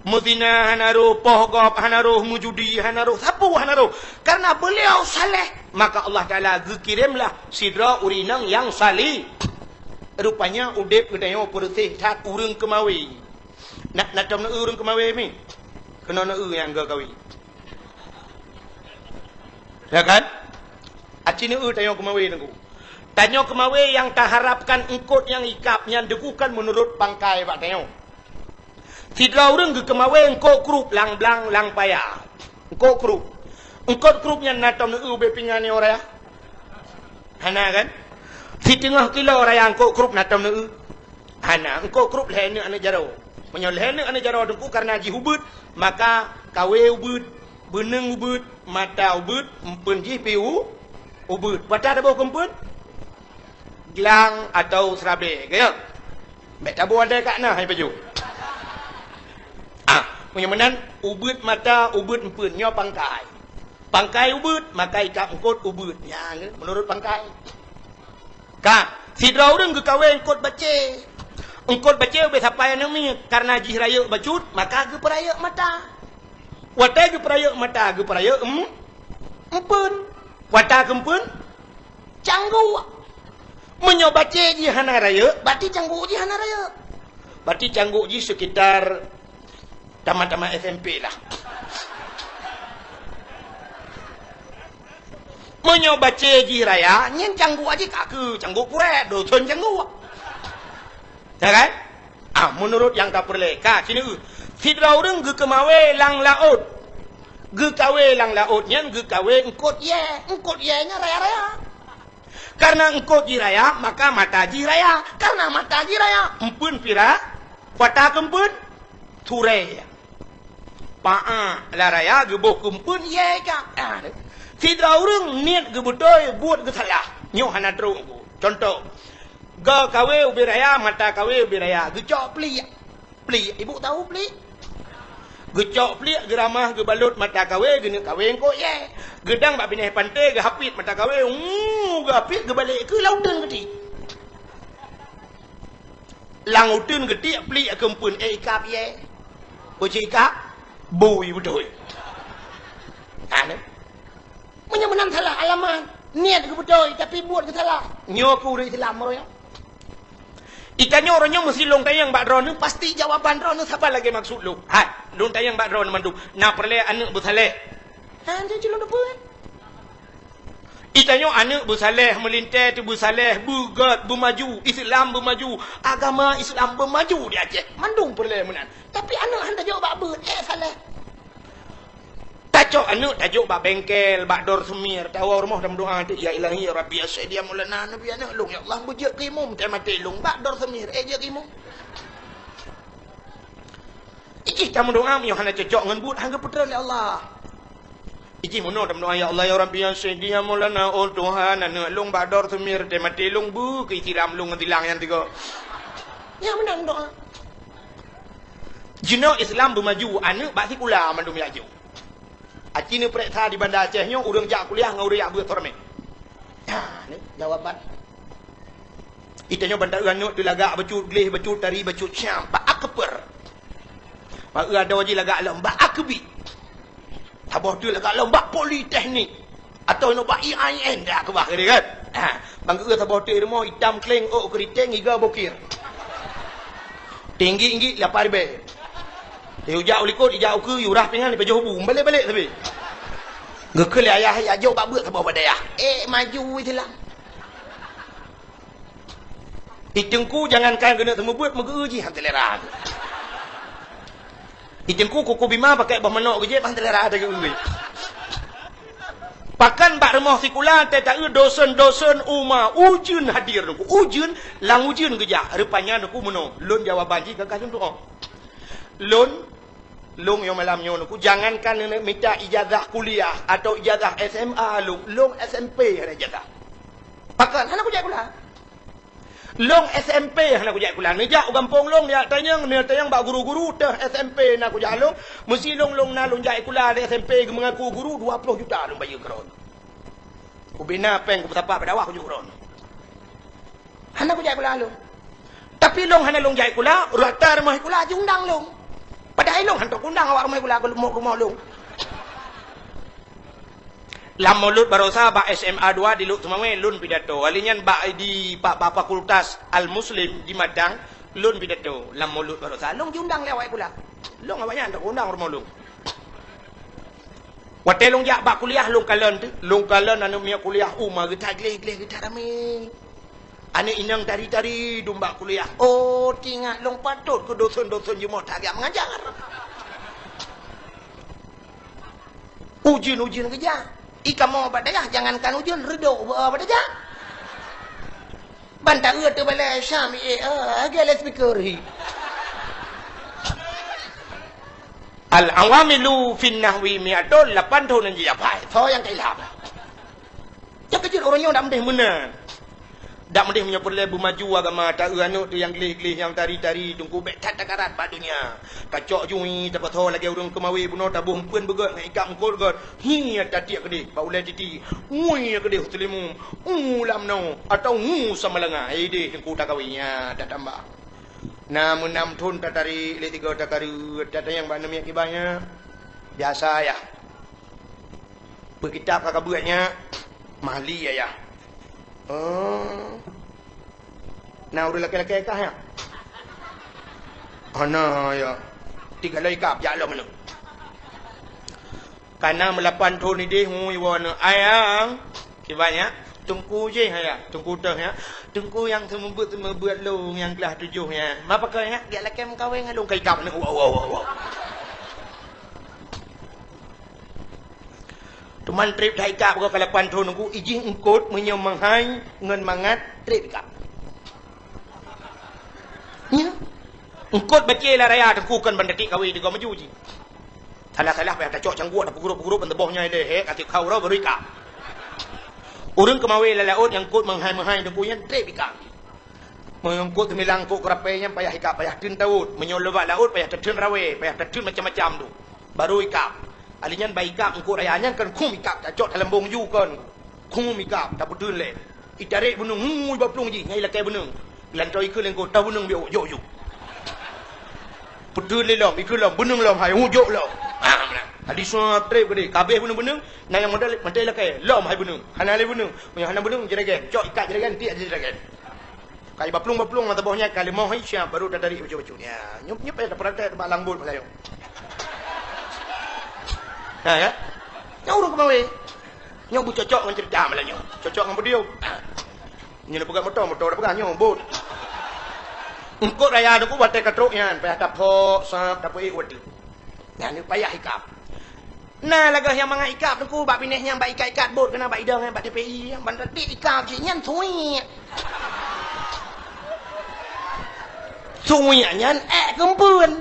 Meuzina hana roh, poh gob hana roh, meujudi hana roh, sapeue hana roh. Karena beliau saleh, maka Allah Taala geukiremlah sidroe ureueng inong nyang saleh. Rupanya udép geutanyoe peureuseh that ureueng keumawe. Na, na tom neu ureueng keumawe mi? Keunoe neu nyang geukawe. Ya kan? Aci neu tanyoe keumawe nunggu. Tanyoe keumawe nyang taharapkan eungkôt nyang ikab nyan deukukan meunurot pangkai bak tanyoe. Sidroe ureueng geukeumawe eungkôt krup lam blang lam paya. Eungkôt krup. Eungkôt krup nyan na tom neu ubé pingan nyoe raya? Hana kan? Siteungoh kilo raya eungkôt krup na tom neu? Hana. Eungkôt krup lhèe neuk aneuk jaroe. Meunyoe lhèe neuk aneuk jaroe teungku karena jih ubeut, maka kawe ubeut, beuneueng ubeut, mata ubeut, empeuen jih pi u-, ubeut. Patah taboh keu empeuen? Glang atau seurabe, ka ya? Bèk taboh adai kat na hai pajoh. Ah, meunyoe meunan, ubeut mata, ubeut empeuen, nyoe pangkai. Pangkai ubeut, maka ikab eungkôt ubeut. Nyan, meunurot pangkai. Ka, sidroe ureueng geukawe eungkôt bacé. Eungkôt bacé ubé sapai aneuk miet, karena jih rayeuk bacut, maka geupeurayeuk mata. Watèe geupeurayeuk mata, geupeurayeuk em-, empeuen. Watèe keu empeuen, cangguek. Meunyoe bacé jih hana rayeuk, berarti cangguek jih hana rayeuk. Berarti cangguek jih sekitar tamat-tamat S M P lah. Meunyoe bacé jih raya, nyan cangguek jih ka keu cangguek purèt, dosen cangguek. Ya kan? Ah, meunurot nyang ka peureulèe, ka, sineuk. Sidroe ureueng geukeumawe lam laôt. Geukawe lam laôt nyan geukawe eungkôt yèe. Eungkôt yèe nyan raya-raya. Karena eungkôt jih raya, maka mata jih raya. Karena mata jih raya, empeuen pira, watèe keu empeuen, surèe. Paa, lam raya geuboh keu empeuen, yèe ka. Ah, sidroe ureueng niet geubeutôi, buet geusalah. Nyoe hana trok. Contoh, Geukawe ubé raya, mata kawe ubé raya, geucok pliek. Pliek, ibu tahu pliek? Geucok pliek, geuramah, geubalot mata kawe, geuneuk kawe eungkôt yèe. Geudang bak binéh panté, geuhapit mata kawe, uu, geuhapit, geubalek keu lam uteuen geutiek. Lam uteuen geutiek pliek keu empeuen, eh, ikab yèe. Boceh ikab, bui beutôi. Ha, nyoe. Meunyoe meunan salah alamat, niet geubeutôi, tapi buet geusalah. Nyoe keuh ureueng Islam uroe nyoe. Itanyoe uroe nyoe meusé lôn tanyong bak droeneuh, pasti jawaban droeneuh saban lagèe maksud lôn. Hai, lôn tanyong bak droeneuh mandum, na peureulèe aneuk beusaléh? Ha, nyoe cit lôn teupeue. Itanyoe aneuk beusaléh, meulintèe teubeusaléh, beugèt, beumaju, Islam beumaju, agama Islam beumaju di Aceh. Mandum peureulèe meunan. Tapi aneuk han tajok bak beuet, eh, saléh. Tacok aneuk tajok bak bengkel, bak dor seumir, tawoe rumoh tameudoa teuk, "Ya Ilahi, ya Rabbi, ya Sayyidi, ya Maulana, Nabi aneuk lôn, ya Allah, beujeuet keu imum, teuh maté lôn bak dor seumir, eh, jeuet keu imum." Ijih tameudoa meunyoe hana cocok ngon buet, han geupeutreun lé Allah. Ijih meunoe tameudoa, "Ya Allah, ya Rabbi, ya Sayyidi, ya Maulana, oh Tuhan, aneuk lôn bak dor seumir, teuh maté lôn, beu keu siram lôn ngon silang nyan tiga." Nyan meunan doa. Jinoe Islam beumaju, aneuk bak sikula mandum jak jok. Aci neupareksa di Banda Aceh nyoe, ureueng jak kuliah ngon ureueng jak beuet soe ramé. Ha, ni jawaban. Itanyoe ban taeu aneuk teulagak bacut, gleh bacut, tari bacut, siap, bak akper. Bak eu adoe jih lagak lom, bak akbi. Saboh teuk lagak lom bak politeknik. Atawa inoe bak I A I N dak keubah keudeh kan? Ha, ban geu saboh teuk rumoh itam kleng, ôk keuriteng, iga bokir. Tinggi-tinggi lapan ribèe. Yue jak u likot, ijak u keue, yue rah pingan, ipajoh bu. Balek-balek sabe. Geukheun lé ayah, "Jak jok bak beuet saboh bak dayah." Eh, maju silang. I Teungku jangankan keuneuk seumeubeuet, meugeu jih han seulera. I Teungku kuku bima pakai boh manok geujép han seulera teugeue. Pakon bak rumoh sikula teuka dosen-dosen uma ujeuen hadir Teungku. Ujeuen, lam ujeuen geujak. Rupanya Teungku meunoe, lôn jawaban jih gagah lôn tu'oh. Lôn, lôn nyang malam nyoe Teungku, jangankan mita ijazah kuliah atau ijazah S M A lôn, lôn S M P hana ijazah. Pakon hana kujak sikula. Lôn S M P hana kujak sikula. Neujak u gampông lôn, neujak tanyong, neujak tanyong bak guru-guru teuh S M P na kujak lôn. Meusi lôn, lôn na lôn jak sikula di S M P geumeungaku guru dua ploh juta lôn bayeue keu droe. Kubina péng kupeusapat bak dakwah kujak keu droe. Hana kujak sikula lôn. Tapi lôn hana lôn jak sikula, rata rumoh sikula jiundang lôn. Padahai lôn hantom kuundang awak rumoh sikula keu rumoh-rumoh lôn. Lam Maulud Barosa bak S M A dua di Lhokseumawe lôn pidato. Ahli nyan bak di, bak, bak Fakultas Al-Muslim di Madang lôn pidato. Lam Maulud Barosa lôn jiundang lé awak sikula. Lôn awak nyan hantom kuundang rumoh lôn. Watèe lôn jak bak kuliah lôn kalon teuh, lôn kalon aneuk miet kuliah uma geutak gleh-gleh geutak ramé. Aneuk inong tari-tari dum bak kuliah. Oh, teuingat lôn patot keu dosen-dosen jimoh tajak meungajar. Ujeuen-ujeuen geujak. I kamoe bak dayah jangankan ujeuen, reudôk bak dayah. Ban taeu teubalai Syam, eh, eh, lagèe loudspeaker hi. Al-awamilu fin nahwi mi'atun, lapan thôn nyang jiapai. Soe nyang ka ilham? Nyang keujeuet ureueng nyoe dak meudeh meunan. Dak meudeh meunyoe peureulèe beumaju agama, taeu aneuk teuh nyang gleh-gleh, nyang tari-tari, Teungku, bèk that takarat bak donya. Tacok jui, tapasoe lagèe ureueng keumawe bunoe, taboh umpeuen beugöt ngon ikab eungkôt göt. Hi tatiek keudeh bak ulèe titi. Ngui keudeh u Seulimeum. U lam noe atau u Samalanga. Ideh Teungku takawe nyan tatambah. Na meunam thôn tatarek lé tiga takareuet, tatanyong bak aneuk miet kiban nyan. Biasa yah. Peue kitab ka kabeuet nyan, Mahli ayah. Oh. Na ureueng lakèe-lakèe kah nyan? Hana ya. Tiga loi kab jak lom aneuk. Kana meulapan thôn ideh ngui woe aneuk. Ayang, kiban nyan, Teungku jih ayah, Teungku teuh nyan. Teungku nyang seumeubeuet-seumeubeuet lôn nyang keulaih tujoh nyan. Ma pakon nyan, jak lakèe meukawen ngon lôn ka ikab aneuk. Wow, wow, wow, wow. Teuma trép that ikab goe ka lapan thôn Teungku, ijih eungkôt meunyoe meuhai ngon mangat trép ikab. Nyan. Eungkôt bacé lam raya Teungku kon ban tatiek kawe tiga maju jih. Salah-salah payah tacok cangguek, tapeugrôp-peugrôp ban teuboh nyan ilèe, hek, até kau roh baru ikab. Ureueng keumawe lam laôt nyang eungkôt meuhai-meuhai Teungku nyan trép ikab. Meunyoe eungkôt teumilang eungkôt keurapèe nyan payah ikab, payah teun tawôt. Meunyoe lôn bak laôt payah tateun rawé, payah tateun macam-macam tu. Baru ikab. Ali nyan bak ikab eungkôt raya nyan kon khum ikab tacok dalam bông ju kon. Khum ikab tapeuteun lé. Itarek beuneueng ngui bak plueng jih nyan ilakèe beuneueng. Lantoe ikeue lé eungkôt, "Tau beuneueng biôk, jok ju." Peuteun lé lom, ikeue lom, beuneueng lom hai, hu jok lom. Ah, meunan. Adi sua trép keudeh, kabeh beuneueng-beuneueng, na nyang modal mantong ilakèe, lom hai beuneueng. Hana lé beuneueng, meunyoe hana beuneueng jeureugèn, cok ikat jeureugèn, tiek jeureugèn. Ka jibaplueng-baplueng mata boh nyan, ka leumoh hai siap, baru tatarik bacut-bacut. Ya, nyoe, nyoe payah tapraktek bak lang bot malam nyoe. Ha, ya? Nyoe ureueng keumawe. Nyoe beucocok ngon ceurita malam nyoe. Cocok ngon podium. Ha. Nyoe neupeugah moto, moto neupeugah nyoe, bot. Eungkôt raya Teungku watèe ka trok nyan, payah taphok, sab, tapeuék watèe. Nyan payah ikab. Na lagèe nyang mangat ikab Teungku bak binéh nyan bak ikat-ikat bot keunan bak idong nyan bak T P I nyan ban ratik ikab cit nyan suwiek. Suwiek nyan èk keumpeuen.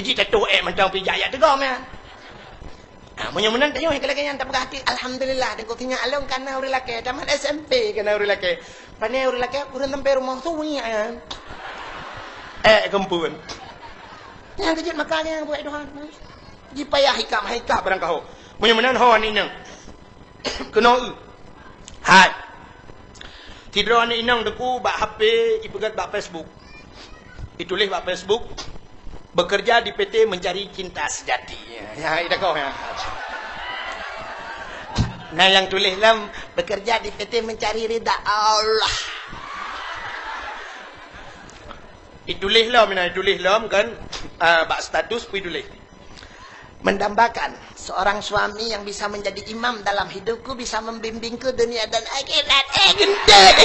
Jih tatuh èk mantong pih jak-jak teugom nyan. Ah, meunyoe meunan tanyoe nyang lagèe nyan tapeugah até, "Alhamdulillah, Teungku, sinyak lôn kana ureueng lakèe, tamat S M P kana ureueng lakèe." Pane ureueng lakèe, ureueng sampai rumoh suwiek nyan. Èk keumpeuen. Nyang keujeuet maka nyang buet Tuhan. Jipayah ikab, hai ikab barang kaho. Meunyoe meunan ho aneuk inong. Keunoe. Hai. Sidroe aneuk inong Teungku bak H P ipeugèt bak Facebook. Ituléh bak Facebook, "Bekerja di P T mencari cinta sejati." Ya, ya, idakoh ya. Nah, nyang tuléh lom, "Bekerja di P T mencari ridha Allah." Ituléh lom, ina ituléh lom kan, ah, bak status pih ituléh. Mendambakan seorang suami yang bisa menjadi imam dalam hidupku, bisa membimbingku dunia dan akhirat. Eh, gendut.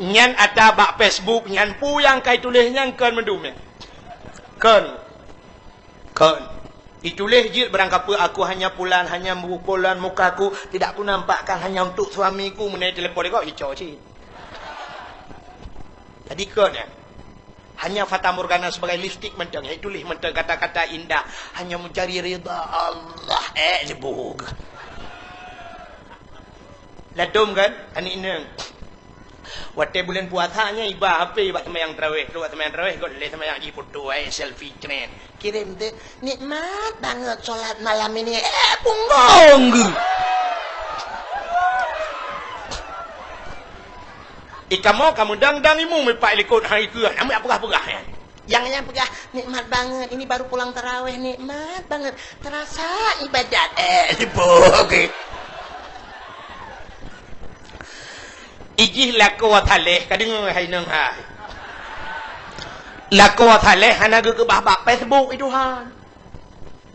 Nyan ata bak Facebook nyan, peue nyang ka ituléh nyan kon mandum nyan. Kon. Kon. Ituléh jeuet barang kapeue, "Aku hanya pulan, hanya pulan mukaku, tidak kunampakkan hanya untuk suamiku," meunan telepon lé gob, ico cit. Jadi kon nyan. Hanya fatamorgana sebagai lipstik mantong, ituléh mantong kata-kata indah, hanya mencari ridha Allah. Eh, jebug. Ladom kan? Aneuk inong. Watèe buleuen puasa nyan iba H P bak seumayang tarawèh. Trok bak seumayang tarawèh, göt lé seumayang jih foto, eh, selfie tren. Kirém teuk, "Nikmat banget sholat malam ini." Eh, punggong geuh. Ikamoe ka meudang-dang imeum ipak likot hai keuh, nyang peugah-peugah nyan. Nyang, nyang peugah, "Nikmat banget, ini baru pulang tarawèh, nikmat banget. Terasa ibadat." Eh, sibuk, oke. Ijih lakoe saleh, ka deungoe hai inong hai. Lakoe saleh hana geukeubah bak Facebook, i Tuhan.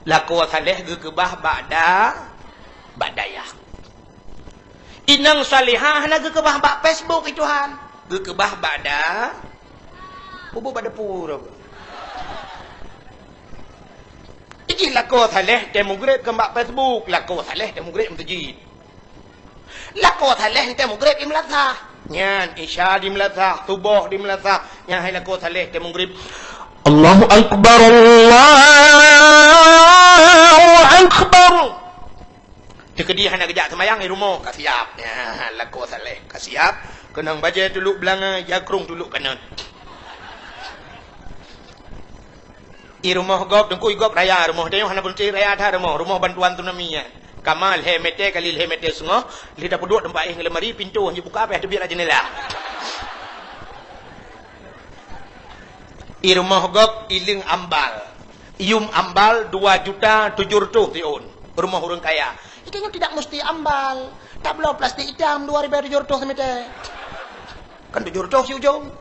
Lakoe saleh geukeubah bak da-, bak dayah. Inong salihah hana geukeubah bak Facebook, i Tuhan. Geukeubah bak da-, pubuet bak dapur. Ijih lakoe saleh teuh mugreb kon bak Facebook, lakoe saleh teuh mugreb meuseujid. Lakoe saleh teuh mugreb di meulasah. Nyan, Isya di meulasah, Suboh di meulasah. Nyan hai lakoe saleh teuh mugreb. Allahu Akbar, Allahu Akbar. Teukeudi hana geujak seumayang di rumoh, ka siap. Nyan, lakoe saleh, ka siap. Keunong bajèe tulok beulangöng, jakrong tulok kanöt. I rumoh gob, teungku i gob raya rumoh. Tanyoe hana peunteng raya that rumoh. Rumoh bantuan tsunami nyan. Kama lhèe mètè kali lhèe mètè seungoh, lheuh tapeuduek teumpat éh ngon lemari, pintoe han jibuka, payah teubiet lam jeundela. I rumoh gob, i leung ambal. Yum ambal dua juta tujuh ratus siôn. Rumoh ureueng kaya. Tanyoe tidak mesti ambal. Tabloe plastik itam dua ribu tujuh ratus mètè. Kan tujuh ratus si ujong.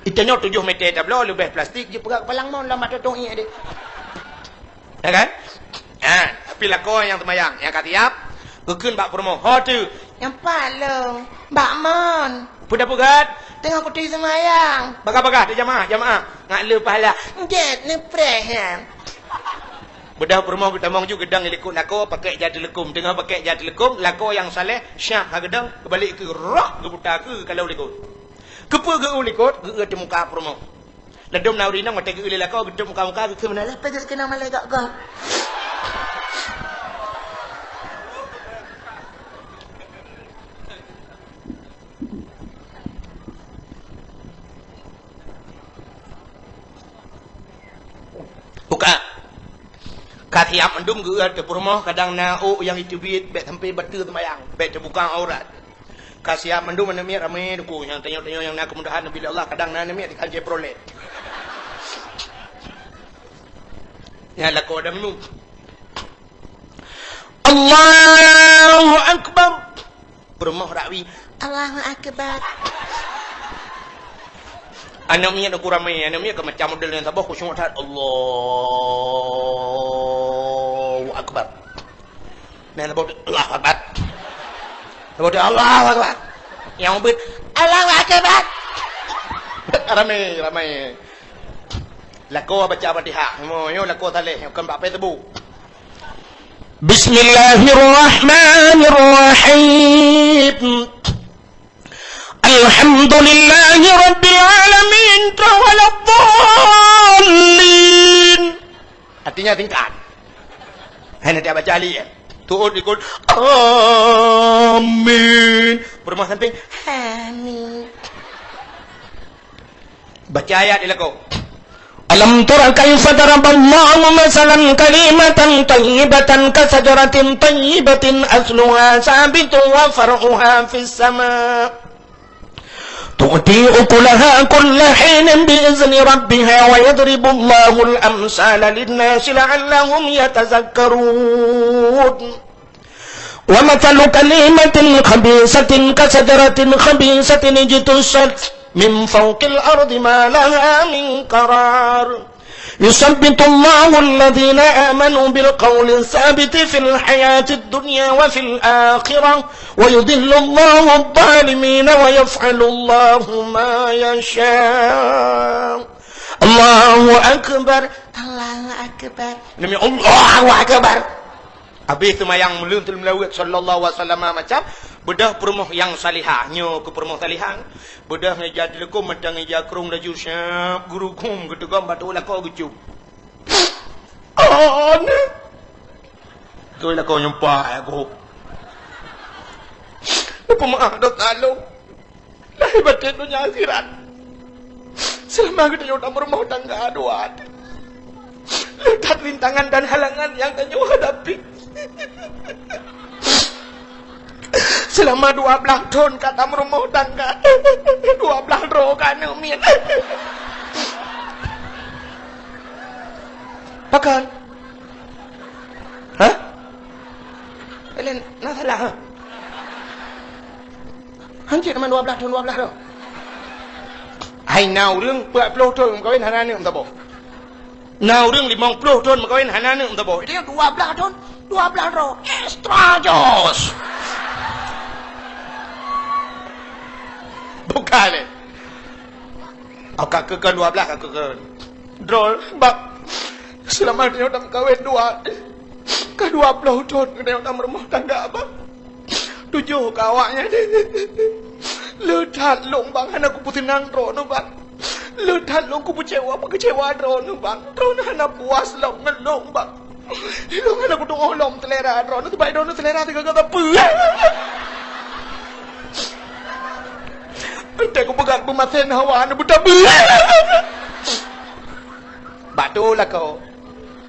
Itanyoe tujoh mètè tabloe leubeh plastik, jipeugah keupalang mon lam mata tong ié deh. Ya kan? Ha, tapi lakoe nyang seumayang, nyang ka siap, geukheun bak peurumoh, "Ho teuh?" "Nyang pat lôn, bak mon." "Peue tapeugah?" "Teungoh kuteuk seumayang." "Bagah-bagah, teuh jamaah, jamaah." "Ngat le pahala." "Jeuet neupreh nyan." Beudôh peurumoh geutamong ju geudong i likot lakoe, pakèk jak teuleukom. Teungoh pakèk jak teuleukom, lakoe nyang saleh, siap ka geudong, geubalek keu roh geuputa keu kalau likot. Keupeue geu likot, geu teuh muka peurumoh. Ladom na ureueng inong watèe geu lé lakoe, geu teuh muka-muka, geu keu meunan, "Peue jeuet keunoe malèe gok-gok." Buka. Ka siap mandum geuh teuh peurumoh, kadang na ôk nyang jiteubiet, bèk sampai bateue seumayang, bèk teubuka aurat. Ka siap mandum aneuk miet ramè teungku, nyang tanyoe-tanyoe nyang na keumudahan neubi lé Allah, kadang na aneuk miet ikan Chevrolet. Nyan lakoe dam minum. Allahu Akbar. Peurumoh rakwi, "Allahu Akbar." Aneuk miet uku ramè, aneuk miet ka macam model nyang saboh khusyuk that. Allahu Akbar. Nah, saboh, "Allahu Akbar." Saboh, "Allahu Akbar." Nyang ubit, "Allahu Akbar." Ramè, ramè. Lakoe baca Fatihah. Nyoe, nyoe lakoe saleh, kon bak Facebook. Bismillahirrahmanirrahim. Alhamdulillahi rabbil alamin, waladdallin. Artinya singkat. Hana tiap baca alif, ya. Tuut ikut. Amin. Peurumoh sampéng. Amin. Baca ayat di lakoe. Alam tara kaifa daraballahu masalan kalimatan thayyibatan kasajaratin thayyibatin asluha sabitun wa far'uha fis sama. Tu'ti ukulaha kulla hinin bi izni rabbiha wa yadribullahul amsala linnasi la'allahum yatazakkarun. ومثل كلمة خبيثة كشجرة خبيثة اجتثت من فوق الأرض ما لها من قرار. يثبت الله الذين آمنوا بالقول الثابت في الحياة الدنيا وفي الآخرة ويضل الله الظالمين ويفعل الله ما يشاء. الله أكبر. الله أكبر. Demi Allahu Akbar. Habéh seumayang meuleueng teuleumeulaweuet sallallahu alaihi wasallam macam, beudôh peurumoh nyang salihah, nyoe keu peurumoh salihah, beudôh ngon ija teuleukom mantong ngon ija krông laju siab geurukom geuteugom bak teuk lakoe geucok. Aneh! Teuk lakoe nyumpah aku. Peumeu'ah dosa lôn. Lahé batén donya akhirat. Seulama geutanyoe tameurumoh tangga dua, le that rintangan dan halangan nyang tanyoe hadapi. Seulama dua blaih thon ka tameurumoh tangga, dua blaih droe ka aneuk miet. Pakon? Hah? Laén na salah, ha? Hanjeuet teuma dua blaih thon, dua blaih droe. Hai, na ureuëng peuet ploh thon meukawen hana aneuk meusaboh. Na ureuëng limong ploh thon meukawen hana aneuk meusaboh. Itu dua blaih thon, dua blaih droe. Extra jos. Bukan, eh. Oh, ka keukeun dua blaih, ka keukeun. Droe, bak. Seulama nyoe tameukawen dua. Ka dua ploh thon nyoe tameurumoh tangga, bak. Tujoh ka awaknyan. Le that lôn, bak, hana kupeuseunang droeneuh, bak. Le that lôn kupeucewa, peukeucewa droeneuh, bak. Droeneuh hana puas lom ngon lôn, bak. Lôn hana kutuoh lom seulera droeneuh, sabab droeneuh seulera sigoe-goe peue. Entah kupeugah peumasen hawa hana beutabeue. Bak tu lakoe.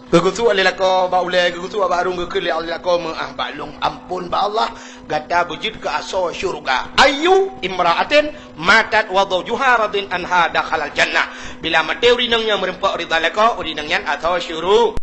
Geugusuk lé lakoe bak ulée, geugusuk bak arung, geukheun lé lakoe meu'ah bak lôn, ampôn bak Allah, gata beujeuet keu asoe syeuruga. Ayyu imra'atin matat wa zawjuha radin anha dakhalal jannah. Bila maté ureuëng inong nyang meurumpok ridha lakoe, ureuëng inong nyan asoe syeuruga.